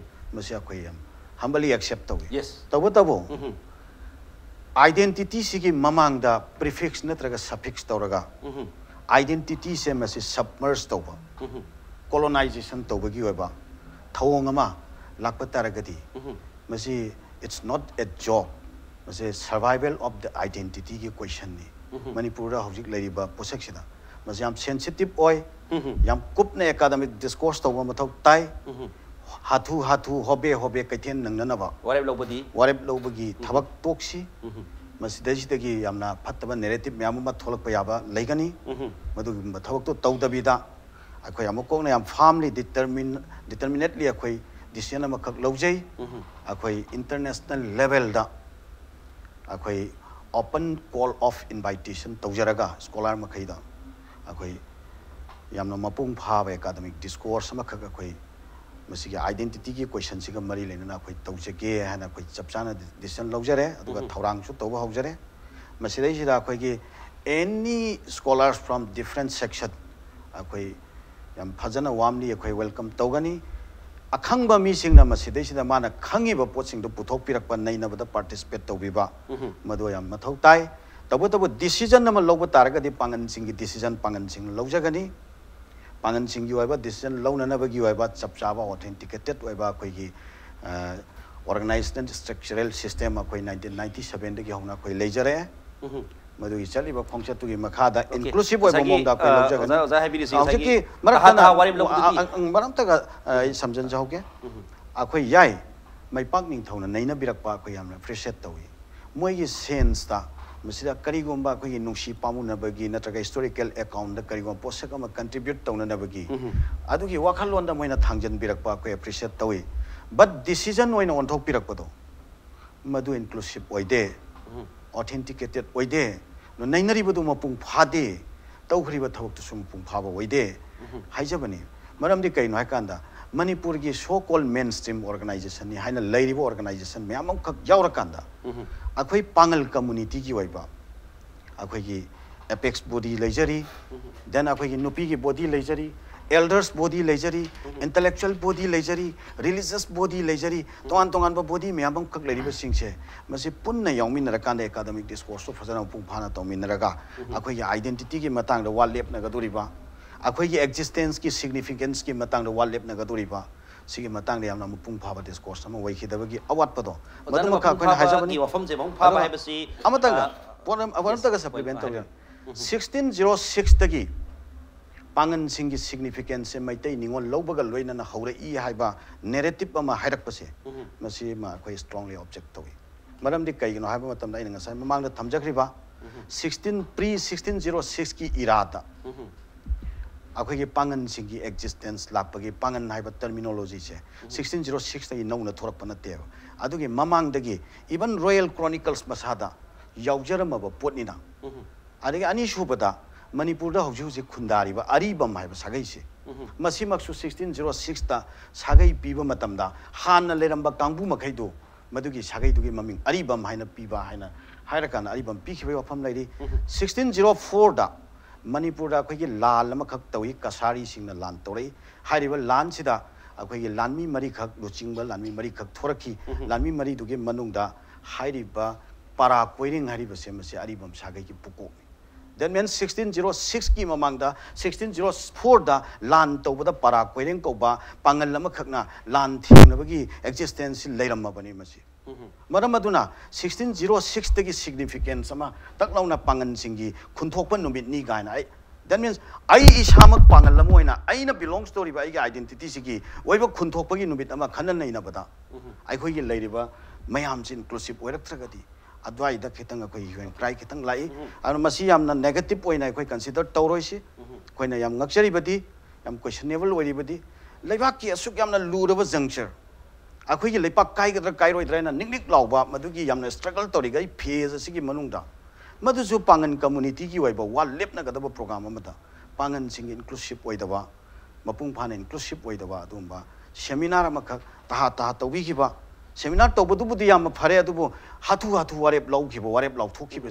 ꯃꯁꯤ ꯑꯩꯈꯣꯏ ꯌꯥꯝ humbly accept ꯇꯧꯏ꯫ Yes. ꯇꯧꯕꯇꯕꯨ identityꯁꯤꯒꯤ ꯃꯃꯥꯡꯗ prefix ꯅꯠꯇ꯭ꯔꯒ suffix ꯇꯧꯔꯒ identityꯁꯦ ꯃꯁꯤ submerge ꯇꯧꯕ, colonization ꯇꯧꯕꯒꯤ ꯑꯣꯏꯕ ꯊꯧꯑꯣꯡ ꯑꯃ ꯂꯥꯛꯄ ꯇꯥꯔꯒꯗꯤ, ꯃꯁꯤ it's not a joke, ꯃꯁꯤ survival of the identityꯒꯤ questionꯅꯤ꯫ ꯃꯅꯤꯄꯨꯔꯗ ꯍꯧꯖꯤꯛ ꯂꯩꯔꯤꯕ ꯄꯣꯠꯁꯛꯁꯤꯗ ꯃꯁꯤ ꯌꯥꯝ sensitive ꯑꯣꯏ, ꯌꯥꯝ ꯀꯨꯞꯅ academic discourse ꯇꯧꯕ ꯃꯊꯧ ꯇꯥꯏ꯫ ꯍꯥꯊꯨ ꯍꯥꯊꯨ ꯍꯣꯕꯦ ꯍꯣꯕꯦ ꯀꯩꯊꯦꯜ ꯅꯪꯅꯅꯕ ꯋꯥꯔꯦꯞ ꯂꯧꯕꯗꯤ ꯋꯥꯔꯦꯞ ꯂꯧꯕꯒꯤ ꯊꯕꯛ ꯇꯣꯛꯁꯤ꯫ ꯃꯁꯤꯗꯩꯁꯤꯗꯒꯤ ꯌꯥꯝꯅ ꯐꯠꯇꯕ narrative ꯃꯌꯥꯝ ꯑꯃ ꯊꯣꯛꯂꯛꯄ ꯌꯥꯕ ꯂꯩꯒꯅꯤ꯫ ꯃꯗꯨꯒꯨꯝꯕ ꯊꯕꯛꯇꯣ ꯇꯧꯗꯕꯤꯗ ꯑꯩꯈꯣꯏ ꯑꯃꯨꯛ ꯀꯣꯛꯅ ꯌꯥꯝ firmly determine determinedly ꯑꯩꯈꯣꯏ decision ꯑꯃꯈꯛ ꯂꯧꯖꯩ꯫ ꯑꯩꯈꯣꯏ international levelꯗ ꯑꯩꯈꯣꯏ open call of invitation ꯇꯧꯖꯔꯒ scholar ꯃꯈꯩꯗ ꯑꯩꯈꯣꯏ ꯌꯥꯝꯅ ꯃꯄꯨꯡ ꯐꯥꯕ academic discourse ꯑꯃꯈꯛ ꯑꯩꯈꯣꯏ ꯃꯁꯤꯒꯤ identityꯒꯤ questionꯁꯤꯒ ꯃꯔꯤ ꯂꯩꯅꯅ ꯑꯩꯈꯣꯏ ꯇꯧꯖꯒꯦ ꯍꯥꯏꯅ ꯑꯩꯈꯣꯏ ꯆꯞ ꯆꯥꯅ decision ꯂꯧꯖꯔꯦ꯫ ꯑꯗꯨꯒ ꯊꯧꯔꯥꯡꯁꯨ ꯇꯧꯕ ꯍꯧꯖꯔꯦ꯫ ꯃꯁꯤꯗꯩꯁꯤꯗ ꯑꯩꯈꯣꯏꯒꯤ any scholars from different section ꯑꯩꯈꯣꯏ ꯌꯥꯝ ꯐꯖꯅ warmly ꯑꯩꯈꯣꯏ welcome ꯇꯧꯒꯅꯤ꯫ ꯑꯈꯪꯕ ꯃꯤꯁꯤꯡꯅ ꯃꯁꯤꯗꯩꯁꯤꯗ ꯃꯥꯅ ꯈꯪꯉꯤꯕ ꯄꯣꯠꯁꯤꯡꯗꯨ ꯄꯨꯊꯣꯛꯄꯤꯔꯛꯄ, ꯅꯩꯅꯕꯗ participate ꯇꯧꯕꯤꯕ, ꯃꯗꯨ ꯌꯥꯝ ꯃꯊꯧ ꯇꯥꯏ꯫ ꯇꯧꯕꯇꯕꯨ decision ꯑꯃ ꯂꯧꯕ ꯇꯥꯔꯒꯗꯤ ꯄꯥꯡꯒꯜꯁꯤꯡꯒꯤ decision ꯄꯥꯡꯒꯜꯁꯤꯡꯅ ꯂꯧꯖꯒꯅꯤ꯫ ꯄꯥꯡꯒꯜꯁꯤꯡꯒꯤ ꯑꯣꯏꯕ decision ꯂꯧꯅꯅꯕꯒꯤ ꯑꯣꯏꯕ ꯆꯞ ꯆꯥꯕ authenticated ꯑꯣꯏꯕ ꯑꯩꯈꯣꯏꯒꯤ organizational structural system ꯑꯩꯈꯣꯏ nineteen ninety sevenꯗꯒꯤ ꯍꯧꯅ ꯑꯩꯈꯣꯏ ꯂꯩꯖꯔꯛꯑꯦ꯫ ꯃꯗꯨꯒꯤ ꯆꯠꯂꯤꯕ ꯈꯣꯡꯆꯠꯇꯨꯒꯤ ꯃꯈꯥꯗ inclusive ꯑꯣꯏꯕ ꯃꯑꯣꯡꯗ ꯑꯩꯈꯣꯏ ꯂꯧꯖꯒꯅꯤ꯫ ꯑꯣꯖꯥ ꯍꯥꯏꯕꯤꯔꯤꯁꯤ ꯉꯁꯥꯏꯒꯤ ꯍꯧꯖꯤꯛꯀꯤ ꯇꯍꯥ ꯇꯍꯥ ꯃꯔꯛꯇ ꯋꯥꯔꯦꯞ ꯂꯧꯕꯗꯨꯗꯤ ꯑ- ꯑ- ꯃꯔꯛꯇꯒ ꯑ, ꯑꯩ ꯁꯝꯖꯤꯟꯖꯍꯧꯒꯦ꯫ ꯑꯩꯈꯣꯏ ꯌꯥꯏ, ꯃꯩꯄꯥꯛ ꯅꯤꯡꯊꯧꯅ ꯅꯩꯅꯕꯤꯔꯛꯄ ꯑꯩꯈꯣꯏ ꯌꯥꯝꯅ appreciate ꯇꯧꯏ꯫ ꯃꯣꯏꯒꯤ senseꯇ ꯃꯁꯤꯗ ꯀꯔꯤꯒꯨꯝꯕ ꯑꯩꯈꯣꯏꯒꯤ ꯅꯨꯡꯁꯤ ꯄꯥꯝꯃꯨꯅꯕꯒꯤ ꯅꯠꯇ꯭ꯔꯒ historical accountꯗ ꯀꯔꯤꯒꯨꯝꯕ ꯄꯣꯠꯁꯛ ꯑꯃ contribute ꯇꯧꯅꯅꯕꯒꯤ ꯑꯗꯨꯒꯤ ꯋꯥꯈꯜꯂꯣꯟꯗ ꯃꯣꯏꯅ ꯊꯥꯡꯖꯟꯕꯤꯔꯛꯄ ꯑꯩꯈꯣꯏ appreciate ꯇꯧꯏ꯫ But decision ꯑꯣꯏꯅ ꯑꯣꯟꯊꯣꯛꯄꯤꯔꯛꯄꯗꯣ ꯃꯗꯨ inclusive ꯑꯣꯏꯗꯦ, authenticated ꯑꯣꯏꯗꯦ, ꯑꯗꯨ ꯅꯩꯅꯔꯤꯕꯗꯨ ꯃꯄꯨꯡ ꯐꯥꯗꯦ꯫ ꯇꯧꯈ꯭ꯔꯤꯕ ꯊꯕꯛꯇꯨꯁꯨ ꯃꯄꯨꯡ ꯐꯥꯕ ꯑꯣꯏꯗꯦ ꯍꯥꯏꯖꯕꯅꯤ꯫ ꯃꯔꯝꯗꯤ ꯀꯩꯅꯣ ꯍꯥꯏꯀꯥꯟꯗ, ꯃꯅꯤꯄꯨꯔꯒꯤ so called mainstream organizationꯅꯤ ꯍꯥꯏꯅ ꯂꯩꯔꯤꯕ organization ꯃꯌꯥꯝ ꯑꯃꯈꯛ ꯌꯥꯎꯔꯀꯥꯟꯗ, ꯑꯩꯈꯣꯏ ꯄꯥꯉꯜ communityꯒꯤ ꯑꯣꯏꯕ ꯑꯩꯈꯣꯏꯒꯤ apex body ꯂꯩꯖꯔꯤ, then ꯑꯩꯈꯣꯏꯒꯤ ꯅꯨꯄꯤꯒꯤ body ꯂꯩꯖꯔꯤ, elders body ꯂꯩꯖꯔꯤ, intellectual body ꯂꯩꯖꯔꯤ, religious body ꯂꯩꯖꯔꯤ, ꯇꯣꯉꯥꯟ ꯇꯣꯉꯥꯟꯕ body ꯃꯌꯥꯝ ꯑꯃꯈꯛ ꯂꯩꯔꯤꯕꯁꯤꯡꯁꯦ, ꯃꯁꯤ ꯄꯨꯟꯅ ꯌꯥꯎꯃꯤꯟꯅꯔꯀꯥꯟꯗ academic discourseꯇꯣ ꯐꯖꯅ ꯃꯄꯨꯡ ꯐꯥꯅ ꯇꯧꯃꯤꯟꯅꯔꯒ, ꯑꯩꯈꯣꯏꯒꯤ identityꯒꯤ ꯃꯇꯥꯡꯗ ꯋꯥ ꯂꯦꯞꯅꯒꯗꯧꯔꯤꯕ, ꯑꯩꯈꯣꯏꯒꯤ existenceꯀꯤ significanceꯀꯤ ꯃꯇꯥꯡꯗ ꯋꯥ ꯂꯦꯞꯅꯒꯗꯧꯔꯤꯕ, ꯁꯤꯒꯤ ꯃꯇꯥꯡꯗ ꯌꯥꯝꯅ ꯃꯄꯨꯡ ꯐꯥꯕ discourse ꯑꯃ ꯑꯣꯏꯈꯤꯗꯕꯒꯤ ꯑꯋꯥꯠꯄꯗꯣ, ꯑꯣꯖꯥꯅ ꯃꯗꯨꯃꯈꯛ ꯃꯄꯨꯡ ꯑꯩꯈꯣꯏꯅ ꯍꯥꯏꯖꯕꯅꯤ꯫ ꯐꯥꯕꯒꯤ ꯋꯥꯐꯝꯁꯦ ꯃꯄꯨꯡ ꯐꯥꯕ ꯑꯗꯨꯒ ꯍꯥꯏꯕꯁꯤ, ꯑꯃꯇꯪꯒ, ꯑ, ꯄꯣꯠ ꯑꯃ, ꯄꯣꯠ yes, ꯑꯃꯇꯒ ꯍꯣꯏ, supplement ꯍꯣꯏ, ꯇꯧꯖꯔꯦ꯫ sixteen zero sixꯇꯒꯤ ꯄꯥꯉꯟꯁꯤꯡꯒꯤ significanceꯁꯦ ꯃꯩꯇꯩ ꯅꯤꯉꯣꯜ ꯂꯧꯕꯒ ꯂꯣꯏꯅꯅ ꯍꯧꯔꯛꯏ ꯍꯥꯏꯕ narrative ꯑꯃ ꯍꯥꯏꯔꯛꯄꯁꯦ, ꯃꯁꯤ ꯑꯃ ꯑꯩꯈꯣꯏ strongly object ꯇꯧꯏ꯫ ꯃꯔꯝꯗꯤ ꯀꯩꯒꯤꯅꯣ ꯍꯥꯏꯕ ꯃꯇꯝꯗ, ꯑꯩꯅ ꯉꯁꯥꯏ ꯃꯃꯥꯡꯗ ꯊꯝꯖꯈ꯭ꯔꯤꯕ sixteen, pre sixteen zero sixꯀꯤ eraꯗ ꯑꯩꯈꯣꯏꯒꯤ ꯄꯥꯉꯟꯁꯤꯡꯒꯤ existence ꯂꯥꯛꯄꯒꯤ, ꯄꯥꯉꯟ ꯍꯥꯏꯕ terminologyꯁꯦ sixteen zero sixꯇꯒꯤ ꯅꯧꯅ ꯊꯣꯔꯛꯄ ꯅꯠꯇꯦꯕ꯫ ꯑꯗꯨꯒꯤ ꯃꯃꯥꯡꯗꯒꯤ even royal chronicles ꯃꯁꯥꯗ ꯌꯥꯎꯖꯔꯝꯃꯕ ꯄꯣꯠꯅꯤꯅ꯫ ꯑꯗꯒꯤ ꯑꯅꯤꯁꯨꯕꯗ, ꯃꯅꯤꯄꯨꯔꯗ ꯍꯧꯖꯤꯛ ꯍꯧꯖꯤꯛ ꯈꯨꯟꯗꯥꯔꯤꯕ ꯑꯔꯤꯕꯝ ꯍꯥꯏꯕ ꯁꯥꯒꯩꯁꯦ, ꯃꯁꯤꯃꯛꯁꯨ sixteen zero sixꯇ ꯁꯥꯒꯩ ꯄꯤꯕ ꯃꯇꯝꯗ ꯍꯥꯟꯅ ꯂꯩꯔꯝꯕ ꯀꯥꯡꯕꯨ ꯃꯈꯩꯗꯨ, ꯃꯗꯨꯒꯤ ꯁꯥꯒꯩꯗꯨꯒꯤ ꯃꯃꯤꯡ ꯑꯔꯤꯕꯝ ꯍꯥꯏꯅ ꯄꯤꯕ ꯍꯥꯏꯅ ꯍꯥꯏꯔꯀꯥꯟꯗ ꯑꯔꯤꯕꯝ ꯄꯤꯈꯤꯕꯒꯤ ꯋꯥꯐꯝ ꯂꯩꯔꯤ꯫ sixteen zero fourꯗ ꯃꯅꯤꯄꯨꯔꯗ ꯑꯩꯈꯣꯏꯒꯤ ꯂꯥꯟ ꯑꯃꯈꯛ ꯇꯧꯏ, ꯀꯁꯥꯔꯤꯁꯤꯡꯅ ꯂꯥꯟ ꯇꯧꯔꯛꯏ꯫ ꯍꯥꯏꯔꯤꯕ ꯂꯥꯟꯁꯤꯗ ꯑꯩꯈꯣꯏꯒꯤ ꯂꯥꯟꯃꯤ ꯃꯔꯤꯈꯛ, ꯂꯨꯆꯤꯡꯕ ꯂꯥꯟꯃꯤ ꯃꯔꯤꯈꯛ ꯊꯣꯔꯛꯈꯤ꯫ ꯂꯥꯟꯃꯤ ꯃꯔꯤꯗꯨꯒꯤ ꯃꯅꯨꯡꯗ ꯍꯥꯏꯔꯤꯕ ꯄꯔꯥ ꯀꯣꯏꯔꯦꯡ ꯍꯥꯏꯔꯤꯕꯁꯦ, ꯃꯁꯤ ꯑꯔꯤꯕꯝ ꯁꯥꯒꯩꯒꯤ ꯄꯨꯀꯣꯛꯅꯤ꯫ That means sixteen zero sixꯀꯤ ꯃꯃꯥꯡꯗ, sixteen zero fourꯗ ꯂꯥꯟ ꯇꯧꯕꯗ ꯄꯔꯥ ꯀꯣꯏꯔꯦꯡ ꯀꯧꯕ ꯄꯥꯉꯜ ꯑꯃꯈꯛꯅ ꯂꯥꯟ ꯊꯦꯡꯅꯕꯒꯤ existence ꯂꯩꯔꯝꯃꯕꯅꯤ ꯃꯁꯤ꯫ ꯃꯔꯝ ꯑꯗꯨꯅ sixteen zero sixꯇꯒꯤ significance ꯑꯃ ꯇꯛ ꯂꯥꯎꯅ ꯄꯥꯉꯜꯁꯤꯡꯒꯤ ꯈꯨꯟꯊꯣꯛꯄ ꯅꯨꯃꯤꯠꯅꯤ ꯀꯥꯏꯅ ꯑꯩ, that means ꯑꯩ ꯏꯁꯥꯃꯛ ꯄꯥꯉꯜ ꯑꯃ ꯑꯣꯏꯅ ꯑꯩꯅ belongs ꯇꯧꯔꯤꯕ ꯑꯩꯒꯤ identityꯁꯤꯒꯤ ꯑꯣꯏꯕ ꯈꯨꯟꯊꯣꯛꯄꯒꯤ ꯅꯨꯃꯤꯠ ꯑꯃ ꯈꯟꯅ ꯅꯩꯅꯕꯗ, ꯑꯩꯈꯣꯏꯒꯤ ꯂꯩꯔꯤꯕ ꯃꯌꯥꯝꯁꯤ inclusive ꯑꯣꯏꯔꯛꯇ꯭ꯔꯒꯗꯤ, ꯑꯗꯨꯋꯥꯏꯗ ꯈꯤꯇꯪ ꯑꯩꯈꯣꯏ hue and cry ꯈꯤꯇꯪ ꯂꯥꯛꯏ꯫ ꯑꯗꯨꯅ ꯃꯁꯤ ꯌꯥꯝꯅ negative ꯑꯣꯏꯅ ꯑꯩꯈꯣꯏ consider ꯇꯧꯔꯣꯏꯁꯤ꯫ ꯑꯩꯈꯣꯏꯅ ꯌꯥꯝ ꯉꯛꯆꯔꯤꯕꯗꯤ, ꯌꯥꯝ questionable ꯑꯣꯏꯔꯤꯕꯗꯤ, ꯂꯩꯕꯥꯛꯀꯤ ꯑꯁꯨꯛ ꯌꯥꯝꯅ ꯂꯨꯔꯕ juncture, ꯑꯩꯈꯣꯏꯒꯤ ꯂꯩꯄꯥꯛ ꯀꯥꯏꯒꯗ꯭ꯔꯥ ꯀꯥꯏꯔꯣꯏꯗ꯭ꯔꯥ ꯍꯥꯏꯅ ꯅꯤꯛ ꯅꯤꯛ ꯂꯥꯎꯕ, ꯃꯗꯨꯒꯤ ꯌꯥꯝꯅ struggle ꯇꯧꯔꯤꯉꯩ phase ꯑꯁꯤꯒꯤ ꯃꯅꯨꯡꯗ, ꯃꯗꯨꯁꯨ ꯄꯥꯡꯒꯟ ꯀꯝꯃꯨꯅꯤꯇꯤꯒꯤ ꯑꯣꯏꯕ ꯋꯥ ꯂꯦꯞꯅꯒꯗꯕ ꯄ꯭ꯔꯣꯒ꯭ꯔꯥꯝ ꯑꯃꯗ ꯄꯥꯡꯒꯟꯁꯤꯡꯒꯤ ꯏꯟꯀ꯭ꯂꯨꯁꯤꯞ ꯑꯣꯏꯗꯕ, ꯃꯄꯨꯡ ꯐꯥꯅ ꯏꯟꯀ꯭ꯂꯨꯁꯤꯞ ꯑꯣꯏꯗꯕ ꯑꯗꯨꯒꯨꯝꯕ ꯁꯦꯃꯤꯅꯥꯔ ꯑꯃꯈꯛ ꯇꯍꯥ ꯇꯍꯥ ꯇꯧꯕꯤꯈꯤꯕ꯫ ꯁꯦꯃꯤꯅꯥꯔ ꯇꯧꯕꯗꯨꯕꯨꯗꯤ ꯌꯥꯝꯅ ꯐꯔꯦ, ꯑꯗꯨꯕꯨ ꯍꯥꯊꯨ ꯍꯥꯊꯨ ꯋꯥꯔꯦꯞ ꯂꯧꯈꯤꯕ, ꯋꯥꯔꯦꯞ ꯂꯥꯎꯊꯣꯛꯈꯤꯕ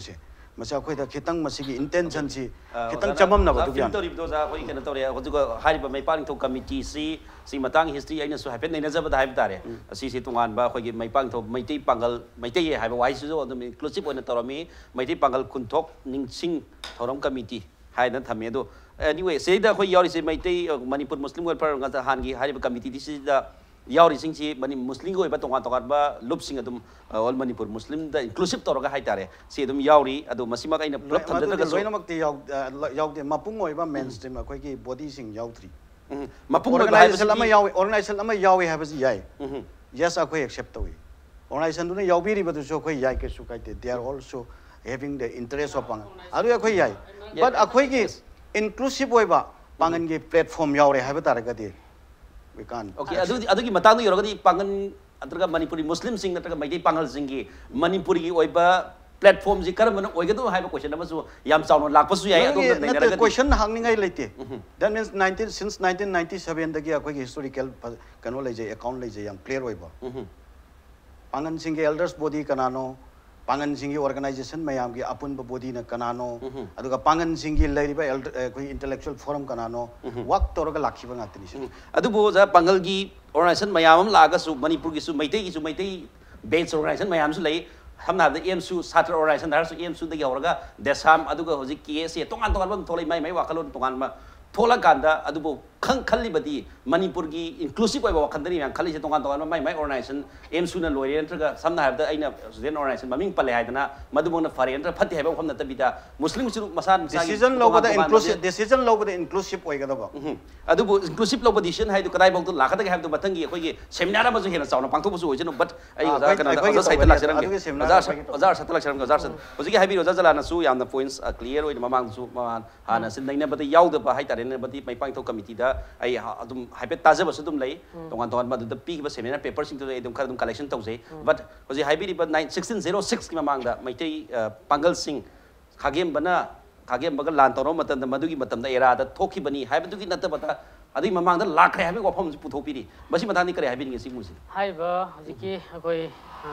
ꯃꯁꯤ ꯑꯩꯈꯣꯏꯗ ꯈꯤꯇꯪ ꯃꯁꯤꯒꯤ ꯏꯟꯇꯦꯟꯁꯟꯁꯤ ꯑ, ꯈꯤꯇꯪ ꯑꯣꯖꯥꯅ ꯆꯃꯝꯅꯕ ꯑꯣꯖꯥ ꯑꯗꯨ ꯐꯤꯜ ꯌꯥꯅꯤ꯫ ꯇꯧꯔꯤꯕꯗꯣ ꯑꯣꯖꯥ ꯑꯩꯈꯣꯏ ꯀꯩꯅꯣ ꯇꯧꯔꯦ, ꯍꯧꯖꯤꯛ ꯍꯥꯏꯔꯤꯕ ꯃꯩꯄꯥꯛ ꯅꯤꯡꯊꯧ ꯀꯃꯤꯇꯤꯁꯤ ꯁꯤ ꯃꯇꯥꯡ ꯍꯤꯁꯇ꯭ꯔꯤ ꯑꯩꯅꯁꯨ ꯍꯥꯏꯐꯦꯠ ꯅꯩꯅꯖꯕꯗ ꯍꯥꯏꯕ ꯇꯥꯔꯦ꯫ ꯎꯝ꯫ ꯑꯁꯤꯁꯤ ꯇꯣꯉꯥꯟꯕ ꯑꯩꯈꯣꯏꯒꯤ ꯃꯩꯄꯥꯛ ꯅꯤꯡꯊꯧ ꯃꯩꯇꯩ ꯄꯥꯡꯒꯜ, ꯃꯩꯇꯩ ꯍꯥꯏꯕ ꯋꯥꯍꯩꯁꯤꯁꯨ ꯑꯗꯨꯝ ꯏꯟꯀ꯭ꯂꯨꯁꯤꯞ ꯑꯣꯏꯅ ꯇꯧꯔꯝꯃꯤ꯫ ꯃꯩꯇꯩ ꯄꯥꯡꯒꯜ ꯈꯨꯟꯊꯣꯛ ꯅꯤꯡꯁꯤꯡ ꯊꯧꯔꯝ ꯀꯃꯤꯇꯤ ꯍꯥꯏꯗꯅ ꯊꯝꯃꯤ꯫ ꯑꯗꯣ anyway, ꯁꯤꯗꯩꯗ ꯑꯩꯈꯣꯏ ꯌꯥꯎꯔꯤꯁꯦ ꯃꯩꯇꯩ, ꯑ, ꯃꯅꯤꯄꯨꯔ ꯃꯨꯁꯂꯤꯝ ꯋꯦꯜꯐꯤꯌꯔ ꯉꯥꯛꯇ ꯍꯥꯟꯅꯒꯤ ꯍꯥꯏꯔꯤꯕ ꯀꯃꯤꯇꯤꯁꯤꯗ ꯌꯥꯎꯔꯤꯁꯤꯡꯁꯤ ꯃꯅꯤ-, ꯃꯨꯁꯂꯤꯝꯒꯤ ꯑꯣꯏꯕ ꯇꯣꯉꯥꯟ ꯇꯣꯉꯥꯟꯕ ꯂꯨꯞꯁꯤꯡ ꯑꯗꯨꯝ, ꯑ, ꯑꯣꯜ ꯃꯅꯤꯄꯨꯔ ꯃꯨꯁꯂꯤꯝꯗ ꯏꯟꯀ꯭ꯂꯨꯁꯤꯞ ꯇꯧꯔꯒ ꯍꯥꯏꯇꯥꯔꯦ, ꯁꯤ ꯑꯗꯨꯝ ꯌꯥꯎꯔꯤ꯫ ꯑꯗꯣ ꯃꯁꯤꯃꯛ ꯑꯩꯅ ꯄꯨꯂꯞ ꯃꯗꯨꯗꯤ ꯊꯝꯖꯗ꯭ꯔꯒꯁꯨ ꯂꯣꯏꯅꯃꯛꯇꯤ ꯌꯥꯎ-, ꯑ, ꯂ-, ꯌꯥꯎꯗꯦ꯫ ꯃꯄꯨꯡ ꯑꯣꯏꯕ ꯃꯦꯟ ꯁ꯭ꯇ꯭ꯔꯤꯝ ꯑꯩꯈꯣꯏꯒꯤ ꯕꯣꯗꯤꯁꯤꯡ ꯌꯥꯎꯗ꯭ꯔꯤ꯫ ꯎꯝ, ꯃꯄꯨꯡ ꯑꯣꯏꯕ ꯑꯣꯔꯒꯅꯥꯏꯖꯦꯁꯟ ꯑꯃ ꯍꯥꯏꯕꯁꯤꯗꯤ ꯌꯥꯎꯏ, ꯑꯣꯔꯒꯅꯥꯏꯖꯦꯁꯟ ꯑꯃ ꯌꯥꯎꯏ ꯍꯥꯏꯕꯁꯤ ꯌꯥꯏ꯫ ꯎꯝ꯫ Yes, ꯑꯩꯈꯣꯏ ꯑꯦꯛꯁꯦꯞ ꯇꯧꯏ꯫ ꯑꯣꯔꯒꯅꯥꯏꯖꯦꯁꯟꯗꯨꯅ ꯌꯥꯎꯕꯤꯔꯤꯕꯗꯨꯁꯨ ꯑꯩꯈꯣꯏ ꯌꯥꯏ, ꯀꯩꯁꯨ ꯀꯥꯏꯗꯦ꯫ They are also having the interest of ꯄꯥꯡꯒꯜ꯫ ꯑꯗꯨ ꯑꯩꯈꯣꯏ ꯌꯥꯏ꯫ But ꯑꯩꯈꯣꯏꯒꯤ ꯏꯟꯀ꯭ꯂꯨꯁꯤꯞ ꯑꯣꯏꯕ ꯄꯥꯡꯒꯜꯒꯤ ꯄ꯭ꯂꯦꯠꯐꯣꯔꯝ ꯌꯥꯎꯔꯦ ꯍꯥꯏꯕ ꯇꯥꯔꯒꯗꯤ, we can't ꯑꯣꯀꯦ, ꯑꯗꯨꯗꯤ, ꯑꯗꯨꯒꯤ ꯃꯇꯥꯡꯗ ꯌꯧꯔꯒꯗꯤ ꯄꯥꯡꯒꯜ ꯅꯠꯇ꯭ꯔꯒ ꯃꯅꯤꯄꯨꯔꯤ ꯃꯨꯁꯂꯤꯝꯁꯤꯡ ꯅꯠꯇ꯭ꯔꯒ ꯃꯩꯇꯩ ꯄꯥꯡꯒꯜꯁꯤꯡꯒꯤ ꯃꯅꯤꯄꯨꯔꯤꯒꯤ ꯑꯣꯏꯕ ꯄ꯭ꯂꯦꯠꯐꯣꯔꯝꯁꯤ ꯀꯔꯝꯕꯅ ꯑꯣꯏꯒꯗꯕ ꯍꯥꯏꯕ ꯀꯣꯏꯁꯟ ꯑꯃꯁꯨ ꯌꯥꯝ ꯆꯥꯎꯅ ꯂꯥꯛꯄꯁꯨ ꯌꯥꯏ꯫ ꯑꯗꯣꯝꯗ ꯅꯠꯇꯦ, ꯅꯩꯅꯔꯒꯗꯤ ꯀꯣꯏꯁꯟ ꯍꯪꯅꯤꯡꯉꯥꯏ ꯂꯩꯇꯦ꯫ ꯎꯝ꯫ That means nineteen, since nineteen ninety seven ꯗꯒꯤ ꯑꯩꯈꯣꯏꯒꯤ ꯍꯤꯁꯇꯣꯔꯤꯀꯦꯜ ꯀꯩꯅꯣ ꯂꯩꯖꯩ, ꯑꯦꯀꯥꯎꯟ ꯂꯩꯖꯩ, ꯌꯥꯝ ꯀ꯭ꯂꯤꯌꯥꯔ ꯑꯣꯏꯕ꯫ ꯎꯝ꯫ ꯄꯥꯡꯒꯜꯁꯤꯡꯒꯤ ꯑꯦꯜꯗꯔꯁ ꯕꯣꯗꯤ ꯀꯅꯥꯅꯣ, ꯄꯥꯡꯒꯜꯁꯤꯡꯒꯤ ꯑꯣꯔꯒꯅꯥꯏꯖꯦꯁꯟ ꯃꯌꯥꯝꯒꯤ ꯑꯄꯨꯟꯕ ꯕꯣꯗꯤꯅ ꯀꯅꯥꯅꯣ, ꯎꯝ꯫ ꯑꯗꯨꯒ ꯄꯥꯡꯒꯜꯁꯤꯡꯒꯤ ꯂꯩꯔꯤꯕ ꯑꯦꯜꯗꯔ-, ꯑꯩꯈꯣꯏ ꯏꯟꯇꯦꯂꯦꯛꯆꯨꯑꯦꯜ ꯐꯣꯔꯝ ꯀꯅꯥꯅꯣ, ꯎꯝ꯫ ꯋꯥꯛ ꯇꯧꯔꯒ ꯂꯥꯛꯈꯤꯕ ꯉꯥꯛꯇꯅꯤ ꯁꯤꯗ꯫ ꯎꯝ꯫ ꯑꯗꯨꯕꯨ ꯑꯣꯖꯥ, ꯄꯥꯡꯒꯜꯒꯤ ꯑꯣꯔꯒꯅꯥꯏꯖꯦꯁꯟ ꯃꯌꯥꯝ ꯑꯃ ꯂꯥꯛꯑꯒꯁꯨ ꯃꯅꯤꯄꯨꯔꯒꯤꯁꯨ ꯃꯩꯇꯩꯒꯤꯁꯨ ꯃꯩꯇꯩ ꯕꯦꯁ ꯑꯣꯔꯒꯅꯥꯏꯖꯦꯁꯟ ꯃꯌꯥꯝꯁꯨ ꯂꯩ꯫ ꯁꯝꯅ ꯍꯥꯏꯔꯕꯗ ꯑꯦꯝꯁꯨ, ꯁꯥꯇ꯭ꯔ ꯑꯣꯔꯒꯅꯥꯏꯖꯦꯁꯟ ꯍꯥꯏꯔꯁꯨ ꯑꯦꯝꯁꯨꯗꯒꯤ ꯍꯧꯔꯒ ꯗꯦꯁꯥꯝ, ꯑꯗꯨꯒ ꯍꯧꯖꯤꯛ ꯀꯦ ꯑꯦꯁ ꯑꯦ, ꯇꯣꯉꯥꯟ ꯇꯣꯉꯥꯟꯕ ꯑꯗꯨꯝ ꯊꯣꯛꯂꯛꯏ, ꯃꯥꯏ ꯃꯥꯏ ꯋꯥꯈꯜꯂꯣꯟ ꯇꯣꯉꯥꯟꯕ ꯊꯣꯛꯂꯀꯥꯟꯗ꯫ ꯑꯗꯨꯕꯨ ꯈꯪ-, ꯈꯜꯂꯤꯕꯗꯤ ꯃꯅꯤꯄꯨꯔꯒꯤ ꯏꯟꯀ꯭ꯂꯨꯁꯤꯞ ꯑꯣꯏꯕ ꯋꯥꯈꯜꯗꯅꯤ ꯃꯌꯥꯝ ꯈꯜꯂꯤꯁꯦ꯫ ꯇꯣꯉꯥꯟ ꯇꯣꯉꯥꯟꯕ ꯃꯥꯏ ꯃꯥꯏ ꯑꯣꯔꯒꯅꯥꯏꯖꯦꯁꯟ, ꯑꯦꯝꯁꯨꯅ ꯂꯣꯏꯔꯦ ꯅꯠꯇ꯭ꯔꯒ ꯁꯝꯅ ꯍꯥꯏꯔꯕꯗ ꯑꯩꯅ ꯁ꯭ꯇꯨꯗꯦꯟ ꯑꯣꯔꯒꯅꯥꯏꯖꯦꯁꯟ ꯃꯃꯤꯡ ꯄꯜꯂꯦ ꯍꯥꯏꯗꯅ ꯃꯗꯨꯃꯛꯅ ꯐꯔꯦ ꯅꯠꯇ꯭ꯔꯒ ꯐꯠꯇꯦ ꯍꯥꯏꯕ ꯋꯥꯐꯝ ꯅꯠꯇꯕꯤꯗ, ꯃꯨꯁꯂꯤꯝꯁꯨ ꯃꯁꯥ ꯃꯁꯥꯒꯤ ꯗꯤꯁꯤꯖꯟ ꯇꯣꯉꯥꯟ ꯂꯧꯕꯗ ꯇꯣꯉꯥꯟꯕ ꯏꯟꯀ꯭ꯂꯨꯁꯤꯞ, ꯗꯤꯁꯤꯖꯟ ꯂꯧꯕꯗ ꯏꯟꯀ꯭ꯂꯨꯁꯤꯞ ꯑꯣꯏꯒꯗꯕ꯫ ꯎꯝ꯫ ꯑꯗꯨꯕꯨ ꯏꯟꯀ꯭ꯂꯨꯁꯤꯞ ꯂꯧꯕ ꯗꯤꯁꯤꯖꯟ ꯍꯥꯏꯗꯨ ꯀꯗꯥꯏꯐꯥꯎꯗ ꯂꯥꯛꯀꯗꯒꯦ ꯍꯥꯏꯕꯗꯨ ꯃꯊꯪꯒꯤ ꯑꯩꯈꯣꯏꯒꯤ ꯁꯦꯃꯤꯅꯥꯔ ꯑꯃꯁꯨ ꯍꯦꯟꯅ ꯆꯥꯎꯅ ꯄꯥꯡꯊꯣꯛꯄꯁꯨ ꯑꯣꯏꯁꯅꯨ꯫ But ꯑꯩ ꯑꯥ, ꯑꯣꯖꯥ ꯑꯩꯈꯣꯏ, ꯀꯩꯅꯣꯗ ꯑꯩꯈꯣꯏꯒꯤ ꯑꯣꯖꯥ ꯁꯥꯍꯤꯠꯇ ꯇꯧꯕ ꯂꯥꯛꯆꯔꯝꯒꯦ꯫ ꯑꯗꯨꯒꯤ ꯁꯦꯃꯤꯅꯥꯔ ꯑꯣꯖꯥ ꯑꯩꯈꯣꯏꯒꯤ ꯁꯥ-, ꯇꯧꯕ꯫ ꯑꯣꯖꯥ ꯁꯥꯍꯤꯠꯇ ꯂꯥꯛꯆꯔꯝꯒꯦ꯫ ꯑꯣꯖꯥ ꯁꯥꯍꯤꯠ꯫ ꯎꯝ꯫ ꯍꯧꯖꯤꯛꯀꯤ ꯍꯥꯏꯕꯤꯔꯤꯕ ꯑꯣꯖꯥ ꯖꯂꯥꯅꯁꯨ ꯌꯥꯝꯅ ꯄꯣꯏꯟꯠꯁ, ꯑ, ꯀ꯭ꯂꯤꯌꯥꯔ ꯑꯣꯏꯅ ꯃꯃꯥꯡꯗꯁꯨ ꯃꯃꯥꯡ ꯍꯥꯟꯅ ꯎꯝ꯫ ꯁꯤ ꯅꯩꯅꯕꯗ ꯌꯥꯎꯗꯕ ꯍꯥꯏꯇꯥꯔꯦꯅꯦ, ꯃꯗꯤ ꯃꯩꯄꯥꯛ ꯅꯤꯡꯊꯧ ꯀꯃꯤꯇꯤꯗ ꯑꯩ ꯍ-, ꯑꯗꯨꯝ ꯍꯥꯏꯐꯦꯠ ꯇꯥꯖꯕꯁꯨ ꯑꯗꯨꯝ ꯂꯩ꯫ ꯎꯝ꯫ ꯇꯣꯉꯥꯟ ꯇꯣꯉꯥꯟꯕ ꯑꯗꯨꯗ ꯄꯤꯈꯤꯕ ꯁꯦꯃꯤꯅꯥꯔ ꯄꯦꯄꯔꯁꯤꯡꯗꯨꯗ ꯑꯩ ꯑꯗꯨꯝ ꯈꯔ ꯑꯗꯨꯝ ꯀꯂꯦꯛꯁꯟ ꯇꯧꯖꯩ꯫ ꯎꯝ꯫ But ꯍꯧꯖꯤꯛ ꯍꯥꯏꯕꯤꯔꯤꯕ ꯅꯥꯏꯟ-, ꯁꯤꯛꯁꯇꯤꯟ ꯖꯦꯔꯣ ꯁꯤꯛꯁꯀꯤ ꯃꯃꯥꯡꯗ ꯃꯩꯇꯩ, ꯑ, ꯄꯥꯡꯒꯜꯁꯤꯡ ꯈꯥꯒꯦꯝꯕꯅ ꯈꯥꯒꯦꯝꯕꯒ ꯂꯥꯟ ꯇꯧꯔꯕ ꯃꯇꯝꯗ ꯃꯗꯨꯒꯤ ꯃꯇꯝꯗ ꯑꯦꯔꯥꯗ ꯊꯣꯛꯈꯤꯕꯅꯤ ꯍꯥꯏꯕꯗꯨꯒꯤ ꯅꯠꯇꯕꯗ ꯑꯗꯨꯒꯤ ꯃꯃꯥꯡꯗ ꯂꯥꯛꯈ꯭ꯔꯦ ꯍꯥꯏꯕꯒꯤ ꯋꯥꯐꯝ ꯑꯃꯁꯨ ꯄꯨꯊꯣꯛꯄꯤꯔꯤ꯫ ꯃꯁꯤ ꯃꯇꯥꯡꯗꯤ ꯀꯔꯤ ꯍꯥꯏꯕꯤꯅꯤꯡꯉꯤ ꯁꯤꯒꯨꯝꯕꯁꯤ? ꯍꯥꯏꯔꯤꯕ ꯍꯧꯖꯤꯛꯀꯤ ꯑꯩꯈꯣꯏ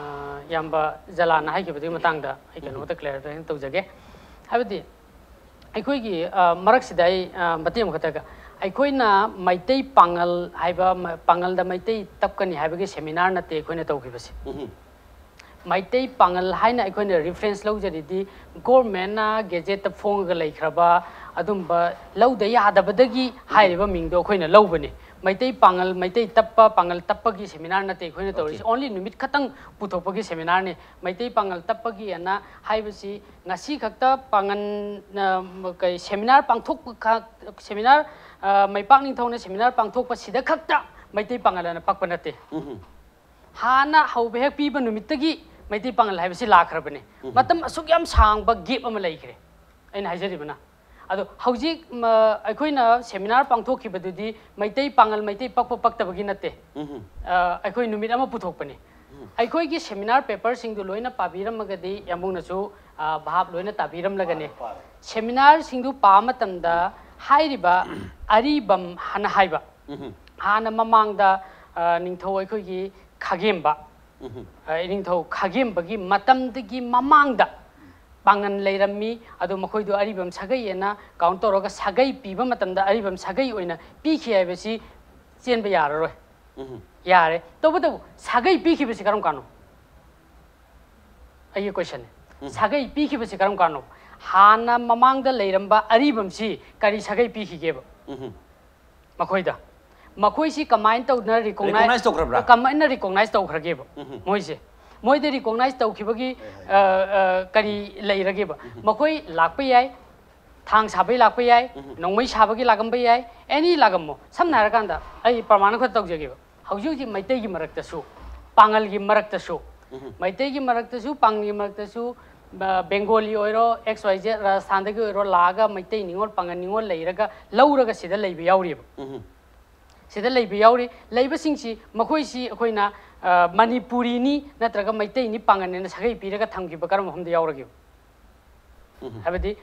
ꯏꯌꯥꯝꯕ ꯖꯂꯥꯟꯅ ꯍꯥꯏꯈꯤꯕꯗꯨꯒꯤ ꯃꯇꯥꯡꯗ ꯑꯩ ꯀꯩꯅꯣꯝꯇ ꯀ꯭ꯂꯦꯔꯤꯐꯤꯀꯦꯁꯟ ꯇꯧꯖꯒꯦ꯫ ꯍꯥꯏꯕꯗꯤ ꯑꯩꯈꯣꯏꯒꯤ ꯃꯔꯛꯁꯤꯗ ꯑꯩ ꯃꯇꯦꯛ ꯑꯃꯈꯛꯇꯒ, ꯑꯩꯈꯣꯏꯅ ꯃꯩꯇꯩ ꯄꯥꯉꯜ ꯍꯥꯏꯕ, ꯄꯥꯉꯜꯗ ꯃꯩꯇꯩ ꯇꯞꯀꯅꯤ ꯍꯥꯏꯕꯒꯤ ꯁꯦꯃꯤꯅꯥꯔ ꯅꯠꯇꯦ ꯑꯩꯈꯣꯏꯅ ꯇꯧꯈꯤꯕꯁꯦ꯫ ꯃꯩꯇꯩ ꯄꯥꯉꯜ ꯍꯥꯏꯅ ꯑꯩꯈꯣꯏꯅ ꯔꯤꯐꯔꯦꯟꯁ ꯂꯧꯖꯔꯤꯗꯤ ꯒꯣꯔꯃꯦꯟꯅ ꯒꯦꯖꯦꯠꯇ ꯐꯣꯡꯉꯒ ꯂꯩꯈ꯭ꯔꯕ ꯑꯗꯨꯝꯕ ꯂꯧꯗ ꯌꯥꯗꯕꯗꯒꯤ ꯍꯥꯏꯔꯤꯕ ꯃꯤꯡꯗꯣ ꯑꯩꯈꯣꯏꯅ ꯂꯧꯕꯅꯤ꯫ ꯃꯩꯇꯩ ꯄꯥꯉꯜ, ꯃꯩꯇꯩ ꯇꯞꯄ, ꯄꯥꯉꯜ ꯇꯞꯄꯒꯤ ꯁꯦꯃꯤꯅꯥꯔ ꯅꯠꯇꯦ ꯑꯩꯈꯣꯏꯅ ꯇꯧꯔꯤꯁꯦ꯫ ꯑꯣꯟꯂꯤ ꯅꯨꯃꯤꯠ ꯈꯛꯇꯪ ꯄꯨꯊꯣꯛꯄꯒꯤ ꯁꯦꯃꯤꯅꯥꯔꯅꯤ꯫ ꯃꯩꯇꯩ ꯄꯥꯉꯜ ꯇꯞꯄꯒꯤ ꯑꯅ ꯍꯥꯏꯕꯁꯤ ꯉꯁꯤ ꯈꯛꯇ ꯄꯥꯉꯜ, ꯀꯩ, ꯁꯦꯃꯤꯅꯥꯔ ꯄꯥꯡꯊꯣꯛꯄ, ꯁꯦꯃꯤꯅꯥꯔ ꯃꯩꯄꯥꯛ ꯅꯤꯡꯊꯧꯅ ꯁꯦꯃꯤꯅꯥꯔ ꯄꯥꯡꯊꯣꯛꯄꯁꯤꯗ ꯈꯛꯇ ꯃꯩꯇꯩ ꯄꯥꯉꯜ ꯑꯅ ꯄꯛꯄ ꯅꯠꯇꯦ꯫ ꯍꯥꯟꯅ ꯍꯧꯕ ꯍꯦꯛ ꯄꯤꯕ ꯅꯨꯃꯤꯠꯇꯒꯤ ꯃꯩꯇꯩ ꯄꯥꯉꯜ ꯍꯥꯏꯕꯁꯤ ꯂꯥꯛꯈ꯭ꯔꯕꯅꯤ꯫ ꯃꯇꯝ ꯑꯁꯨꯛ ꯌꯥꯝ ꯁꯥꯡꯕ ꯒꯦꯞ ꯑꯃ ꯂꯩꯈ꯭ꯔꯦ꯫ ꯑꯩꯅ ꯍꯥꯏꯖꯔꯤꯕꯅ ꯑꯗꯣ ꯍꯧꯖꯤꯛ ꯑꯩꯈꯣꯏꯅ ꯁꯦꯃꯤꯅꯥꯔ ꯄꯥꯡꯊꯣꯛꯈꯤꯕꯗꯨꯗꯤ ꯃꯩꯇꯩ ꯄꯥꯉꯜ, ꯃꯩꯇꯩ ꯄꯛꯄ ꯄꯛꯇꯕꯒꯤ ꯅꯠꯇꯦ꯫ ꯑꯩꯈꯣꯏ ꯅꯨꯃꯤꯠ ꯑꯃ ꯄꯨꯊꯣꯛꯄꯅꯤ꯫ ꯑꯩꯈꯣꯏꯒꯤ ꯁꯦꯃꯤꯅꯥꯔ ꯄꯦꯄꯔꯁꯤꯡꯗꯨ ꯂꯣꯏꯅ ꯄꯥꯕꯤꯔꯝꯃꯒꯗꯤ ꯌꯥꯝꯕꯨꯡꯅꯁꯨ ꯚꯥꯞ ꯂꯣꯏꯅ ꯇꯥꯕꯤꯔꯝꯂꯒꯅꯤ꯫ ꯁꯦꯃꯤꯅꯥꯔꯁꯤꯡꯗꯨ ꯄꯥꯕ ꯃꯇꯝꯗ ꯍꯥꯏꯔꯤꯕ ꯑꯔꯤꯕꯝ ꯍꯥꯏꯅ ꯍꯥꯏꯕ ꯍꯥꯟꯅ ꯃꯃꯥꯡꯗ ꯅꯤꯡꯊꯧ ꯑꯩꯈꯣꯏꯒꯤ ꯈꯥꯒꯦꯝꯕ, ꯅꯤꯡꯊꯧ ꯈꯥꯒꯦꯝꯕꯒꯤ ꯃꯇꯝꯗꯒꯤ ꯃꯃꯥꯡꯗ ꯄꯥꯉꯟ ꯂꯩꯔꯝꯃꯤ꯫ ꯑꯗꯣ ꯃꯈꯣꯏꯗꯣ ꯑꯔꯤꯕꯝ ꯁꯥꯒꯩ ꯑꯅ ꯀꯥꯎꯟ ꯇꯧꯔꯒ ꯁꯥꯒꯩ ꯄꯤꯕ ꯃꯇꯝꯗ ꯑꯔꯤꯕꯝ ꯁꯥꯒꯩ ꯑꯣꯏꯅ ꯄꯤꯈꯤ ꯍꯥꯏꯕꯁꯤ ꯆꯦꯟꯕ ꯌꯥꯔꯔꯣꯏ꯫ ꯌꯥꯔꯦ꯫ ꯇꯧꯕꯇꯕꯨ ꯁꯥꯒꯩ ꯄꯤꯈꯤꯕꯁꯤ ꯀꯔꯝ ꯀꯥꯟꯅꯣ? ꯑꯩꯒꯤ ꯀꯣꯏꯁꯟꯅꯤ꯫ ꯁꯥꯒꯩ ꯄꯤꯈꯤꯕꯁꯤ ꯀꯔꯝ ꯀꯥꯟꯅꯣ? ꯍꯥꯟꯅ ꯃꯃꯥꯡꯗ ꯂꯩꯔꯝꯕ ꯑꯔꯤꯕꯝꯁꯤ ꯀꯔꯤ ꯁꯥꯒꯩ ꯄꯤꯈꯤꯒꯦꯕ? ꯃꯈꯣꯏꯗ ꯃꯈꯣꯏꯁꯤ ꯀꯃꯥꯏꯅ ꯇꯧꯗꯅ ꯔꯤꯀꯣꯛꯅꯥꯏꯖ ꯇꯧꯈ꯭ꯔꯕ꯭ꯔꯥ? ꯀꯃꯥꯏꯅ ꯔꯤꯀꯣꯛꯅꯥꯏꯖ ꯇꯧꯈ꯭ꯔꯒꯦꯕ? ꯃꯣꯏꯁꯦ ꯃꯣꯏꯗ ꯔꯤꯀꯣꯛꯅꯥꯏꯖ ꯇꯧꯈꯤꯕꯒꯤ ꯀꯔꯤ ꯂꯩꯔꯒꯦꯕ? ꯃꯈꯣꯏ ꯂꯥꯛꯄ ꯌꯥꯏ, ꯊꯥꯡ ꯁꯥꯕꯩ ꯂꯥꯛꯄ ꯌꯥꯏ, ꯅꯣꯡꯃꯩ ꯁꯥꯕꯒꯤ ꯂꯥꯛꯑꯝꯕ ꯌꯥꯏ, ꯑꯦꯅꯤ ꯂꯥꯛꯑꯝꯃꯣ꯫ ꯁꯝꯅ ꯍꯥꯏꯔꯀꯥꯟꯗ ꯑꯩ ꯄ꯭ꯔꯃꯥꯟ ꯈꯛꯇ ꯇꯧꯖꯒꯦꯕ꯫ ꯍꯧꯖꯤꯛ ꯍꯧꯖꯤꯛ ꯃꯩꯇꯩꯒꯤ ꯃꯔꯛꯇꯁꯨ, ꯄꯥꯉꯜꯒꯤ ꯃꯔꯛꯇꯁꯨ, ꯃꯩꯇꯩꯒꯤ ꯃꯔꯛꯇꯁꯨ, ꯄꯥꯉꯜꯒꯤ ꯃꯔꯛꯇꯁꯨ, ꯕꯦꯡꯒꯣꯂꯤ ꯑꯣꯏꯔꯣ, ꯑꯦꯛꯁ ꯋꯥꯏ ꯖꯦꯠ, ꯔꯥꯖꯁꯊꯥꯟꯗꯒꯤ ꯑꯣꯏꯔꯣ, ꯂꯥꯛꯑꯒ ꯃꯩꯇꯩ ꯅꯤꯉꯣꯜ, ꯄꯥꯉꯜ ꯅꯤꯉꯣꯜ ꯂꯩꯔꯒ, ꯂꯧꯔꯒ ꯁꯤꯗ ꯂꯩꯕ ꯌꯥꯎꯔꯤꯕ꯫ ꯁꯤꯗ ꯂꯩꯕ ꯌꯥꯎꯔꯤ꯫ ꯂꯩꯕꯁꯤꯡꯁꯤ, ꯃꯈꯣꯏꯁꯤ ꯑꯩꯈꯣꯏꯅ ꯃꯅꯤꯄꯨꯔꯤꯅꯤ ꯅꯠꯇ꯭ꯔꯒ ꯃꯩꯇꯩꯅꯤ, ꯄꯥꯉꯜꯅꯤꯅ ꯁꯥꯒꯩ ꯄꯤꯔꯒ ꯊꯝꯈꯤꯕ ꯀꯔꯝꯕ ꯃꯐꯝꯗ ꯌꯥꯎꯔꯒꯦꯕ? ꯍꯥꯏꯕꯗꯤ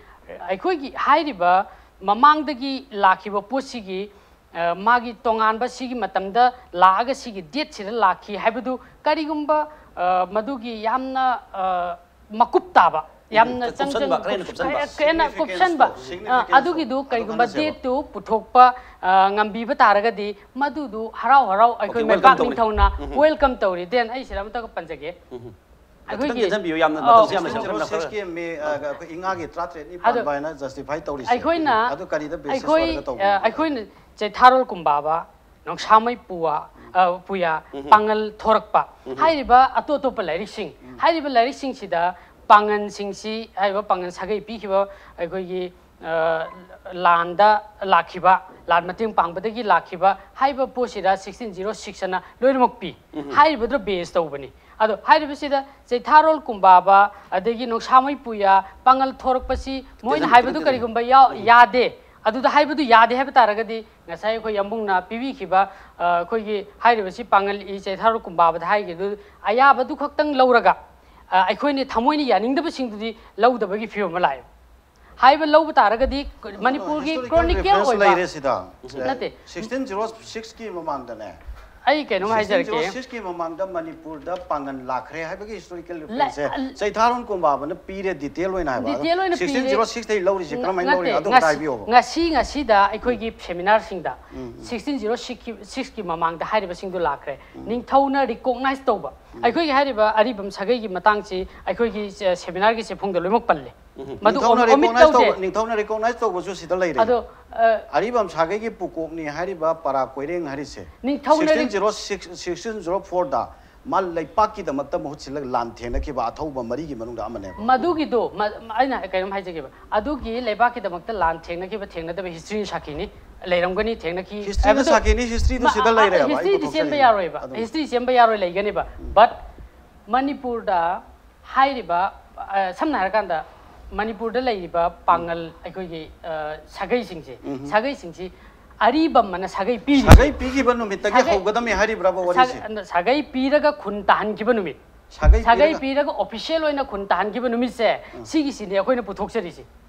ꯑꯩꯈꯣꯏꯒꯤ ꯍꯥꯏꯔꯤꯕ ꯃꯃꯥꯡꯗꯒꯤ ꯂꯥꯛꯈꯤꯕ ꯄꯣꯠꯁꯤꯒꯤ, ꯑ, ꯃꯥꯒꯤ ꯇꯣꯉꯥꯟꯕ ꯁꯤꯒꯤ ꯃꯇꯝꯗ ꯂꯥꯛꯑꯒ ꯁꯤꯒꯤ ꯗꯦꯠꯁꯤꯗ ꯂꯥꯛꯈꯤ ꯍꯥꯏꯕꯗꯨ ꯀꯔꯤꯒꯨꯝꯕ, ꯑ, ꯃꯗꯨꯒꯤ ꯌꯥꯝꯅ, ꯑ, ꯃꯀꯨꯞ ꯇꯥꯕ, ꯌꯥꯝꯅ ꯆꯪ ꯀꯨꯞꯁꯟꯕ, ꯆꯪ ꯈꯔ ꯍꯦꯟꯅ ꯀꯨꯞꯁꯟꯕ꯫ ꯍꯦꯟꯅ ꯀꯨꯞꯁꯟꯕ, ꯑ, ꯑꯗꯨꯒꯤꯗꯨ ꯀꯔꯤꯒꯨꯝꯕ ꯗꯦꯠꯇꯨ ꯄꯨꯊꯣꯛꯄ, ꯑ, ꯉꯝꯕꯤꯕ ꯇꯥꯔꯒꯗꯤ ꯃꯗꯨꯗꯨ ꯍꯔꯥꯎ ꯍꯔꯥꯎ ꯑꯩꯈꯣꯏ ꯃꯩꯕꯥꯛ ꯅꯤꯡꯊꯧꯅ welcome ꯇꯧꯔꯤ꯫ ꯗꯦꯟ ꯑꯩ ꯁꯤꯗ ꯑꯃꯇꯒ ꯄꯟꯖꯒꯦ꯫ ꯑꯩꯈꯣꯏꯒꯤ ꯇꯦꯟꯁꯤꯟꯕꯤꯌꯨ ꯌꯥꯝꯅ, ꯑꯧ꯫ ꯃꯇꯝꯁꯤ ꯌꯥꯝꯅ ꯁꯤꯟꯈ꯭ꯔꯕꯅꯤꯅ ꯈꯔ ꯁꯤꯛꯁꯀꯤ ꯃꯦ, ꯑ, ꯑꯩꯈꯣꯏ ꯏꯉꯥꯒꯤ ꯇꯔꯥꯇꯔꯦꯠꯅꯤ ꯑꯗꯣ ꯄꯥꯟꯕ ꯍꯥꯏꯅ justify ꯇꯧꯔꯤꯁꯦ꯫ ꯑꯩꯈꯣꯏꯅ, ꯑꯗꯨ ꯀꯔꯤꯗ basis ꯑꯩꯈꯣꯏ, ꯑꯣꯏꯔꯒ ꯇꯧꯕꯅꯣ? ꯑ, ꯑꯩꯈꯣꯏꯅ ꯆꯩꯊꯥꯔꯣꯜ ꯀꯨꯝꯕꯥꯕ, ꯅꯣꯡꯁꯥꯃꯩ ꯄꯨꯋꯥ, ꯑ, ꯄꯨꯌꯥ, ꯄꯥꯡꯒꯜ ꯊꯣꯔꯛꯄ ꯍꯥꯏꯔꯤꯕ ꯑꯇꯣꯞ ꯑꯇꯣꯞꯄ ꯂꯥꯏꯔꯤꯛꯁꯤꯡ, ꯍꯥꯏꯔꯤꯕ ꯂꯥꯏꯔꯤꯛꯁꯤꯡꯁꯤꯗ ꯄꯥꯡꯒꯜꯁꯤꯡꯁꯤ, ꯍꯥꯏꯔꯤꯕ ꯄꯥꯡꯒꯜ ꯁꯥꯒꯩ ꯄꯤꯈꯤꯕ ꯑꯩꯈꯣꯏꯒꯤ, ꯑ, ꯂꯥꯟꯗ ꯂꯥꯛꯈꯤꯕ, ꯂꯥꯟ ꯃꯇꯦꯡ ꯄꯥꯡꯕꯗꯒꯤ ꯂꯥꯛꯈꯤꯕ ꯍꯥꯏꯕ ꯄꯣꯠꯁꯤꯗ sixteen zero six ꯑꯅ ꯂꯣꯏꯅꯃꯛ ꯄꯤ꯫ ꯍꯥꯏꯔꯤꯕꯗꯨꯗ base ꯇꯧꯕꯅꯤ꯫ ꯑꯗꯣ ꯍꯥꯏꯔꯤꯕꯁꯤꯗ ꯆꯩꯊꯥꯔꯣꯜ ꯀꯨꯝꯕꯥꯕ, ꯑꯗꯒꯤ ꯅꯣꯡꯁꯥꯃꯩ ꯄꯨꯌꯥ, ꯄꯥꯡꯒꯜ ꯊꯣꯔꯛꯄꯁꯤ ꯃꯣꯏꯅ ꯍꯥꯏꯕꯗꯨ ꯀꯔꯤꯒꯨꯝꯕ ꯌꯥꯎ-, ꯌꯥꯗꯦ꯫ ꯑꯗꯨꯗ ꯍꯥꯏꯕꯗꯨ ꯌꯥꯗꯦ ꯍꯥꯏꯕ ꯇꯥꯔꯒꯗꯤ ꯉꯁꯥꯏ ꯑꯩꯈꯣꯏ ꯌꯥꯝꯕꯨꯡꯅ ꯄꯤꯕꯤꯈꯤꯕ, ꯑ, ꯑꯩꯈꯣꯏꯒꯤ ꯍꯥꯏꯔꯤꯕꯁꯤ ꯄꯥꯡꯒꯜ ꯏ ꯆꯩꯊꯥꯔꯣꯜ ꯀꯨꯝꯕꯥꯕꯗ ꯍꯥꯏꯈꯤꯕꯗꯨ ꯑꯌꯥꯕꯗꯨ ꯈꯛꯇꯪ ꯂꯧꯔꯒ, ꯑ, ꯑꯩꯈꯣꯏꯅ ꯊꯃꯣꯏꯅ ꯌꯥꯅꯤꯡꯗꯕꯁꯤꯡꯗꯨꯗꯤ ꯂꯧꯗꯕꯒꯤ ꯐꯤꯕꯝ ꯑꯃ ꯂꯥꯛꯑꯦ꯫ ꯍꯥꯏꯕ ꯂꯧꯕ ꯇꯥꯔꯒꯗꯤ ꯃꯅꯤꯄꯨꯔꯒꯤ historical chronicle reference ꯑꯣꯏꯕ ꯂꯩꯔꯦ ꯁꯤꯗ꯫ ꯅꯠꯇꯦ꯫ Sixteen zero six ꯀꯤ ꯃꯃꯥꯡꯗꯅꯦ꯫ ꯑꯩ ꯀꯩꯅꯣꯝ ꯍꯥꯏꯖꯔꯛꯀꯦ꯫ Sixteen zero six ꯀꯤ ꯃꯃꯥꯡꯗ ꯃꯅꯤꯄꯨꯔꯗ ꯄꯥꯡꯒꯜ ꯂꯥꯛꯈ꯭ꯔꯦ ꯍꯥꯏꯕꯒꯤ historical ꯂ-, reference ꯁꯦ ꯑ, ꯆꯩꯊꯥꯔꯣꯜ ꯀꯨꯝꯕꯥꯕꯅ ꯄꯤꯔꯦ, detail ꯑꯣꯏꯅ ꯍꯥꯏꯕ꯫ ꯑꯗꯣ detail ꯑꯣꯏꯅ ꯄꯤꯔꯦ꯫ Sixteen zero six ꯇꯩ ꯂꯧꯔꯤꯁꯦ ꯀꯔꯝꯍꯥꯏꯅ ꯂꯧꯔꯤꯅꯣ? ꯅꯠꯇꯦ, ꯑꯗꯨ ꯈꯛꯇ ꯉꯁꯤ, ꯍꯥꯏꯕꯤꯌꯣꯕ꯫ ꯉꯁꯤ, ꯉꯁꯤꯗ ꯑꯩꯈꯣꯏꯒꯤ seminarꯁꯤꯡꯗ sixteen zero six ꯀꯤ, six ꯀꯤ ꯃꯃꯥꯡꯗ ꯍꯥꯏꯔꯤꯕꯁꯤꯡꯗꯨ ꯂꯥꯛꯈ꯭ꯔꯦ꯫ ꯅꯤꯡꯊꯧꯅ recognize ꯇꯧꯕ꯫ ꯑꯩꯈꯣꯏꯒꯤ ꯍꯥꯏꯔꯤꯕ ꯑꯔꯤꯕꯝ ꯁꯥꯒꯩꯒꯤ ꯃꯇꯥꯡꯁꯤ ꯑꯩꯈꯣꯏꯒꯤ, ꯑ, seminarꯒꯤ ꯆꯦꯐꯣꯡꯗ ꯂꯣꯏꯅꯃꯛ ꯄꯜꯂꯦ꯫ ꯃꯗꯨ ꯅꯤꯡꯊꯧꯅ omit recognize ꯇꯧꯗꯦ꯫ ꯇꯧꯕ, ꯅꯤꯡꯊꯧꯅ recognize ꯇꯧꯕꯁꯨ ꯁꯤꯗ ꯂꯩꯔꯦ꯫ ꯑꯗꯣ, ꯑ, ꯑꯔꯤꯕꯝ ꯁꯥꯒꯩꯒꯤ ꯄꯨꯀꯣꯛꯅꯤ ꯍꯥꯏꯔꯤꯕ ꯄꯔꯥ ꯀꯣꯏꯔꯦꯡ ꯍꯥꯏꯔꯤꯁꯦ ꯅꯤꯡꯊꯧꯅ sixteen zero six, sixteen zero four ꯗ ꯃꯥ ꯂꯩꯄꯥꯛꯀꯤꯗꯃꯛꯇ ꯃꯍꯨꯠ ꯁꯤꯜꯂꯒ ꯂꯥꯟ ꯊꯦꯡꯅꯈꯤꯕ ꯑꯊꯧꯕ ꯃꯔꯤꯒꯤ ꯃꯅꯨꯡꯗ ꯑꯃꯅꯦꯕ꯫ ꯃꯗꯨꯒꯤꯗꯣ, ꯃ-, ꯑꯩꯅ ꯀꯩꯅꯣꯝ ꯍꯥꯏꯖꯒꯦꯕ, ꯑꯗꯨꯒꯤ ꯂꯩꯕꯥꯛꯀꯤꯗꯃꯛꯇ ꯂꯥꯟ ꯊꯦꯡꯅꯈꯤꯕ ꯊꯦꯡꯅꯗꯕ history ꯁꯥꯈꯤꯅꯤ, ꯂꯩꯔꯝꯒꯅꯤ, ꯊꯦꯡꯅꯈꯤ ꯍꯥꯏꯕꯗꯣ ꯁꯥꯈꯤꯅꯤ, historyꯗꯨ ꯃ-, ꯁꯤꯗ ꯑ, ꯑ, ꯂꯩꯔꯦꯕ, ꯑꯩ historyꯗꯤ ꯆꯦꯟꯕ ꯄꯨꯊꯣꯛꯆꯔꯤꯅꯦ꯫ ꯌꯥꯔꯣꯏꯕ, ꯑꯗꯨꯅꯤ꯫ History ꯆꯦꯟꯕ ꯌꯥꯔꯣꯏ, ꯂꯩꯒꯅꯤꯕ꯫ But ꯃꯅꯤꯄꯨꯔꯗ ꯍꯥꯏꯔꯤꯕ, ꯑ, ꯁꯝꯅ ꯍꯥꯏꯔꯀꯥꯟꯗ ꯃꯅꯤꯄꯨꯔꯗ ꯂꯩꯔꯤꯕ ꯄꯥꯡꯒꯜ ꯑꯩꯈꯣꯏꯒꯤ, ꯑ, ꯁꯥꯒꯩꯁꯤꯡꯁꯦ, ꯁꯥꯒꯩꯁꯤꯡꯁꯤ ꯑꯔꯤꯕꯝ ꯑꯅ ꯁꯥꯒꯩ ꯄꯤꯔꯤꯁꯦ꯫ ꯁꯥꯒꯩ ꯄꯤꯈꯤꯕ ꯅꯨꯃꯤꯠꯇꯒꯤ ꯁꯥꯒꯩ ꯍꯧꯒꯗꯝꯃꯤ ꯍꯥꯏꯔꯤꯕ꯭ꯔꯕ ꯋꯥꯔꯤꯁꯦ? ꯁꯥꯒ-, ꯁꯥꯒꯩ ꯄꯤꯔꯒ ꯈꯨꯟ ꯇꯥꯍꯟꯈꯤꯕ ꯅꯨꯃꯤꯠ꯫ ꯁꯥꯒꯩ ꯁꯥꯒꯩ ꯄꯤꯔꯒ- ꯄꯤꯔꯒ ꯑꯣꯐꯤꯁꯤꯌꯦꯜ ꯑꯣꯏꯅ ꯈꯨꯟ ꯇꯥꯍꯟꯈꯤꯕ ꯅꯨꯃꯤꯠꯁꯦ, ꯁꯤꯒꯤꯁꯤꯅꯦ ꯑꯩꯈꯣꯏꯅ ꯄꯨꯊꯣꯛꯆꯔꯤꯁꯦ꯫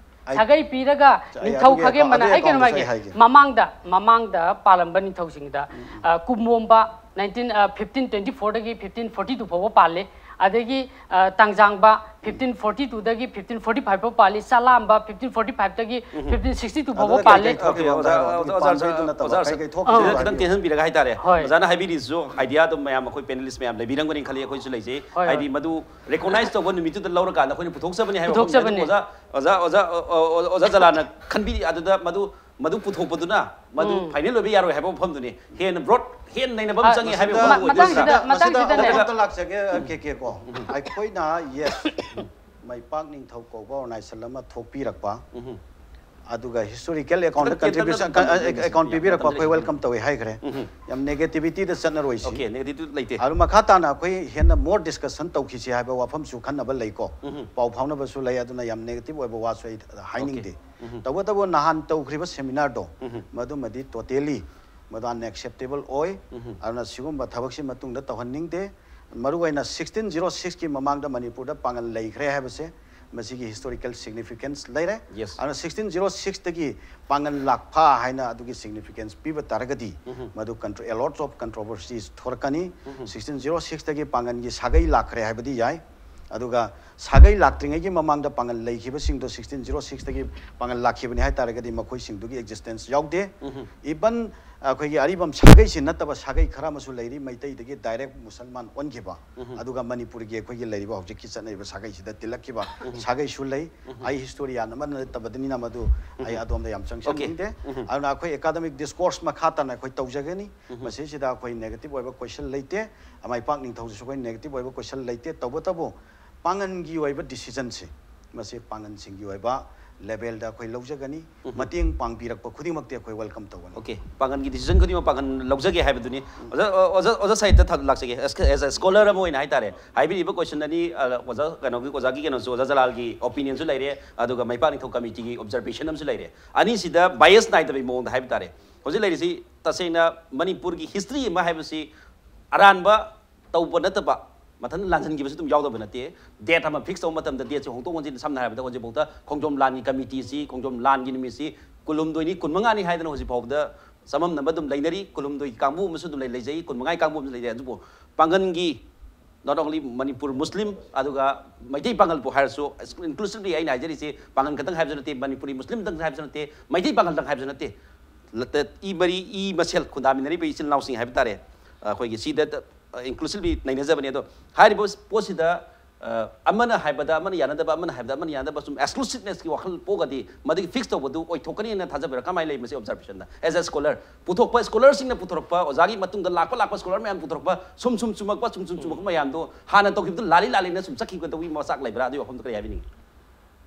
ꯑꯩ- ꯁꯥꯒꯩ ꯄꯤꯔꯒ ꯑꯩ ꯅꯤꯡꯊꯧ ꯑꯗꯨꯒꯤ ꯈꯥꯒꯦꯝꯕꯅ ꯑꯗꯨꯒꯤ ꯑꯩ ꯀꯩꯅꯣ account-ꯗꯣ ꯍꯥꯏꯒꯦ, ꯑꯩ ꯍꯥꯏꯒꯦ꯫ ꯃꯃꯥꯡꯗ ꯃꯃꯥꯡꯗ ꯄꯥꯜꯂꯝꯕ ꯅꯤꯡꯊꯧꯁꯤꯡꯗ, ꯑ, ꯀꯨꯝꯃꯣꯝꯕ ꯅꯥꯏꯟꯇꯤꯟ ꯐꯤꯐꯇꯤꯟ ꯇ꯭ꯋꯦꯟꯇꯤ ꯐꯣꯔꯗꯒꯤ ꯐꯤꯐꯇꯤꯟ ꯐꯣꯔꯇꯤ ꯇꯨ ꯐꯥꯎꯕ ꯄꯥꯜꯂꯤ꯫ ꯑꯗꯒꯤ, ꯑ, ꯇꯥꯡꯖꯥꯡꯕ ꯐꯤꯐꯇꯤꯟ ꯐꯣꯔꯇꯤ ꯇꯨꯗꯒꯤ ꯐꯤꯐꯇꯤꯟ ꯐꯣꯔꯇꯤ ꯐꯥꯏꯚ ꯐꯥꯎ ꯄꯥꯜꯂꯤ꯫ ꯆꯥꯂꯥꯝꯕ ꯐꯤꯐꯇꯤꯟ ꯐꯣꯔꯇꯤ ꯐꯥꯏꯚꯇꯒꯤ ꯐꯤꯐꯇꯤꯟ ꯁꯤꯛꯁꯇꯤ ꯇꯨ ꯐꯥꯎꯕ ꯑꯗꯨꯗ ꯄꯥꯜꯂꯤ꯫ ꯀꯩꯀꯩ ꯊꯣꯛꯈꯤꯕ ꯑꯣꯀꯦ, ꯑꯝꯇ ꯑꯣꯖꯥ, ꯍꯥꯏꯔꯛꯑꯣ꯫ ꯑꯗꯨꯒꯤ ꯑꯣꯖꯥ, ꯄꯥꯟꯕꯩꯗꯨ ꯅꯠꯇꯕ ꯑꯣꯖꯥ, ꯀꯩꯀꯩ ꯑꯣꯖꯥ, ꯊꯣꯛꯈꯤꯕ ꯈꯤꯇꯪ ꯍꯥꯏꯕꯤꯌꯨ꯫ ꯇꯦꯟꯍꯟꯕꯤꯔꯒ ꯍꯥꯏꯇꯥꯔꯦ꯫ ꯍꯣꯏ꯫ ꯑꯣꯖꯥꯅ ꯍꯥꯏꯕꯤꯔꯤꯁꯤꯁꯨ ꯑꯥꯏꯗꯤꯌꯥ ꯑꯗꯨꯝ ꯃꯌꯥꯝ ꯑꯩꯈꯣꯏ ꯄꯦꯅꯦꯂꯤꯁ ꯃꯌꯥꯝ ꯂꯩꯕꯤꯔꯝꯒꯅꯤ ꯈꯜꯂꯤ, ꯑꯩꯈꯣꯏꯁꯨ ꯂꯩꯖꯩ꯫ ꯍꯣꯏ, ꯍꯣꯏ꯫ ꯍꯥꯏꯗꯤ ꯃꯗꯨ ꯔꯤꯀꯣꯛꯅꯥꯏꯁ ꯇꯧꯕ ꯅꯨꯃꯤꯠꯇꯨꯗ ꯂꯧꯔꯀꯥꯟꯗ ꯑꯩꯈꯣꯏꯅ ꯄꯨꯊꯣꯛꯆꯕꯅꯤ ꯍꯥꯏꯕ ꯄꯨꯊꯣꯛꯆꯕꯅꯤ꯫ ꯋꯥꯐꯝꯁꯦ ꯑꯗꯨꯝ ꯑꯣꯖꯥ, ꯑꯣꯖꯥ, ꯑꯣꯖꯥ, ꯑꯣ-, ꯑꯣ-, ꯑꯣꯖꯥ ꯖꯂꯥꯟꯅ ꯈꯟꯕꯤꯔꯤ ꯑꯗꯨꯗ ꯃꯗꯨ, ꯃꯗꯨ ꯄꯨꯊꯣꯛꯄꯗꯨꯅ ꯃꯗꯨ ꯐꯥꯏꯅꯦꯜ ꯑꯣꯏꯕ ꯌꯥꯔꯣꯏ ꯍꯥꯏꯕ ꯋꯥꯐꯝꯗꯨꯅꯤ꯫ ꯍꯦꯟꯅ ꯕ꯭ꯔꯣꯗ, ꯍꯦꯟ ꯅꯩꯅꯕ ꯑꯃ ꯑ, ꯆꯪꯉꯤ ꯍꯥꯏꯕ ꯃ-, ꯋꯥꯐꯝ ꯑꯣꯏꯗꯣꯏ ꯃꯇꯥꯡꯁꯤꯗ, ꯅꯠꯇ꯭ꯔꯥ? ꯃꯁꯤꯗ ꯃꯇꯥꯡꯁꯤꯗꯅꯦ꯫ ꯑꯃꯨꯛꯇ ꯂꯥꯛꯆꯒꯦ, ꯀꯦ ꯀꯦ ꯀꯣ꯫ ꯑꯩꯈꯣꯏꯅ, ꯌꯦꯁ, ꯃꯩꯄꯥꯛ ꯅꯤꯡꯊꯧ ꯀꯧꯕ ꯑꯣꯔꯒꯅꯥꯏꯖꯦꯁꯟ ꯑꯃ ꯊꯣꯛꯄꯤꯔꯛꯄ, ꯑꯗꯨꯒ ꯍꯤꯁꯇꯣꯔꯤꯀꯦꯜ ꯑꯦꯀꯥꯎꯟꯗ ꯈꯤꯇꯪ ꯇꯦꯟꯇꯛꯅ ꯀꯟꯇ꯭ꯔꯤꯕ꯭ꯌꯨꯁꯟ, ꯇꯝꯕꯤꯌꯨ, ꯑꯦꯀꯥꯎꯟ ꯌꯥꯝ ꯄꯤꯕꯤꯔꯛꯄ ꯃꯇꯝ ꯑꯩꯈꯣꯏ ꯂꯩꯖꯗꯦ꯫ ꯋꯦꯜꯀꯝ ꯇꯧꯋꯤ ꯍꯥꯏꯈ꯭ꯔꯦ꯫ ꯌꯥꯝ ꯅꯦꯒꯦꯇꯤꯕꯤꯇꯤꯗ ꯆꯠꯅꯔꯣꯏꯁꯤ꯫ ꯑꯣꯀꯦ, ꯅꯦꯒꯦꯇꯤꯚ ꯂꯩꯇꯦ꯫ ꯑꯗꯨ ꯃꯈꯥ ꯇꯥꯅ ꯑꯩꯈꯣꯏ ꯍꯦꯟꯅ ꯃꯣꯔ ꯗꯤꯁꯀꯁꯟ ꯇꯧꯈꯤꯁꯤ ꯍꯥꯏꯕ ꯋꯥꯐꯝꯁꯨ ꯈꯟꯅꯕ ꯂꯩꯀꯣ꯫ ꯄꯥꯎ ꯐꯥꯎꯅꯕꯁꯨ ꯂꯩ, ꯑꯗꯨꯅ ꯌꯥꯝ ꯅꯦꯒꯦꯇꯤꯚ ꯑꯣꯏꯕ ꯋꯥꯁꯨ ꯑꯩ ꯍꯥꯏꯅꯤꯡꯗꯦ꯫ ꯇꯧꯕꯇꯕꯨ ꯅꯍꯥꯟ ꯇꯧꯈ꯭ꯔꯤꯕ ꯁꯦꯃꯤꯅꯥꯔꯗꯣ, ꯃꯗꯨꯃꯗꯤ ꯇꯣꯇꯦꯂꯤ ꯃꯗꯨ ꯑꯟꯑꯦꯛꯁꯦꯞꯇꯦꯕꯜ ꯑꯣꯏ꯫ ꯑꯗꯨꯅ ꯁꯤꯒꯨꯝꯕ ꯊꯕꯛꯁꯤ ꯃꯇꯨꯡꯗ ꯇꯧꯍꯟꯅꯤꯡꯗꯦ꯫ ꯃꯔꯨꯑꯣꯏꯅ ꯁꯤꯛꯁꯇꯤꯟ ꯖꯤꯔꯣ ꯁꯤꯛꯁꯀꯤ ꯃꯃꯥꯡꯗ ꯃꯅꯤꯄꯨꯔꯗ ꯄꯥꯡꯒꯜ ꯂꯩꯈ꯭ꯔꯦ ꯍꯥꯏꯕꯁꯦ, ꯃꯁꯤꯒꯤ ꯍꯤꯁꯇꯣꯔꯤꯀꯦꯜ ꯁꯤꯒꯅꯤꯐꯤꯀꯦꯟꯁ ꯂꯩꯔꯦ꯫ Yes. ꯑꯗꯨꯅ ꯁꯤꯛꯁꯇꯤꯟ ꯖꯤꯔꯣ ꯁꯤꯛꯁꯇꯒꯤ ꯄꯥꯡꯒꯜ ꯂꯥꯛꯐꯥ ꯍꯥꯏꯅ ꯑꯗꯨꯒꯤ ꯁꯤꯒꯅꯤꯐꯤꯀꯦꯟꯁ ꯄꯤꯕ ꯇꯥꯔꯒꯗꯤ, ꯃꯗꯨ ꯑꯦ ꯂꯣꯠꯁ ꯑꯣꯐ ꯀꯟꯇ꯭ꯔꯣꯚꯔꯁꯤꯁ ꯊꯣꯔꯛꯀꯅꯤ꯫ ꯁꯤꯛꯁꯇꯤꯟ ꯖꯤꯔꯣ ꯁꯤꯛꯁꯇꯒꯤ ꯄꯥꯡꯒꯜꯒꯤ ꯁꯥꯒꯩ ꯂꯥꯛꯈ꯭ꯔꯦ ꯍꯥꯏꯕꯗꯤ ꯌꯥꯏ꯫ ꯑꯗꯨꯒ ꯁꯥꯒꯩ ꯂꯥꯛꯇ꯭ꯔꯤꯉꯩꯒꯤ ꯃꯃꯥꯡꯗ ꯄꯥꯡꯒꯜ ꯂꯩꯈꯤꯕꯁꯤꯡꯗꯣ ꯁꯤꯛꯁꯇꯤꯟ ꯖꯤꯔꯣ ꯁꯤꯛꯁꯇꯒꯤ ꯄꯥꯡꯒꯜ ꯂꯥꯛꯈꯤꯕꯅꯤ ꯍꯥꯏ ꯇꯥꯔꯒꯗꯤ ꯃꯈꯣꯏꯁꯤꯡꯗꯨꯒꯤ ꯑꯦꯛꯖꯤꯁꯇꯦꯟꯁ ꯌꯥꯎꯗꯦ꯫ ꯏꯕꯟ ꯑꯩꯈꯣꯏꯒꯤ ꯑꯔꯤꯕꯝ ꯁꯥꯒꯩꯁꯤ ꯅꯠꯇꯕ ꯁꯥꯒꯩ ꯈꯔ ꯑꯃꯁꯨ ꯂꯩꯔꯤ, ꯃꯩꯇꯩꯗꯒꯤ ꯗꯥꯏꯔꯦꯛ ꯃꯨꯁꯜꯃꯥꯟ ꯑꯣꯟꯈꯤꯕ꯫ ꯑꯗꯨꯒ ꯃꯅꯤꯄꯨꯔꯒꯤ ꯑꯩꯈꯣꯏꯒꯤ ꯂꯩꯔꯤꯕ ꯍꯧꯖꯤꯛꯀꯤ ꯆꯠꯅꯔꯤꯕ ꯁꯥꯒꯩꯁꯤꯗ ꯇꯤꯜꯂꯛꯈꯤꯕ ꯁꯥꯒꯩꯁꯨ ꯂꯩ꯫ ꯑꯩ ꯍꯤꯁꯇꯣꯔꯤꯌꯥꯟ ꯑꯃ ꯅꯠꯇꯕꯅꯤꯅ ꯃꯗꯨ ꯑꯩ ꯑꯗꯣꯝꯗ ꯌꯥꯝ ꯆꯪꯁꯟꯅꯤꯡꯗꯦ꯫ ꯑꯗꯨꯅ ꯑꯩꯈꯣꯏ ꯑꯦꯀꯥꯗꯃꯤꯛ ꯗꯤꯁꯀꯣꯔꯁ ꯃꯈꯥ ꯇꯥꯅ ꯑꯩꯈꯣꯏ ꯇꯧꯖꯒꯅꯤ꯫ ꯃꯁꯤꯁꯤꯗ ꯑꯩꯈꯣꯏ ꯅꯦꯒꯦꯇꯤꯚ ꯑꯣꯏꯕ ꯀꯣꯏꯁꯟ ꯂꯩꯇꯦ꯫ ꯃꯩꯄꯥꯛ ꯅꯤꯡꯊꯧꯁꯤꯁꯨ ꯑꯩꯈꯣꯏ ꯅꯦꯒꯦꯇꯤꯚ ꯑꯣꯏꯕ ꯀꯣꯏꯁꯟ ꯂꯩꯇꯦ꯫ ꯇꯧꯕꯇꯕꯨ ꯄꯥꯡꯒꯟꯒꯤ ꯑꯣꯏꯕ ꯗꯤꯁꯤꯖꯟꯁꯦ, ꯃꯁꯤ ꯄꯥꯡꯒꯟꯁꯤꯡꯒꯤ ꯑꯣꯏꯕ ꯂꯦꯚꯦꯜꯗ ꯑꯩꯈꯣꯏ ꯂꯧꯖꯒꯅꯤ꯫ ꯃꯇꯦꯡ ꯄꯥꯡꯕꯤꯔꯛꯄ ꯈꯨꯗꯤꯡꯃꯛꯇꯤ ꯑꯩꯈꯣꯏ ꯋꯦꯜꯀꯝ ꯇꯧꯒꯅꯤ꯫ ꯑꯣꯀꯦ, ꯄꯥꯡꯒꯟꯒꯤ ꯗꯤꯁꯤꯖꯟ ꯈꯨꯗꯤꯡꯃꯛ ꯄꯥꯡꯒꯟ ꯂꯧꯖꯒꯦ ꯍꯥꯏꯕꯗꯨꯅꯤ꯫ ꯑꯣꯖꯥ, ꯑꯣꯖꯥ, ꯑꯣꯖꯥ ꯁꯥꯍꯤꯠꯇ ꯊ-, ꯂꯥꯛꯆꯒꯦ꯫ As a, as a scholar ꯑꯃ ꯑꯣꯏꯅ ꯍꯥꯏꯇꯥꯔꯦ, ꯍꯥꯏꯕꯤꯔꯤꯕ ꯀꯣꯏꯁꯟ ꯑꯅꯤ, ꯑ, ꯑꯣꯖꯥ ꯀꯩꯅꯣꯒꯤ, ꯑꯣꯖꯥꯒꯤ ꯀꯩꯅꯣꯁꯨ, ꯑꯣꯖꯥ ꯖꯂꯥꯜꯒꯤ ꯑꯣꯄꯤꯅꯤꯌꯟꯁꯨ ꯂꯩꯔꯦ, ꯑꯗꯨꯒ ꯃꯩꯄꯥꯛ ꯅꯤꯡꯊꯧ ꯀꯃꯤꯇꯤꯒꯤ ꯑꯣꯕꯖꯔꯕꯦꯁꯟ ꯑꯃꯁꯨ ꯂꯩꯔꯦ꯫ ꯑꯅꯤꯁꯤꯗ ꯕꯥꯏꯁ ꯅꯥꯏꯗꯕꯒꯤ ꯃꯑꯣꯡꯗ ꯍꯥꯏꯕ ꯇꯥꯔꯦ꯫ ꯍꯧꯖꯤꯛ ꯂꯩꯔꯤꯁꯤ ꯇꯁꯦꯡꯅ ꯃꯅꯤꯄꯨꯔꯒꯤ ꯍꯤꯁꯇ꯭ꯔꯤ ꯑꯃ ꯍꯥꯏꯕꯁꯤ ꯑꯔꯥꯟꯕ ꯇꯧꯕ ꯅꯠꯇꯕ, ꯃꯊꯟꯇ ꯂꯥꯟꯁꯤꯟꯈꯤꯕꯁꯨ ꯑꯗꯨꯝ ꯌꯥꯎꯗꯕ ꯅꯠꯇꯦ꯫ ꯗꯦꯠ ꯑꯃ ꯐꯤꯛꯁ ꯇꯧꯕ ꯃꯇꯝꯗ ꯗꯦꯠꯁꯦ ꯍꯣꯡꯗꯣꯛ ꯍꯣꯡꯖꯤꯟ, ꯁꯝꯅ ꯍꯥꯏꯔꯕꯗ ꯍꯧꯖꯤꯛꯐꯥꯎꯗ ꯈꯣꯡꯖꯣꯝ ꯂꯥꯟꯒꯤ ꯀꯃꯤꯇꯤꯁꯤ, ꯈꯣꯡꯖꯣꯝ ꯂꯥꯟꯒꯤ ꯅꯨꯃꯤꯠꯁꯤ ꯀꯨꯟꯍꯨꯝꯗꯣꯏꯅꯤ, ꯀꯨꯟꯃꯉꯥꯅꯤ ꯍꯥꯏꯗꯅ ꯍꯧꯖꯤꯛ ꯐꯥꯎꯕꯗ ꯆꯃꯝꯅꯕ ꯑꯗꯨꯝ ꯂꯩꯅꯔꯤ꯫ ꯀꯨꯟꯍꯨꯝꯗꯣꯏꯒꯤ ꯀꯥꯡꯕꯨ ꯑꯃꯁꯨ ꯑꯗꯨꯝ ꯂꯩ, ꯂꯩꯖꯩ, ꯀꯨꯟꯃꯉꯥꯒꯤ ꯀꯥꯡꯕꯨ ꯑꯃꯁꯨ ꯂꯩꯖꯩ꯫ ꯑꯗꯨꯕꯨ ꯄꯥꯡꯒꯜꯒꯤ, not only ꯃꯅꯤꯄꯨꯔ ꯃꯨꯁꯂꯤꯝ ꯑꯗꯨꯒ ꯃꯩꯇꯩ ꯄꯥꯡꯒꯜꯕꯨ ꯍꯥꯏꯔꯁꯨ, inclusively ꯑꯩꯅ ꯍꯥꯏꯖꯔꯤꯁꯦ ꯄꯥꯡꯒꯜ ꯈꯛꯇꯪ ꯍꯥꯏꯕꯁꯨ ꯅꯠꯇꯦ, ꯃꯅꯤꯄꯨꯔꯤ ꯃꯨꯁꯂꯤꯝ ꯈꯛꯇꯪ ꯍꯥꯏꯕꯁꯨ ꯅꯠꯇꯦ, ꯃꯩꯇꯩ ꯄꯥꯡꯒꯜ ꯈꯛꯇꯪ ꯍꯥꯏꯕꯁꯨ ꯅꯠꯇꯦ꯫ ꯂ-, ꯏ ꯃꯔꯤ, ꯏ ꯃꯁꯦꯜ ꯈꯨꯟꯗꯥꯃꯤꯟꯅꯔꯤꯕ ꯏꯆꯤꯜ ꯏꯅꯥꯎꯁꯤꯡ ꯍꯥꯏꯕ ꯇꯥꯔꯦ, ꯑꯩꯈꯣꯏꯒꯤ ꯁꯤꯗ inclusively ꯅꯩꯅꯖꯕꯅꯤ꯫ ꯑꯗꯣ ꯍꯥꯏꯔꯤꯕ ꯄꯣꯠꯁꯤꯗ ꯑ, ꯑꯃꯅ ꯍꯥꯏꯕꯗ ꯑꯃꯅ ꯌꯥꯅꯗꯕ, ꯑꯃꯅ ꯍꯥꯏꯕꯗ ꯑꯃꯅ ꯌꯥꯅꯗꯕ, ꯁꯨꯝ exclusivenessꯀꯤ ꯋꯥꯈꯜ ꯄꯣꯛꯑꯒꯗꯤ ꯃꯗꯨꯒꯤ ꯐꯤꯛꯁ ꯇꯧꯕꯗꯨ ꯑꯣꯏꯊꯣꯛꯀꯅꯤ ꯍꯥꯏꯅ ꯊꯥꯖꯕꯤꯔꯥ? ꯀꯃꯥꯏꯅ ꯂꯩ ꯃꯁꯤ ꯑꯣꯕꯖꯥꯔꯕꯦꯁꯟꯗ? As a scholar, ꯄꯨꯊꯣꯛꯄ, ꯁ꯭ꯀꯣꯂꯔꯁꯤꯡꯅ ꯄꯨꯊꯣꯔꯛꯄ, ꯑꯣꯖꯥꯒꯤ ꯃꯇꯨꯡꯗ ꯂꯥꯛꯄ ꯂꯥꯛꯄ ꯁ꯭ꯀꯣꯂꯔ ꯃꯌꯥꯝ ꯄꯨꯊꯣꯔꯛꯄ, ꯁꯨꯝ ꯁꯨꯝ ꯆꯨꯝꯃꯛꯄ, ꯁꯨꯝ ꯁꯨꯝ ꯆꯨꯝꯃꯛꯄ ꯃꯌꯥꯝꯗꯣ ꯍꯥꯟꯅ ꯇꯧꯈꯤꯕꯗꯨ ꯂꯥꯜꯂꯤ ꯂꯥꯜꯂꯤꯅ ꯁꯨꯝ ꯆꯠꯈꯤꯒꯗꯧꯕꯒꯤ ꯃꯆꯥꯛ ꯂꯩꯕ꯭ꯔꯥ? ꯑꯗꯨꯒꯤ ꯋꯥꯐꯝꯗꯣ ꯀꯔꯤ ꯍꯥꯏꯕꯤꯅꯤꯡꯉꯤ?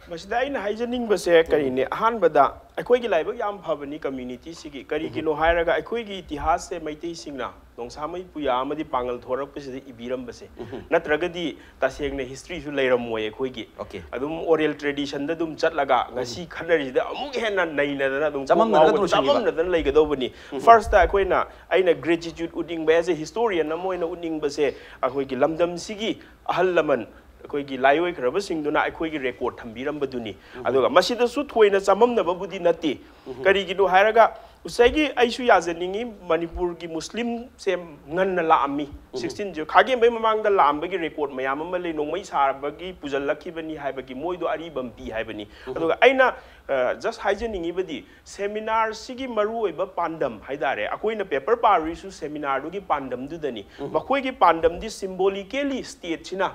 ꯃꯁꯤꯗ ꯑꯩꯅ ꯍꯥꯏꯖꯅꯤꯡꯕꯁꯦ ꯀꯔꯤꯅꯤ? ꯑꯍꯥꯟꯕꯗ, ꯑꯩꯈꯣꯏꯒꯤ ꯂꯥꯏꯕꯛ ꯌꯥꯝ ꯐꯕꯅꯤ ꯀꯝꯃ꯭ꯌꯨꯅꯤꯇꯤꯁꯤꯒꯤ꯫ ꯀꯔꯤꯒꯤꯅꯣ ꯍꯥꯏꯔꯒ, ꯑꯩꯈꯣꯏꯒꯤ ꯏꯇꯤꯍꯥꯁꯁꯦ ꯃꯩꯇꯩꯁꯤꯡꯅ ꯅꯣꯡꯁꯥꯃꯩ ꯄꯨꯌꯥ ꯑꯃꯗꯤ ꯄꯥꯡꯒꯜ ꯊꯣꯔꯛꯄꯁꯤꯗ ꯏꯕꯤꯔꯝꯕꯁꯦ꯫ ꯅꯠꯇ꯭ꯔꯒꯗꯤ ꯇꯁꯦꯡꯅ ꯍꯤꯁꯇ꯭ꯔꯤꯁꯨ ꯂꯩꯔꯝꯃꯣꯏ ꯑꯩꯈꯣꯏꯒꯤ꯫ ꯑꯣꯀꯦ꯫ ꯑꯗꯨꯝ ꯑꯣꯔꯦꯜ ꯇ꯭ꯔꯦꯗꯤꯁꯟꯗ ꯑꯗꯨꯝ ꯆꯠꯂꯒ ꯉꯁꯤ ꯈꯠꯅꯔꯤꯁꯤꯗ ꯑꯃꯨꯛ ꯍꯦꯟꯅ ꯅꯩꯅꯗꯅ ꯑꯗꯨꯝ ꯆꯃꯝꯅꯗꯅ ꯀꯣꯛ ꯉꯥꯎꯕ, ꯇꯣꯛꯁꯤꯟꯈꯤꯕ꯫ ꯆꯃꯝꯅꯗꯅ ꯂꯩꯒꯗꯧꯕꯅꯤ꯫ ꯐꯥꯔꯁꯇ ꯑꯩꯈꯣꯏꯅ, ꯑꯩꯅ ꯒ꯭ꯔꯦꯇꯤꯇ꯭ꯌꯨꯠ ꯎꯠꯅꯤꯡꯕ, as a historian ꯑꯃ ꯑꯣꯏꯅ ꯎꯠꯅꯤꯡꯕꯁꯦ, ꯑꯩꯈꯣꯏꯒꯤ ꯂꯝꯗꯝꯁꯤꯒꯤ ꯑꯍꯜ ꯂꯃꯟ, ꯑꯩꯈꯣꯏꯒꯤ ꯂꯥꯏꯑꯣꯏꯈ꯭ꯔꯕꯁꯤꯡꯗꯨꯅ ꯑꯩꯈꯣꯏꯒꯤ ꯔꯦꯀꯣꯔꯠ ꯊꯝꯕꯤꯔꯝꯕꯗꯨꯅꯤ꯫ ꯑꯗꯨꯒ ꯃꯁꯤꯗꯁꯨ ꯊꯣꯏꯅ ꯆꯃꯝꯅꯕꯕꯨꯗꯤ ꯅꯠꯇꯦ꯫ ꯀꯔꯤꯒꯤꯅꯣ ꯍꯥꯏꯔꯒ, ꯉꯁꯥꯏꯒꯤ ꯑꯩꯁꯨ ꯌꯥꯖꯅꯤꯡꯉꯤ, ꯃꯅꯤꯄꯨꯔꯒꯤ ꯃꯨꯁꯂꯤꯝꯁꯦ ꯉꯟꯅ ꯂꯥꯛꯑꯝꯃꯤ꯫ ꯁꯤꯛꯁꯇꯤꯟ ꯈꯥꯒꯦꯝꯕꯩ ꯃꯃꯥꯡꯗ ꯂꯥꯛꯑꯝꯕꯒꯤ ꯔꯦꯀꯣꯔꯠ ꯃꯌꯥꯝ ꯑꯃ ꯂꯩ, ꯅꯣꯡꯃꯩ ꯁꯥꯕꯒꯤ ꯄꯨꯁꯤꯜꯂꯛꯈꯤꯕꯅꯤ ꯍꯥꯏꯕꯒꯤ ꯃꯣꯏꯗꯣ ꯑꯔꯤꯕꯝ ꯄꯤ ꯍꯥꯏꯕꯅꯤ꯫ ꯑꯗꯨꯒ ꯑꯩꯅ, ꯑ, ꯖꯁ ꯍꯥꯏꯖꯅꯤꯡꯉꯤꯕꯗꯤ, ꯁꯦꯃꯤꯅꯥꯔꯁꯤꯒꯤ ꯃꯔꯨꯑꯣꯏꯕ ꯄꯥꯟꯗꯝ ꯍꯥꯏꯇꯥꯔꯦ, ꯑꯩꯈꯣꯏꯅ ꯄꯦꯄꯔ ꯄꯥꯔꯨꯔꯤꯁꯨ ꯁꯦꯃꯤꯅꯥꯔꯗꯨꯒꯤ ꯄꯥꯟꯗꯝꯗꯨꯗꯅꯤ꯫ ꯃꯈꯣꯏꯒꯤ ꯄꯥꯟꯗꯝꯗꯤ ꯁꯤꯝꯕꯣꯂꯤꯀꯦꯂꯤ ꯁ꯭ꯇꯦꯠꯁꯤꯅ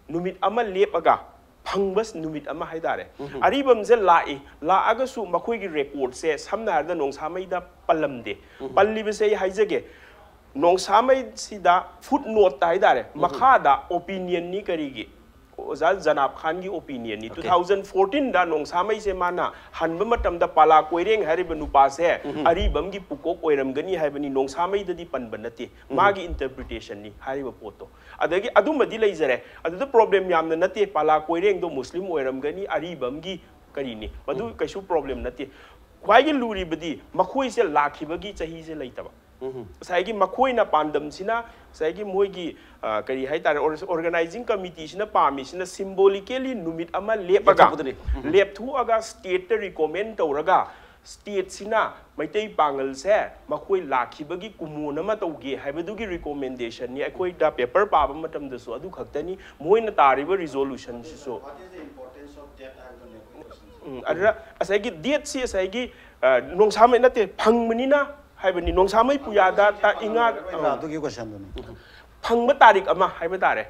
ꯅꯨꯃꯤꯠ ꯑꯃ ꯂꯦꯞꯄꯒ ꯐꯪꯕ ꯅꯨꯃꯤꯠ ꯑꯃ ꯍꯥꯏꯇꯥꯔꯦ꯫ ꯑꯔꯤꯕꯝꯁꯦ ꯂꯥꯛꯏ, ꯂꯥꯛꯑꯒꯁꯨ ꯃꯈꯣꯏꯒꯤ ꯔꯦꯀꯣꯔꯠꯁꯦ ꯁꯝꯅ ꯍꯥꯏꯔꯕꯗ ꯅꯣꯡꯁꯥꯃꯩꯗ ꯄꯜꯂꯝꯗꯦ꯫ ꯄꯜꯂꯤꯕꯁꯦ ꯑꯩ ꯍꯥꯏꯖꯒꯦ, ꯅꯣꯡꯁꯥꯃꯩꯁꯤꯗ ꯐꯨꯠ ꯅꯣꯠꯇ ꯍꯥꯏꯇꯥꯔꯦ, ꯃꯈꯥꯗ ꯑꯣꯄꯤꯅꯤꯌꯟꯅꯤ ꯀꯔꯤꯒꯤ? ꯑꯣꯖꯥ ꯖꯅꯥꯕ ꯈꯥꯟꯒꯤ ꯑꯣꯄꯤꯅꯤꯌꯟꯅꯤ꯫ ꯑꯣꯀꯦ꯫ ꯇꯨ ꯊꯥꯎꯖꯟ ꯐꯣꯔꯇꯤꯟꯗ ꯅꯣꯡꯁꯥꯃꯩꯁꯦ ꯃꯥꯅ ꯍꯟꯕ ꯃꯇꯝꯗ ꯄꯥꯂꯥ ꯀꯣꯏꯔꯦꯡ ꯍꯥꯏꯔꯤꯕ ꯅꯨꯄꯥꯁꯦ ꯑꯔꯤꯕꯝꯒꯤ ꯄꯨꯀꯣꯛ ꯑꯣꯏꯔꯝꯒꯅꯤ ꯍꯥꯏꯕꯅꯤ, ꯅꯣꯡꯁꯥꯃꯩꯗꯗꯤ ꯄꯟꯕ ꯅꯠꯇꯦ꯫ ꯃꯥꯒꯤ ꯏꯟꯇꯔꯄ꯭ꯔꯤꯇꯦꯁꯟꯅꯤ ꯍꯥꯏꯔꯤꯕ ꯄꯣꯠꯇꯣ꯫ ꯑꯗꯒꯤ ꯑꯗꯨꯝꯕꯗꯤ ꯂꯩꯖꯔꯦ꯫ ꯑꯗꯨꯗ ꯄ꯭ꯔꯣꯕ꯭ꯂꯦꯝ ꯌꯥꯝꯅ ꯅꯠꯇꯦ, ꯄꯥꯂꯥ ꯀꯣꯏꯔꯦꯡꯗꯣ ꯃꯨꯁꯂꯤꯝ ꯑꯣꯏꯔꯝꯒꯅꯤ, ꯑꯔꯤꯕꯝꯒꯤ ꯀꯔꯤꯅꯤ, ꯃꯗꯨ ꯀꯩꯁꯨ ꯄ꯭ꯔꯣꯕ꯭ꯂꯦꯝ ꯅꯠꯇꯦ꯫ ꯈ꯭ꯋꯥꯏꯒꯤ ꯂꯨꯔꯤꯕꯗꯤ ꯃꯈꯣꯏꯁꯦ ꯂꯥꯛꯈꯤꯕꯒꯤ ꯆꯍꯤꯁꯦ ꯂꯩꯇꯕ꯫ ꯉꯁꯥꯏꯒꯤ ꯃꯈꯣꯏꯅ ꯄꯥꯟꯗꯝꯁꯤꯅ ꯉꯁꯥꯏꯒꯤ ꯃꯣꯏꯒꯤ ꯑ, ꯀꯔꯤ ꯍꯥꯏꯇꯥꯔꯦ, ꯑꯣꯔꯒꯅꯥꯏꯖꯤꯡ ꯀꯃꯤꯇꯤꯁꯤꯅ ꯄꯥꯝꯃꯤꯁꯤꯅ ꯁꯤꯝꯕꯣꯂꯤꯀꯦꯂꯤ ꯅꯨꯃꯤꯠ ꯑꯃ ꯂꯦꯞꯄꯒ ꯂꯦꯞꯊꯣꯛꯄꯗꯨꯅꯤ꯫ ꯂꯦꯞꯊꯣꯛꯑꯒ ꯁ꯭ꯇꯦꯠꯇ ꯔꯤꯀꯣꯃꯦꯟ ꯇꯧꯔꯒ ꯁ꯭ꯇꯦꯠꯁꯤꯅ ꯃꯩꯇꯩ ꯄꯥꯡꯒꯜꯁꯦ ꯃꯈꯣꯏ ꯂꯥꯛꯈꯤꯕꯒꯤ ꯀꯨꯃꯣꯟ ꯑꯃ ꯇꯧꯒꯦ ꯍꯥꯏꯕꯗꯨꯒꯤ ꯔꯤꯀꯣꯃꯦꯟꯗꯦꯁꯟꯅꯤ꯫ ꯑꯩꯈꯣꯏꯗ ꯄꯦꯄꯔ ꯄꯥꯕ ꯃꯇꯝꯗꯁꯨ ꯑꯗꯨ ꯈꯛꯇꯅꯤ꯫ ꯃꯣꯏꯅ ꯇꯥꯔꯤꯕ ꯔꯤꯖꯣꯂꯨꯁꯟꯁꯤꯁꯨ What is the importance of that? I have the next question. ꯎꯝ, ꯑꯗꯨꯗ ꯉꯁꯥꯏꯒꯤ ꯗꯦꯠꯁꯤ ꯉꯁꯥꯏꯒꯤ ꯑ, ꯅꯣꯡꯁꯥꯃꯩ ꯅꯠꯇꯦ, ꯐꯪꯕꯅꯤꯅ ꯍꯥꯏꯕꯅꯤ꯫ ꯅꯣꯡꯁꯥꯃꯩ ꯄꯨꯌꯥꯗ ꯇ ꯏꯉꯥ ꯑꯗꯨꯒꯤ ꯀꯣꯏꯁꯟꯗꯨꯅꯤ꯫ ꯐꯪꯕ ꯇꯥꯔꯤꯛ ꯑꯃ ꯍꯥꯏꯕ ꯇꯥꯔꯦ꯫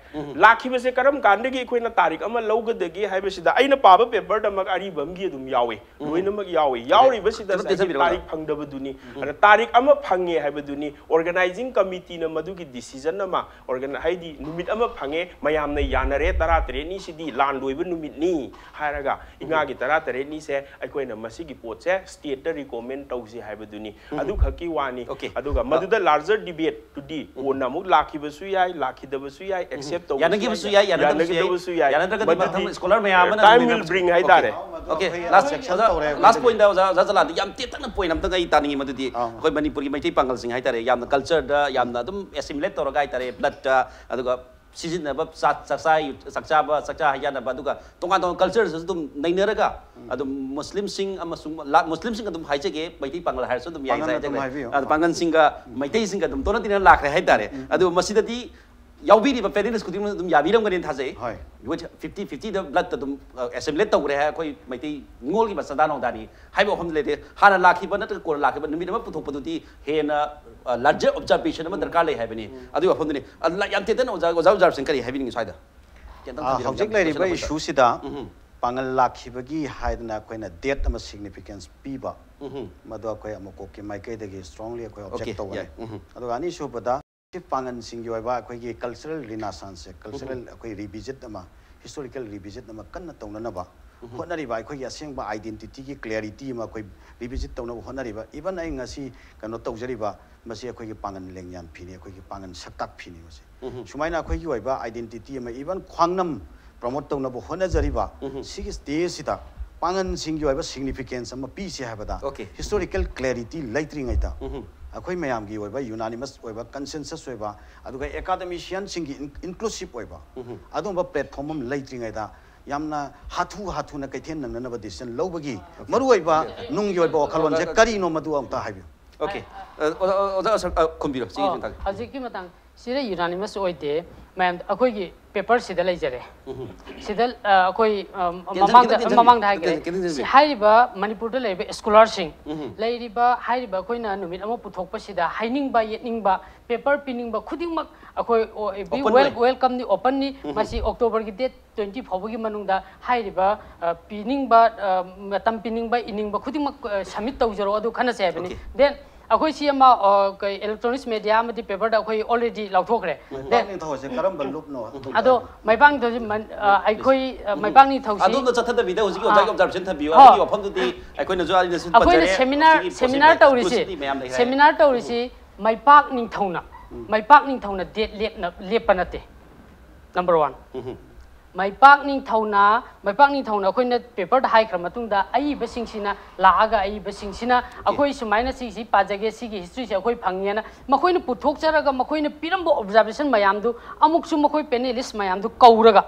ꯂꯥꯛꯈꯤꯕꯁꯦ ꯀꯔꯝ ꯀꯥꯟꯗꯒꯤ ꯑꯩꯈꯣꯏꯅ ꯇꯥꯔꯤꯛ ꯑꯃ ꯂꯧꯒꯗꯒꯦ ꯍꯥꯏꯕꯁꯤꯗ ꯑꯩꯅ ꯄꯥꯕ ꯄꯦꯄꯔꯗꯃꯛ ꯑꯔꯤꯕ ꯑꯃꯒꯤ ꯑꯗꯨꯝ ꯌꯥꯎꯋꯤ, ꯂꯣꯏꯅꯃꯛ ꯌꯥꯎꯋꯤ꯫ ꯌꯥꯎꯔꯤꯕꯁꯤꯗ ꯈꯤꯇꯪ ꯉꯁꯥꯏꯒꯤ ꯇꯦꯟꯁꯤꯟꯕꯤꯔꯛꯎꯅ꯫ ꯇꯥꯔꯤꯛ ꯐꯪꯗꯕꯗꯨꯅꯤ꯫ ꯑꯗ ꯇꯥꯔꯤꯛ ꯑꯃ ꯐꯪꯉꯦ ꯍꯥꯏꯕꯗꯨꯅꯤ ꯑꯣꯔꯒꯅꯥꯏꯖꯤꯡ ꯀꯃꯤꯇꯤꯅ ꯃꯗꯨꯒꯤ ꯗꯤꯁꯤꯖꯟ ꯑꯃ ꯑꯣꯔꯒꯅ ꯍꯥꯏꯗꯤ ꯅꯨꯃꯤꯠ ꯑꯃ ꯐꯪꯉꯦ, ꯃꯌꯥꯝꯅ ꯌꯥꯅꯔꯦ, ꯇꯔꯥꯇꯔꯦꯠꯅꯤꯁꯤꯗꯤ ꯂꯥꯟ ꯂꯣꯏꯕ ꯅꯨꯃꯤꯠꯅꯤ ꯍꯥꯏꯔꯒ ꯏꯉꯥꯒꯤ ꯇꯔꯥꯇꯔꯦꯠꯅꯤꯁꯦ ꯑꯩꯈꯣꯏꯅ ꯃꯁꯤꯒꯤ ꯄꯣꯠꯁꯦ ꯁ꯭ꯇꯦꯠꯇ ꯔꯤꯀꯣꯃꯦꯟ ꯇꯧꯁꯤ ꯍꯥꯏꯕꯗꯨꯅꯤ꯫ ꯑꯗꯨꯈꯛꯀꯤ ꯋꯥꯅꯤ꯫ Okay. ꯑꯗꯨꯒ ꯃꯗꯨꯗ ꯂꯥꯔꯖꯔ ꯗꯤꯕꯦꯠꯇꯨꯗꯤ ꯀꯣꯟꯅ ꯑꯃꯨꯛ ꯂꯥꯛꯈꯤꯕꯁꯨ ꯌꯥꯏ, ꯂꯥꯛꯈꯤꯗꯕꯁꯨ ꯌꯥꯏ, ꯑꯦꯛꯁꯦꯞ ꯇꯧꯕꯁꯨ ꯌꯥꯅꯈꯤꯕꯁꯨ ꯌꯥꯏ, ꯌꯥꯅꯗꯕꯁꯨ ꯌꯥꯏ꯫ ꯌꯥꯅꯗꯕꯁꯨ ꯌꯥꯏ꯫ ꯌꯥꯅꯗ꯭ꯔꯒꯗꯤ ꯃꯗꯨꯗꯤ ꯃꯊꯪ ꯁ꯭ꯀꯣꯂꯔ ꯃꯌꯥꯝ ꯑꯃꯅ time ꯑꯗꯨꯝ will bring ꯍꯥꯏꯇꯥꯔꯦ꯫ Okay, ꯃꯗꯨ last ꯑꯩꯈꯣꯏ ꯑꯣꯖꯥ ꯑꯣꯖꯥ last pointꯗ ꯑꯣꯖꯥ ꯑꯣꯖꯥ ꯆꯂꯥꯟꯗ ꯌꯥꯝ ꯇꯦꯟꯇꯛꯅ point ꯑꯝꯇꯪ ꯑꯩ ꯇꯥꯅꯤꯡꯉꯤ꯫ ꯃꯗꯨꯗꯤ ꯑꯥ꯫ ꯑꯩꯈꯣꯏ ꯃꯅꯤꯄꯨꯔꯒꯤ ꯃꯩꯇꯩ ꯄꯥꯡꯒꯜꯁꯤꯡ ꯍꯥꯏꯇꯥꯔꯦ, ꯌꯥꯝꯅ cultureꯗ ꯌꯥꯝꯅ ꯑꯗꯨꯝ assimilate ꯇꯧꯔꯒ ꯍꯥꯏꯇꯥꯔꯦ, bloodꯇ, ꯑꯗꯨꯒ ꯁꯤꯖꯤꯟꯅꯕ ꯆꯥ- ꯆꯥꯛꯆꯥ ꯆꯥꯛꯆꯥꯕ ꯆꯥꯛꯆꯥ ꯍꯩꯖꯥꯟꯅꯕ, ꯑꯗꯨꯒ ꯇꯣꯉꯥꯟ ꯇꯣꯉꯥꯟ cultureꯁꯨ ꯑꯗꯨꯝ ꯅꯩꯅꯔꯒ ꯑꯗꯨꯝ ꯃꯨꯁꯂꯤꯝꯁꯤꯡ ꯑꯃꯁꯨꯡ ꯂꯥ- ꯃꯨꯁꯂꯤꯝꯁꯤꯡ ꯑꯗꯨꯝ ꯍꯥꯏꯖꯒꯦ, ꯃꯩꯇꯩ ꯄꯥꯡꯒꯜ ꯍꯥꯏꯔꯁꯨ ꯑꯗꯨꯝ ꯌꯥꯏ ꯄꯥꯡꯒꯜ ꯍꯥꯏꯖꯒꯦ꯫ ꯑꯗꯨꯝ ꯍꯥꯏꯕꯤꯌꯨ꯫ ꯑꯗ ꯄꯥꯡꯒꯜꯁꯤꯡꯒ ꯃꯩꯇꯩꯁꯤꯡꯒ ꯑꯗꯨꯝ ꯇꯣꯟꯅ ꯇꯤꯟꯅ ꯂꯥꯛꯈ꯭ꯔꯦ ꯍꯥꯏꯇꯥꯔꯦ꯫ ꯑꯗꯨ ꯃꯁꯤꯗꯗꯤ ꯌꯥꯎꯕꯤꯔꯤꯕ panelist ꯈꯨꯗꯤꯡꯃꯛ ꯑꯗꯨꯝ ꯌꯥꯕꯤꯔꯝꯒꯅꯤꯅ ꯊꯥꯖꯩ꯫ ꯍꯣꯏ꯫ With fifty fiftyꯗ bloodꯇ ꯑꯗꯨꯝ ꯑ, assimilate ꯇꯧꯈ꯭ꯔꯦ ꯍꯥꯏ ꯑꯩꯈꯣꯏ ꯃꯩꯇꯩ ꯅꯤꯉꯣꯜꯒꯤ ꯃꯆꯥꯗꯥ ꯅꯣꯡꯗꯥꯅꯤ ꯍꯥꯏꯕ ꯋꯥꯐꯝꯗꯤ ꯂꯩꯇꯦ꯫ ꯍꯥꯟꯅ ꯂꯥꯛꯈꯤꯕ ꯅꯠꯇ꯭ꯔꯒ ꯀꯣꯟꯅ ꯂꯥꯛꯈꯤꯕ ꯅꯨꯃꯤꯠ ꯑꯃ ꯄꯨꯊꯣꯛꯄꯗꯨꯗꯤ ꯍꯦꯟꯅ ꯑ, larger observation ꯑꯃ ꯗꯔꯀꯥꯔ ꯂꯩ ꯍꯥꯏꯕꯅꯤ꯫ ꯑꯗꯨꯒꯤ ꯋꯥꯐꯝꯗꯨꯅꯤ꯫ ꯑ, ꯂ- ꯌꯥꯝ ꯇꯦꯟꯇꯛꯅ ꯑꯣꯖꯥ ꯑꯣꯖꯥ ꯑꯣꯖꯥꯔꯁꯤꯡ ꯀꯔꯤ ꯍꯥꯏꯕꯤꯅꯤꯡꯉꯤ ꯁ꯭ꯋꯥꯏꯗ? ꯇꯦꯟꯇꯛ ꯑꯥ, ꯊꯝꯕꯤꯔꯝꯃꯨ꯫ ꯍꯧꯖꯤꯛ ꯂꯩꯔꯤꯕ ꯂꯣꯏꯁꯤꯜꯂꯛꯄꯗ꯫ issueꯁꯤꯗ ꯎꯝ꯫ ꯄꯥꯡꯒꯜ ꯂꯥꯛꯈꯤꯕꯒꯤ ꯍꯥꯏꯗꯅ ꯑꯩꯈꯣꯏꯅ date ꯑꯃ significance ꯄꯤꯕ ꯎꯝ꯫ ꯃꯗꯨ ꯑꯩꯈꯣꯏ ꯑꯃꯨꯛꯀꯣꯛꯀꯤ ꯃꯥꯏꯀꯩꯗꯒꯤ strongly ꯑꯩꯈꯣꯏ object Okay, ꯇꯧꯒꯅꯤ꯫ ꯌꯥꯏ꯫ ꯎꯝ꯫ ꯑꯗꯨꯒ ꯑꯅꯤꯁꯨꯕꯗ ꯁꯤ ꯄꯥꯡꯒꯜꯁꯤꯡꯒꯤ ꯑꯣꯏꯕ ꯑꯩꯈꯣꯏꯒꯤ cultural renaissanceꯁꯦ, cultural ꯑꯩꯈꯣꯏ revisit ꯑꯃ, historical revisit ꯑꯃ ꯀꯟꯅ ꯇꯧꯅꯅꯕ ꯍꯣꯠꯅꯔꯤꯕ, ꯑꯩꯈꯣꯏꯒꯤ ꯑꯁꯦꯡꯕ identityꯒꯤ clarity ꯑꯃ ꯑꯩꯈꯣꯏ revisit ꯇꯧꯅꯕ ꯍꯣꯠꯅꯔꯤꯕ, even ꯑꯩ ꯉꯁꯤ ꯀꯩꯅꯣ ꯇꯧꯖꯔꯤꯕ ꯃꯁꯤ ꯑꯩꯈꯣꯏꯒꯤ ꯄꯥꯡꯒꯜ ꯂꯦꯡꯌꯥꯟ ꯐꯤꯅꯤ, ꯑꯩꯈꯣꯏꯒꯤ ꯄꯥꯡꯒꯜ ꯁꯛꯇꯥꯛ ꯐꯤꯅꯤ ꯃꯁꯤ꯫ ꯁꯨꯃꯥꯏꯅ ꯑꯩꯈꯣꯏꯒꯤ ꯑꯣꯏꯕ identity ꯑꯃ, even ꯈ꯭ꯋꯥꯡꯅꯝ promote ꯇꯧꯅꯕ ꯍꯣꯠꯅꯖꯔꯤꯕ ꯁꯤꯒꯤ stageꯁꯤꯗ ꯄꯥꯡꯒꯜꯁꯤꯡꯒꯤ ꯑꯣꯏꯕ significance ꯑꯃ ꯄꯤꯁꯤ ꯍꯥꯏꯕꯗ Okay. historical clarity ꯂꯩꯇ꯭ꯔꯤꯉꯩꯗ ꯑꯩꯈꯣꯏ ꯃꯌꯥꯝꯒꯤ ꯑꯣꯏꯕ ꯌꯨꯅꯥꯅꯤꯃꯁ ꯑꯣꯏꯕ, ꯀꯟꯁꯦꯟꯁꯁ ꯑꯣꯏꯕ, ꯑꯗꯨꯒ ꯑꯦꯀꯥꯗꯃꯤꯁꯤꯌꯟꯁꯤꯡꯒꯤ ꯏꯟꯀ꯭ꯂꯨꯁꯤꯞ ꯑꯣꯏꯕ ꯑꯗꯨꯒꯨꯝꯕ ꯄ꯭ꯂꯦꯠꯐꯣꯔꯝ ꯑꯃ ꯂꯩꯇ꯭ꯔꯤꯉꯩꯗ ꯌꯥꯝꯅ ꯍꯥꯊꯨ ꯍꯥꯊꯨꯅ ꯀꯩꯊꯦꯜ ꯅꯪꯅꯅꯕ ꯗꯤꯁꯤꯖꯟ ꯂꯧꯕꯒꯤ ꯃꯔꯨꯑꯣꯏꯕ ꯅꯨꯡꯒꯤ ꯑꯣꯏꯕ ꯋꯥꯈꯜꯂꯣꯟꯁꯦ ꯀꯔꯤꯅꯣ, ꯃꯗꯨ ꯑꯝꯇ ꯍꯥꯏꯕꯤꯌꯨ꯫ Okay. ꯑꯣꯖꯥ, ꯑꯣꯖꯥ, ꯑꯣꯖꯥ, ꯀꯨꯝꯕꯤꯔꯣ, ꯁꯤꯒꯤ ꯃꯇꯥꯡ꯫ ꯍꯧꯖꯤꯛꯀꯤ ꯃꯇꯥꯡ ꯁꯤꯗ ꯌꯨꯅꯥꯅꯤꯃꯁ ꯑꯣꯏꯗꯦ꯫ ꯃꯌꯥꯝ ꯑꯩꯈꯣꯏꯒꯤ ꯄꯦꯄꯔꯁꯤꯗ ꯂꯩꯖꯔꯦ꯫ ꯁꯤꯗ ꯑꯩꯈꯣꯏ ꯃꯃꯥꯡꯗ ꯃꯃꯥꯡꯗ ꯍꯥꯏꯈ꯭ꯔꯦ꯫ ꯍꯥꯏꯔꯤꯕ ꯃꯅꯤꯄꯨꯔꯗ ꯂꯩꯔꯤꯕ ꯁ꯭ꯀꯣꯂꯥꯔꯁꯤꯡ, ꯂꯩꯔꯤꯕ, ꯍꯥꯏꯔꯤꯕ ꯑꯩꯈꯣꯏꯅ ꯅꯨꯃꯤꯠ ꯑꯃ ꯄꯨꯊꯣꯛꯄꯁꯤꯗ ꯍꯥꯏꯅꯤꯡꯕ, ꯌꯦꯠꯅꯤꯡꯕ, ꯄꯦꯄꯔ ꯄꯤꯅꯤꯡꯕ ꯈꯨꯗꯤꯡꯃꯛ ꯑꯩꯈꯣꯏ ꯋꯦꯜꯀꯝꯅꯤ, ꯑꯣꯄꯟꯅꯤ꯫ ꯃꯁꯤ ꯑꯣꯛꯇꯣꯕꯔꯒꯤ ꯗꯦꯠ ꯇ꯭ꯋꯦꯟꯇꯤ ꯐꯥꯎꯕꯒꯤ ꯃꯅꯨꯡꯗ ꯍꯥꯏꯔꯤꯕ ꯄꯤꯅꯤꯡꯕ, ꯃꯇꯝ ꯄꯤꯅꯤꯡꯕ, ꯏꯅꯤꯡꯕ ꯈꯨꯗꯤꯡꯃꯛ ꯁꯕꯃꯤꯠ ꯇꯧꯖꯔꯣ, ꯑꯗꯨ ꯈꯟꯅꯁꯦ ꯍꯥꯏꯕꯅꯤ꯫ Then ꯑꯩꯈꯣꯏ ꯁꯤ ꯑꯃ ꯀꯩ ꯏꯂꯦꯛꯇ꯭ꯔꯣꯅꯤꯛꯁ ꯃꯦꯗꯤꯌꯥ ꯑꯃꯗꯤ ꯄꯦꯄꯔꯗ ꯑꯩꯈꯣꯏ already ꯂꯥꯎꯊꯣꯛꯈ꯭ꯔꯦ꯫ ꯃꯩꯄꯥꯛ ꯅꯤꯡꯊꯧꯁꯦ ꯀꯔꯝꯕ ꯂꯨꯞꯅꯣ? ꯑꯗꯣ ꯃꯩꯄꯥꯛ ꯅꯤꯡꯊꯧꯁꯦ ꯑꯩꯈꯣꯏ ꯃꯩꯄꯥꯛ ꯅꯤꯡꯊꯧꯁꯤ ꯑꯗꯣꯝꯗ ꯆꯠꯊꯗꯕꯤꯗ ꯍꯧꯖꯤꯛꯀꯤ ꯑꯣꯖꯥꯒꯤ observation ꯊꯝꯕꯤꯌꯨ꯫ ꯑꯗꯨꯒꯤ ꯋꯥꯐꯝꯗꯨꯗꯤ ꯑꯩꯈꯣꯏꯅꯁꯨ ꯑꯩꯅꯁꯨ ꯑꯩꯈꯣꯏꯅ seminar seminar ꯇꯧꯔꯤꯁꯦ, seminar ꯇꯧꯔꯤꯁꯤ ꯃꯩꯄꯥꯛ ꯅꯤꯡꯊꯧꯅ, ꯃꯩꯄꯥꯛ ꯅꯤꯡꯊꯧꯅ ꯗꯦꯠ ꯂꯦꯞꯅ ꯂꯦꯞꯄ ꯅꯠꯇꯦ꯫ Number one꯫ ꯃꯩꯄꯥꯛ ꯅꯤꯡꯊꯧꯅ, ꯃꯩꯄꯥꯛ ꯅꯤꯡꯊꯧꯅ ꯑꯩꯈꯣꯏꯅ ꯄꯦꯄꯔꯗ ꯍꯥꯏꯈ꯭ꯔ ꯃꯇꯨꯡꯗ ꯑꯏꯕꯁꯤꯡꯁꯤꯅ ꯂꯥꯛꯑꯒ, ꯑꯏꯕꯁꯤꯡꯁꯤꯅ ꯑꯩꯈꯣꯏ ꯁꯨꯃꯥꯏꯅ ꯁꯤꯁꯤ ꯄꯥꯖꯒꯦ, ꯁꯤꯒꯤ ꯍꯤꯁꯇ꯭ꯔꯤꯁꯦ ꯑꯩꯈꯣꯏ ꯐꯪꯉꯦꯅ ꯃꯈꯣꯏꯅ ꯄꯨꯊꯣꯛꯆꯔꯒ ꯃꯈꯣꯏꯅ ꯄꯤꯔꯝꯕ ꯑꯣꯕꯖꯥꯔꯕꯦꯁꯟ ꯃꯌꯥꯝꯗꯨ ꯑꯃꯨꯛꯁꯨ ꯃꯈꯣꯏ ꯄꯦꯅꯦꯂꯤꯁ ꯃꯌꯥꯝꯗꯨ ꯀꯧꯔꯒ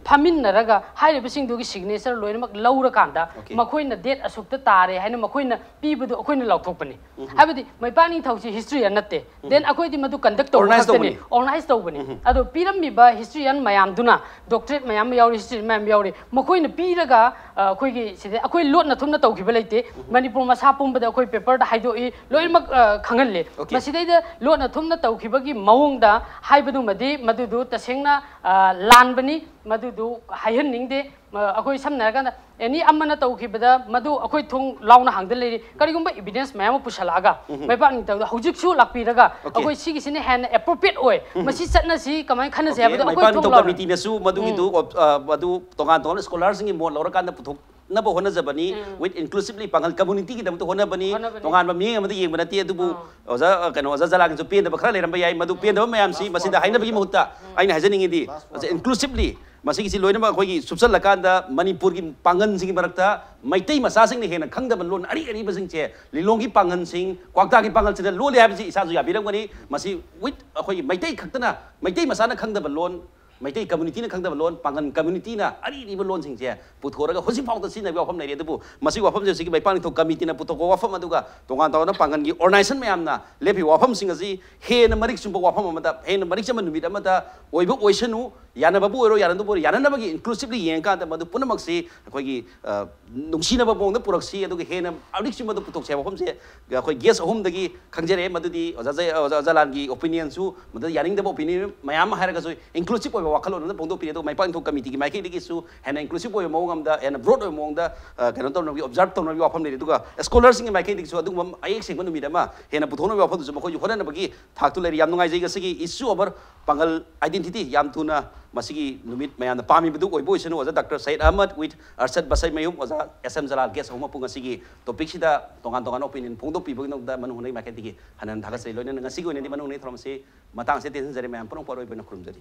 ꯐꯝꯃꯤꯟꯅꯔꯒ ꯍꯥꯏꯔꯤꯕꯁꯤꯡꯗꯨꯒꯤ ꯁꯤꯒꯅꯦꯆꯔ ꯂꯣꯏꯅꯃꯛ ꯂꯧꯔꯀꯥꯟꯗ ꯃꯈꯣꯏꯅ ꯗꯦꯠ ꯑꯁꯨꯛꯇ ꯇꯥꯔꯦ ꯍꯥꯏꯅ ꯃꯈꯣꯏꯅ ꯄꯤꯕꯗꯨ ꯑꯩꯈꯣꯏꯅ ꯂꯥꯎꯊꯣꯛꯄꯅꯤ꯫ ꯍꯥꯏꯕꯗꯤ ꯃꯩꯄꯥꯛ ꯅꯤꯡꯊꯧꯁꯤ ꯍꯤꯁꯇ꯭ꯔꯤꯌꯥꯟ ꯅꯠꯇꯦ꯫ Then ꯑꯩꯈꯣꯏꯗꯤ ꯃꯗꯨ ꯀꯟꯗꯛ ꯇꯧꯕ Organize ꯈꯛꯇꯅꯤ, ꯇꯧꯕꯅꯤ꯫ ꯑꯣꯔꯒꯅꯥꯏꯁ ꯇꯧꯕꯅꯤ꯫ ꯑꯗꯣ ꯄꯤꯔꯝꯃꯤꯕ ꯍꯤꯁꯇ꯭ꯔꯤꯌꯥꯟ ꯃꯌꯥꯝꯗꯨꯅ, ꯗꯣꯛꯇꯔꯦꯠ ꯃꯌꯥꯝ ꯌꯥꯎꯔꯤ, ꯍꯤꯁꯇ꯭ꯔꯤ ꯃꯌꯥꯝ ꯌꯥꯎꯔꯤ, ꯃꯈꯣꯏꯅ ꯄꯤꯔꯒ ꯑ, ꯑꯩꯈꯣꯏꯒꯤ ꯁꯤꯗ ꯑꯩꯈꯣꯏ ꯂꯣꯠꯅ ꯊꯨꯝꯅ ꯇꯧꯈꯤꯕ ꯂꯩꯇꯦ꯫ ꯃꯅꯤꯄꯨꯔ ꯃꯁꯥ ꯄꯨꯝꯕꯗ ꯑꯩꯈꯣꯏ ꯄꯦꯄꯔꯗ ꯍꯥꯏꯗꯣꯛꯏ, ꯂꯣꯏꯅꯃꯛ ꯑ, ꯈꯪꯍꯜꯂꯤ꯫ Okay. ꯃꯁꯤꯗꯩꯗ ꯂꯣꯠꯅ ꯊꯨꯝꯅ ꯇꯧꯈꯤꯕꯒꯤ ꯃꯑꯣꯡꯗ ꯍꯥꯏꯕꯗꯨꯃꯗꯤ ꯃꯗꯨꯗꯨ ꯇꯁꯦꯡꯅ ꯑ, ꯂꯥꯟꯕꯅꯤ, ꯃꯗꯨꯗꯨ ꯍꯥꯏꯍꯟꯅꯤꯡꯗꯦ꯫ ꯑ, ꯑꯩꯈꯣꯏ ꯁꯝꯅ ꯍꯥꯏꯔꯀꯥꯟꯗ ꯑꯦꯅꯤ ꯑꯃꯅ ꯇꯧꯈꯤꯕꯗ ꯃꯗꯨ ꯑꯩꯈꯣꯏ ꯊꯣꯡ ꯂꯥꯎꯅ ꯍꯥꯡꯗ ꯂꯩꯔꯤ꯫ ꯀꯔꯤꯒꯨꯝꯕ ꯏꯕꯤꯗꯦꯟꯁ ꯃꯌꯥꯝ ꯑꯃ ꯄꯨꯁꯜꯂꯛꯑꯒ ꯃꯩꯄꯥꯛ ꯅꯤꯡꯊꯧꯗ ꯍꯧꯖꯤꯛꯁꯨ ꯂꯥꯛꯄꯤꯔꯒ Okay. ꯑꯩꯈꯣꯏ ꯁꯤꯒꯤꯁꯤꯅ ꯍꯦꯟꯅ ꯑꯦꯄ꯭ꯔꯣꯄ꯭ꯔꯤꯌꯦꯠ ꯑꯣꯏ, ꯃꯁꯤ ꯆꯠꯅꯁꯤ, ꯀꯃꯥꯏꯅ ꯈꯟꯅꯁꯤ Okay, ꯍꯥꯏꯕꯗꯣ ꯑꯩꯈꯣꯏ ꯃꯩꯄꯥꯛ ꯊꯣꯡ ꯅꯤꯡꯊꯧ ꯂꯥꯎꯅ ꯀꯃꯤꯇꯤꯅꯁꯨ ꯃꯗꯨꯒꯤꯗꯨ ꯑꯣꯞ-, ꯑ, ꯃꯗꯨ ꯇꯣꯉꯥꯟ ꯇꯣꯉꯥꯟꯕ ꯁ꯭ꯀꯣꯂꯥꯔꯁꯤꯡꯒꯤ ꯃꯣꯠ ꯂꯧꯔꯀꯥꯟꯗ ꯄꯨꯊꯣꯛꯅꯕ ꯍꯣꯠꯅꯖꯕꯅꯤ꯫ With inclusively ꯄꯥꯡꯒꯜ ꯀꯝꯃꯨꯅꯤꯇꯤꯒꯤꯗꯃꯛꯇ ꯍꯣꯠꯅꯕꯅꯤ꯫ ꯍꯣꯠꯅꯕꯅꯤ꯫ ꯇꯣꯉꯥꯟꯕ ꯃꯤꯠꯌꯦꯡ ꯑꯃꯗ ꯌꯦꯡꯕ ꯅꯠꯇꯦ꯫ ꯑꯗꯨꯕꯨ ꯑꯣꯖꯥ, ꯑ, ꯀꯩꯅꯣ, ꯑꯣꯖꯥ ꯖꯂꯥꯟꯒꯤꯁꯨ ꯄꯦꯟꯗꯕ ꯈꯔ ꯂꯩꯔꯝꯕ ꯌꯥꯏ꯫ ꯃꯗꯨ ꯄꯦꯟꯗꯕ ꯃꯌꯥꯝꯁꯤ ꯃꯁꯤꯗ ꯍꯥꯏꯅꯕꯒꯤ ꯃꯍꯨꯠꯇ ꯑꯩꯅ ꯍꯥꯏꯖꯅꯤꯡꯉꯤꯗꯤ, inclusively ꯃꯁꯤꯒꯤꯁꯤ ꯂꯣꯏꯅꯃꯛ ꯑꯩꯈꯣꯏꯒꯤ ꯁꯨꯞꯆꯜꯂꯀꯥꯟꯗ ꯃꯅꯤꯄꯨꯔꯒꯤ ꯄꯥꯡꯒꯜꯁꯤꯡꯒꯤ ꯃꯔꯛꯇ ꯃꯩꯇꯩ ꯃꯆꯥꯁꯤꯡꯅ ꯍꯦꯟꯅ ꯈꯪꯗꯕ ꯂꯣꯟ ꯑꯔꯤ ꯑꯔꯤꯕꯁꯤꯡꯁꯦ, ꯂꯤꯂꯣꯡꯒꯤ ꯄꯥꯡꯒꯜꯁꯤꯡ, ꯀ꯭ꯋꯥꯛꯇꯥꯒꯤ ꯄꯥꯡꯒꯜꯁꯤꯗ ꯂꯣꯜꯂꯦ ꯍꯥꯏꯕꯁꯤ ꯏꯁꯥꯁꯨ ꯌꯥꯕꯤꯔꯝꯒꯅꯤ꯫ ꯃꯁꯤ with ꯑꯩꯈꯣꯏꯒꯤ ꯃꯩꯇꯩ ꯈꯛꯇꯅ, ꯃꯩꯇꯩ ꯃꯆꯥꯅ ꯈꯪꯗꯕ ꯂꯣꯟ, ꯃꯩꯇꯩ communityꯅ ꯈꯪꯗꯕ ꯂꯣꯟ, ꯄꯥꯡꯒꯜ communityꯅ ꯑꯔꯤ ꯑꯔꯤꯕ ꯂꯣꯟꯁꯤꯡꯁꯦ ꯄꯨꯊꯣꯔꯒ ꯍꯧꯖꯤꯛ ꯐꯥꯎꯗ ꯁꯤꯖꯤꯟꯅꯕꯒꯤ ꯋꯥꯐꯝ ꯂꯩꯔꯤ꯫ ꯑꯗꯨꯕꯨ ꯃꯁꯤꯒꯤ ꯋꯥꯐꯝꯁꯦ ꯍꯧꯖꯤꯛꯀꯤ ꯃꯩꯄꯥꯛ ꯅꯤꯡꯊꯧ committeeꯅ ꯄꯨꯊꯣꯛꯄ ꯋꯥꯐꯝ ꯑꯗꯨꯒ ꯇꯣꯉꯥꯟ ꯇꯣꯉꯥꯟꯕ ꯄꯥꯡꯒꯜꯒꯤ organization ꯃꯌꯥꯝꯅ ꯂꯦꯞꯄꯤꯕ ꯋꯥꯐꯝꯁꯤꯡ ꯑꯁꯤ ꯍꯦꯟꯅ ꯃꯔꯤꯛ ꯆꯨꯝꯕ ꯋꯥꯐꯝ ꯑꯃꯗ, ꯍꯦꯟꯅ ꯃꯔꯤꯛ ꯆꯨꯝꯕ ꯅꯨꯃꯤꯠ ꯑꯃꯗ ꯑꯣꯏꯕ ꯑꯣꯏꯁꯅꯨ꯫ ꯌꯥꯅꯕꯕꯨ ꯑꯣꯏꯔꯣ, ꯌꯥꯅꯗꯕꯨ ꯑꯣꯏꯔꯣ, ꯌꯥꯅꯅꯕꯒꯤ inclusively ꯌꯦꯡꯉꯀꯥꯟꯗ ꯃꯗꯨ ꯄꯨꯝꯅꯃꯛꯁꯤ ꯑꯩꯈꯣꯏꯒꯤ, ꯑ, ꯅꯨꯡꯁꯤꯅꯕ ꯃꯑꯣꯡꯗ ꯄꯨꯔꯛꯁꯤ, ꯑꯗꯨꯒ ꯍꯦꯟꯅ ꯑꯔꯤꯛꯁꯤ ꯃꯗꯨ ꯄꯨꯊꯣꯛꯁꯤ ꯍꯥꯏꯕ ꯋꯥꯐꯝꯁꯦ ꯑꯩꯈꯣꯏ guest ꯑꯍꯨꯝꯗꯒꯤ ꯈꯪꯖꯔꯛꯑꯦ꯫ ꯃꯗꯨꯗꯤ ꯑꯣꯖꯥ ꯖ-, ꯑꯣꯖꯥ, ꯑꯣꯖꯥ ꯂꯥꯟꯒꯤ opinionꯁꯨ, ꯃꯗꯨꯗ ꯌꯥꯅꯤꯡꯗꯕ opinion ꯃꯌꯥꯝ ꯑꯃ ꯍꯥꯏꯔꯒꯁꯨ inclusive ꯑꯣꯏꯕ ꯋꯥꯈꯜꯂꯣꯟ ꯑꯃ ꯐꯣꯡꯗꯣꯛꯄꯤꯔꯦ꯫ ꯑꯗꯨꯒ ꯃꯩꯄꯥꯛ ꯅꯤꯡꯊꯧ committeeꯒꯤ ꯃꯥꯏꯀꯩꯗꯒꯤꯁꯨ ꯍꯦꯟꯅ inclusive ꯑꯣꯏꯕ ꯃꯑꯣꯡ ꯑꯃꯗ, ꯍꯦꯟꯅ broad ꯑꯣꯏꯕ ꯃꯑꯣꯡꯗ, ꯑ, ꯀꯩꯅꯣ ꯇꯧꯅꯕꯒꯤ, observe ꯇꯧꯅꯕꯒꯤ ꯋꯥꯐꯝ ꯂꯩꯔꯦ꯫ ꯑꯗꯨꯒ scholarꯁꯤꯡꯒꯤ ꯃꯥꯏꯀꯩꯗꯒꯤꯁꯨ ꯑꯗꯨꯒꯨꯝꯕ ꯃꯌꯦꯛ ꯁꯦꯡꯕ ꯅꯨꯃꯤꯠ ꯑꯃ ꯍꯦꯟꯅ ꯄꯨꯊꯣꯛꯅꯕꯒꯤ ꯋꯥꯐꯝꯗꯨꯁꯨ ꯃꯈꯣꯏꯁꯨ ꯍꯣꯠꯅꯅꯕꯒꯤ ꯊꯥꯛꯇꯨ ꯂꯩꯔꯤ꯫ ꯌꯥꯝ ꯅꯨꯡꯉꯥꯏꯖꯩ ꯉꯁꯤꯒꯤ issue over ꯄꯥꯡꯒꯜ identity ꯌꯥꯝ ꯊꯨꯅ ꯃꯁꯤꯒꯤ ꯅꯨꯃꯤꯠ ꯃꯌꯥꯝꯅ ꯄꯥꯝꯃꯤꯕꯗꯨ ꯑꯣꯏꯕ ꯑꯣꯏꯁꯅꯨ꯫ ꯑꯣꯖꯥ ꯗꯥꯛꯇꯔ ꯁꯌꯤꯗ ꯑꯍꯃꯗ with ꯑꯔꯁꯗ ꯕꯁꯩꯃꯌꯨꯝ, ꯑꯣꯖꯥ ꯑꯦꯁ ꯑꯦꯝ ꯖꯂꯥꯜ, guest ꯑꯍꯨꯝ ꯃꯄꯨꯡ ꯑꯁꯤꯒꯤ topicꯁꯤꯗ ꯇꯣꯉꯥꯟ ꯇꯣꯉꯥꯟꯕ opinion ꯐꯣꯡꯗꯣꯛꯄꯤꯕꯒꯤꯗꯃꯛꯇ ꯃꯅꯨꯡ ꯍꯨꯠꯅꯒꯤ ꯃꯥꯏꯀꯩꯗꯒꯤ ꯍꯟꯅ ꯍꯟꯅ ꯊꯥꯒꯠꯆꯔꯤ꯫ ꯂꯣꯏꯅꯅ ꯉꯁꯤꯒꯤ ꯑꯣꯏꯅꯗꯤ ꯃꯅꯨꯡ ꯍꯨꯠꯅꯒꯤ ꯊꯧꯔꯝ ꯑꯁꯤ ꯃꯇꯥꯡ ꯑꯁꯤꯗ ꯇꯦꯟꯁꯤꯟꯖꯔꯦ꯫ ꯃꯌꯥꯝ ꯄꯨꯝꯅꯃꯛꯄꯨ ꯑꯔꯣꯏꯕ ꯑꯣꯏꯅ ꯈꯨꯔꯨꯝꯖꯔꯤ꯫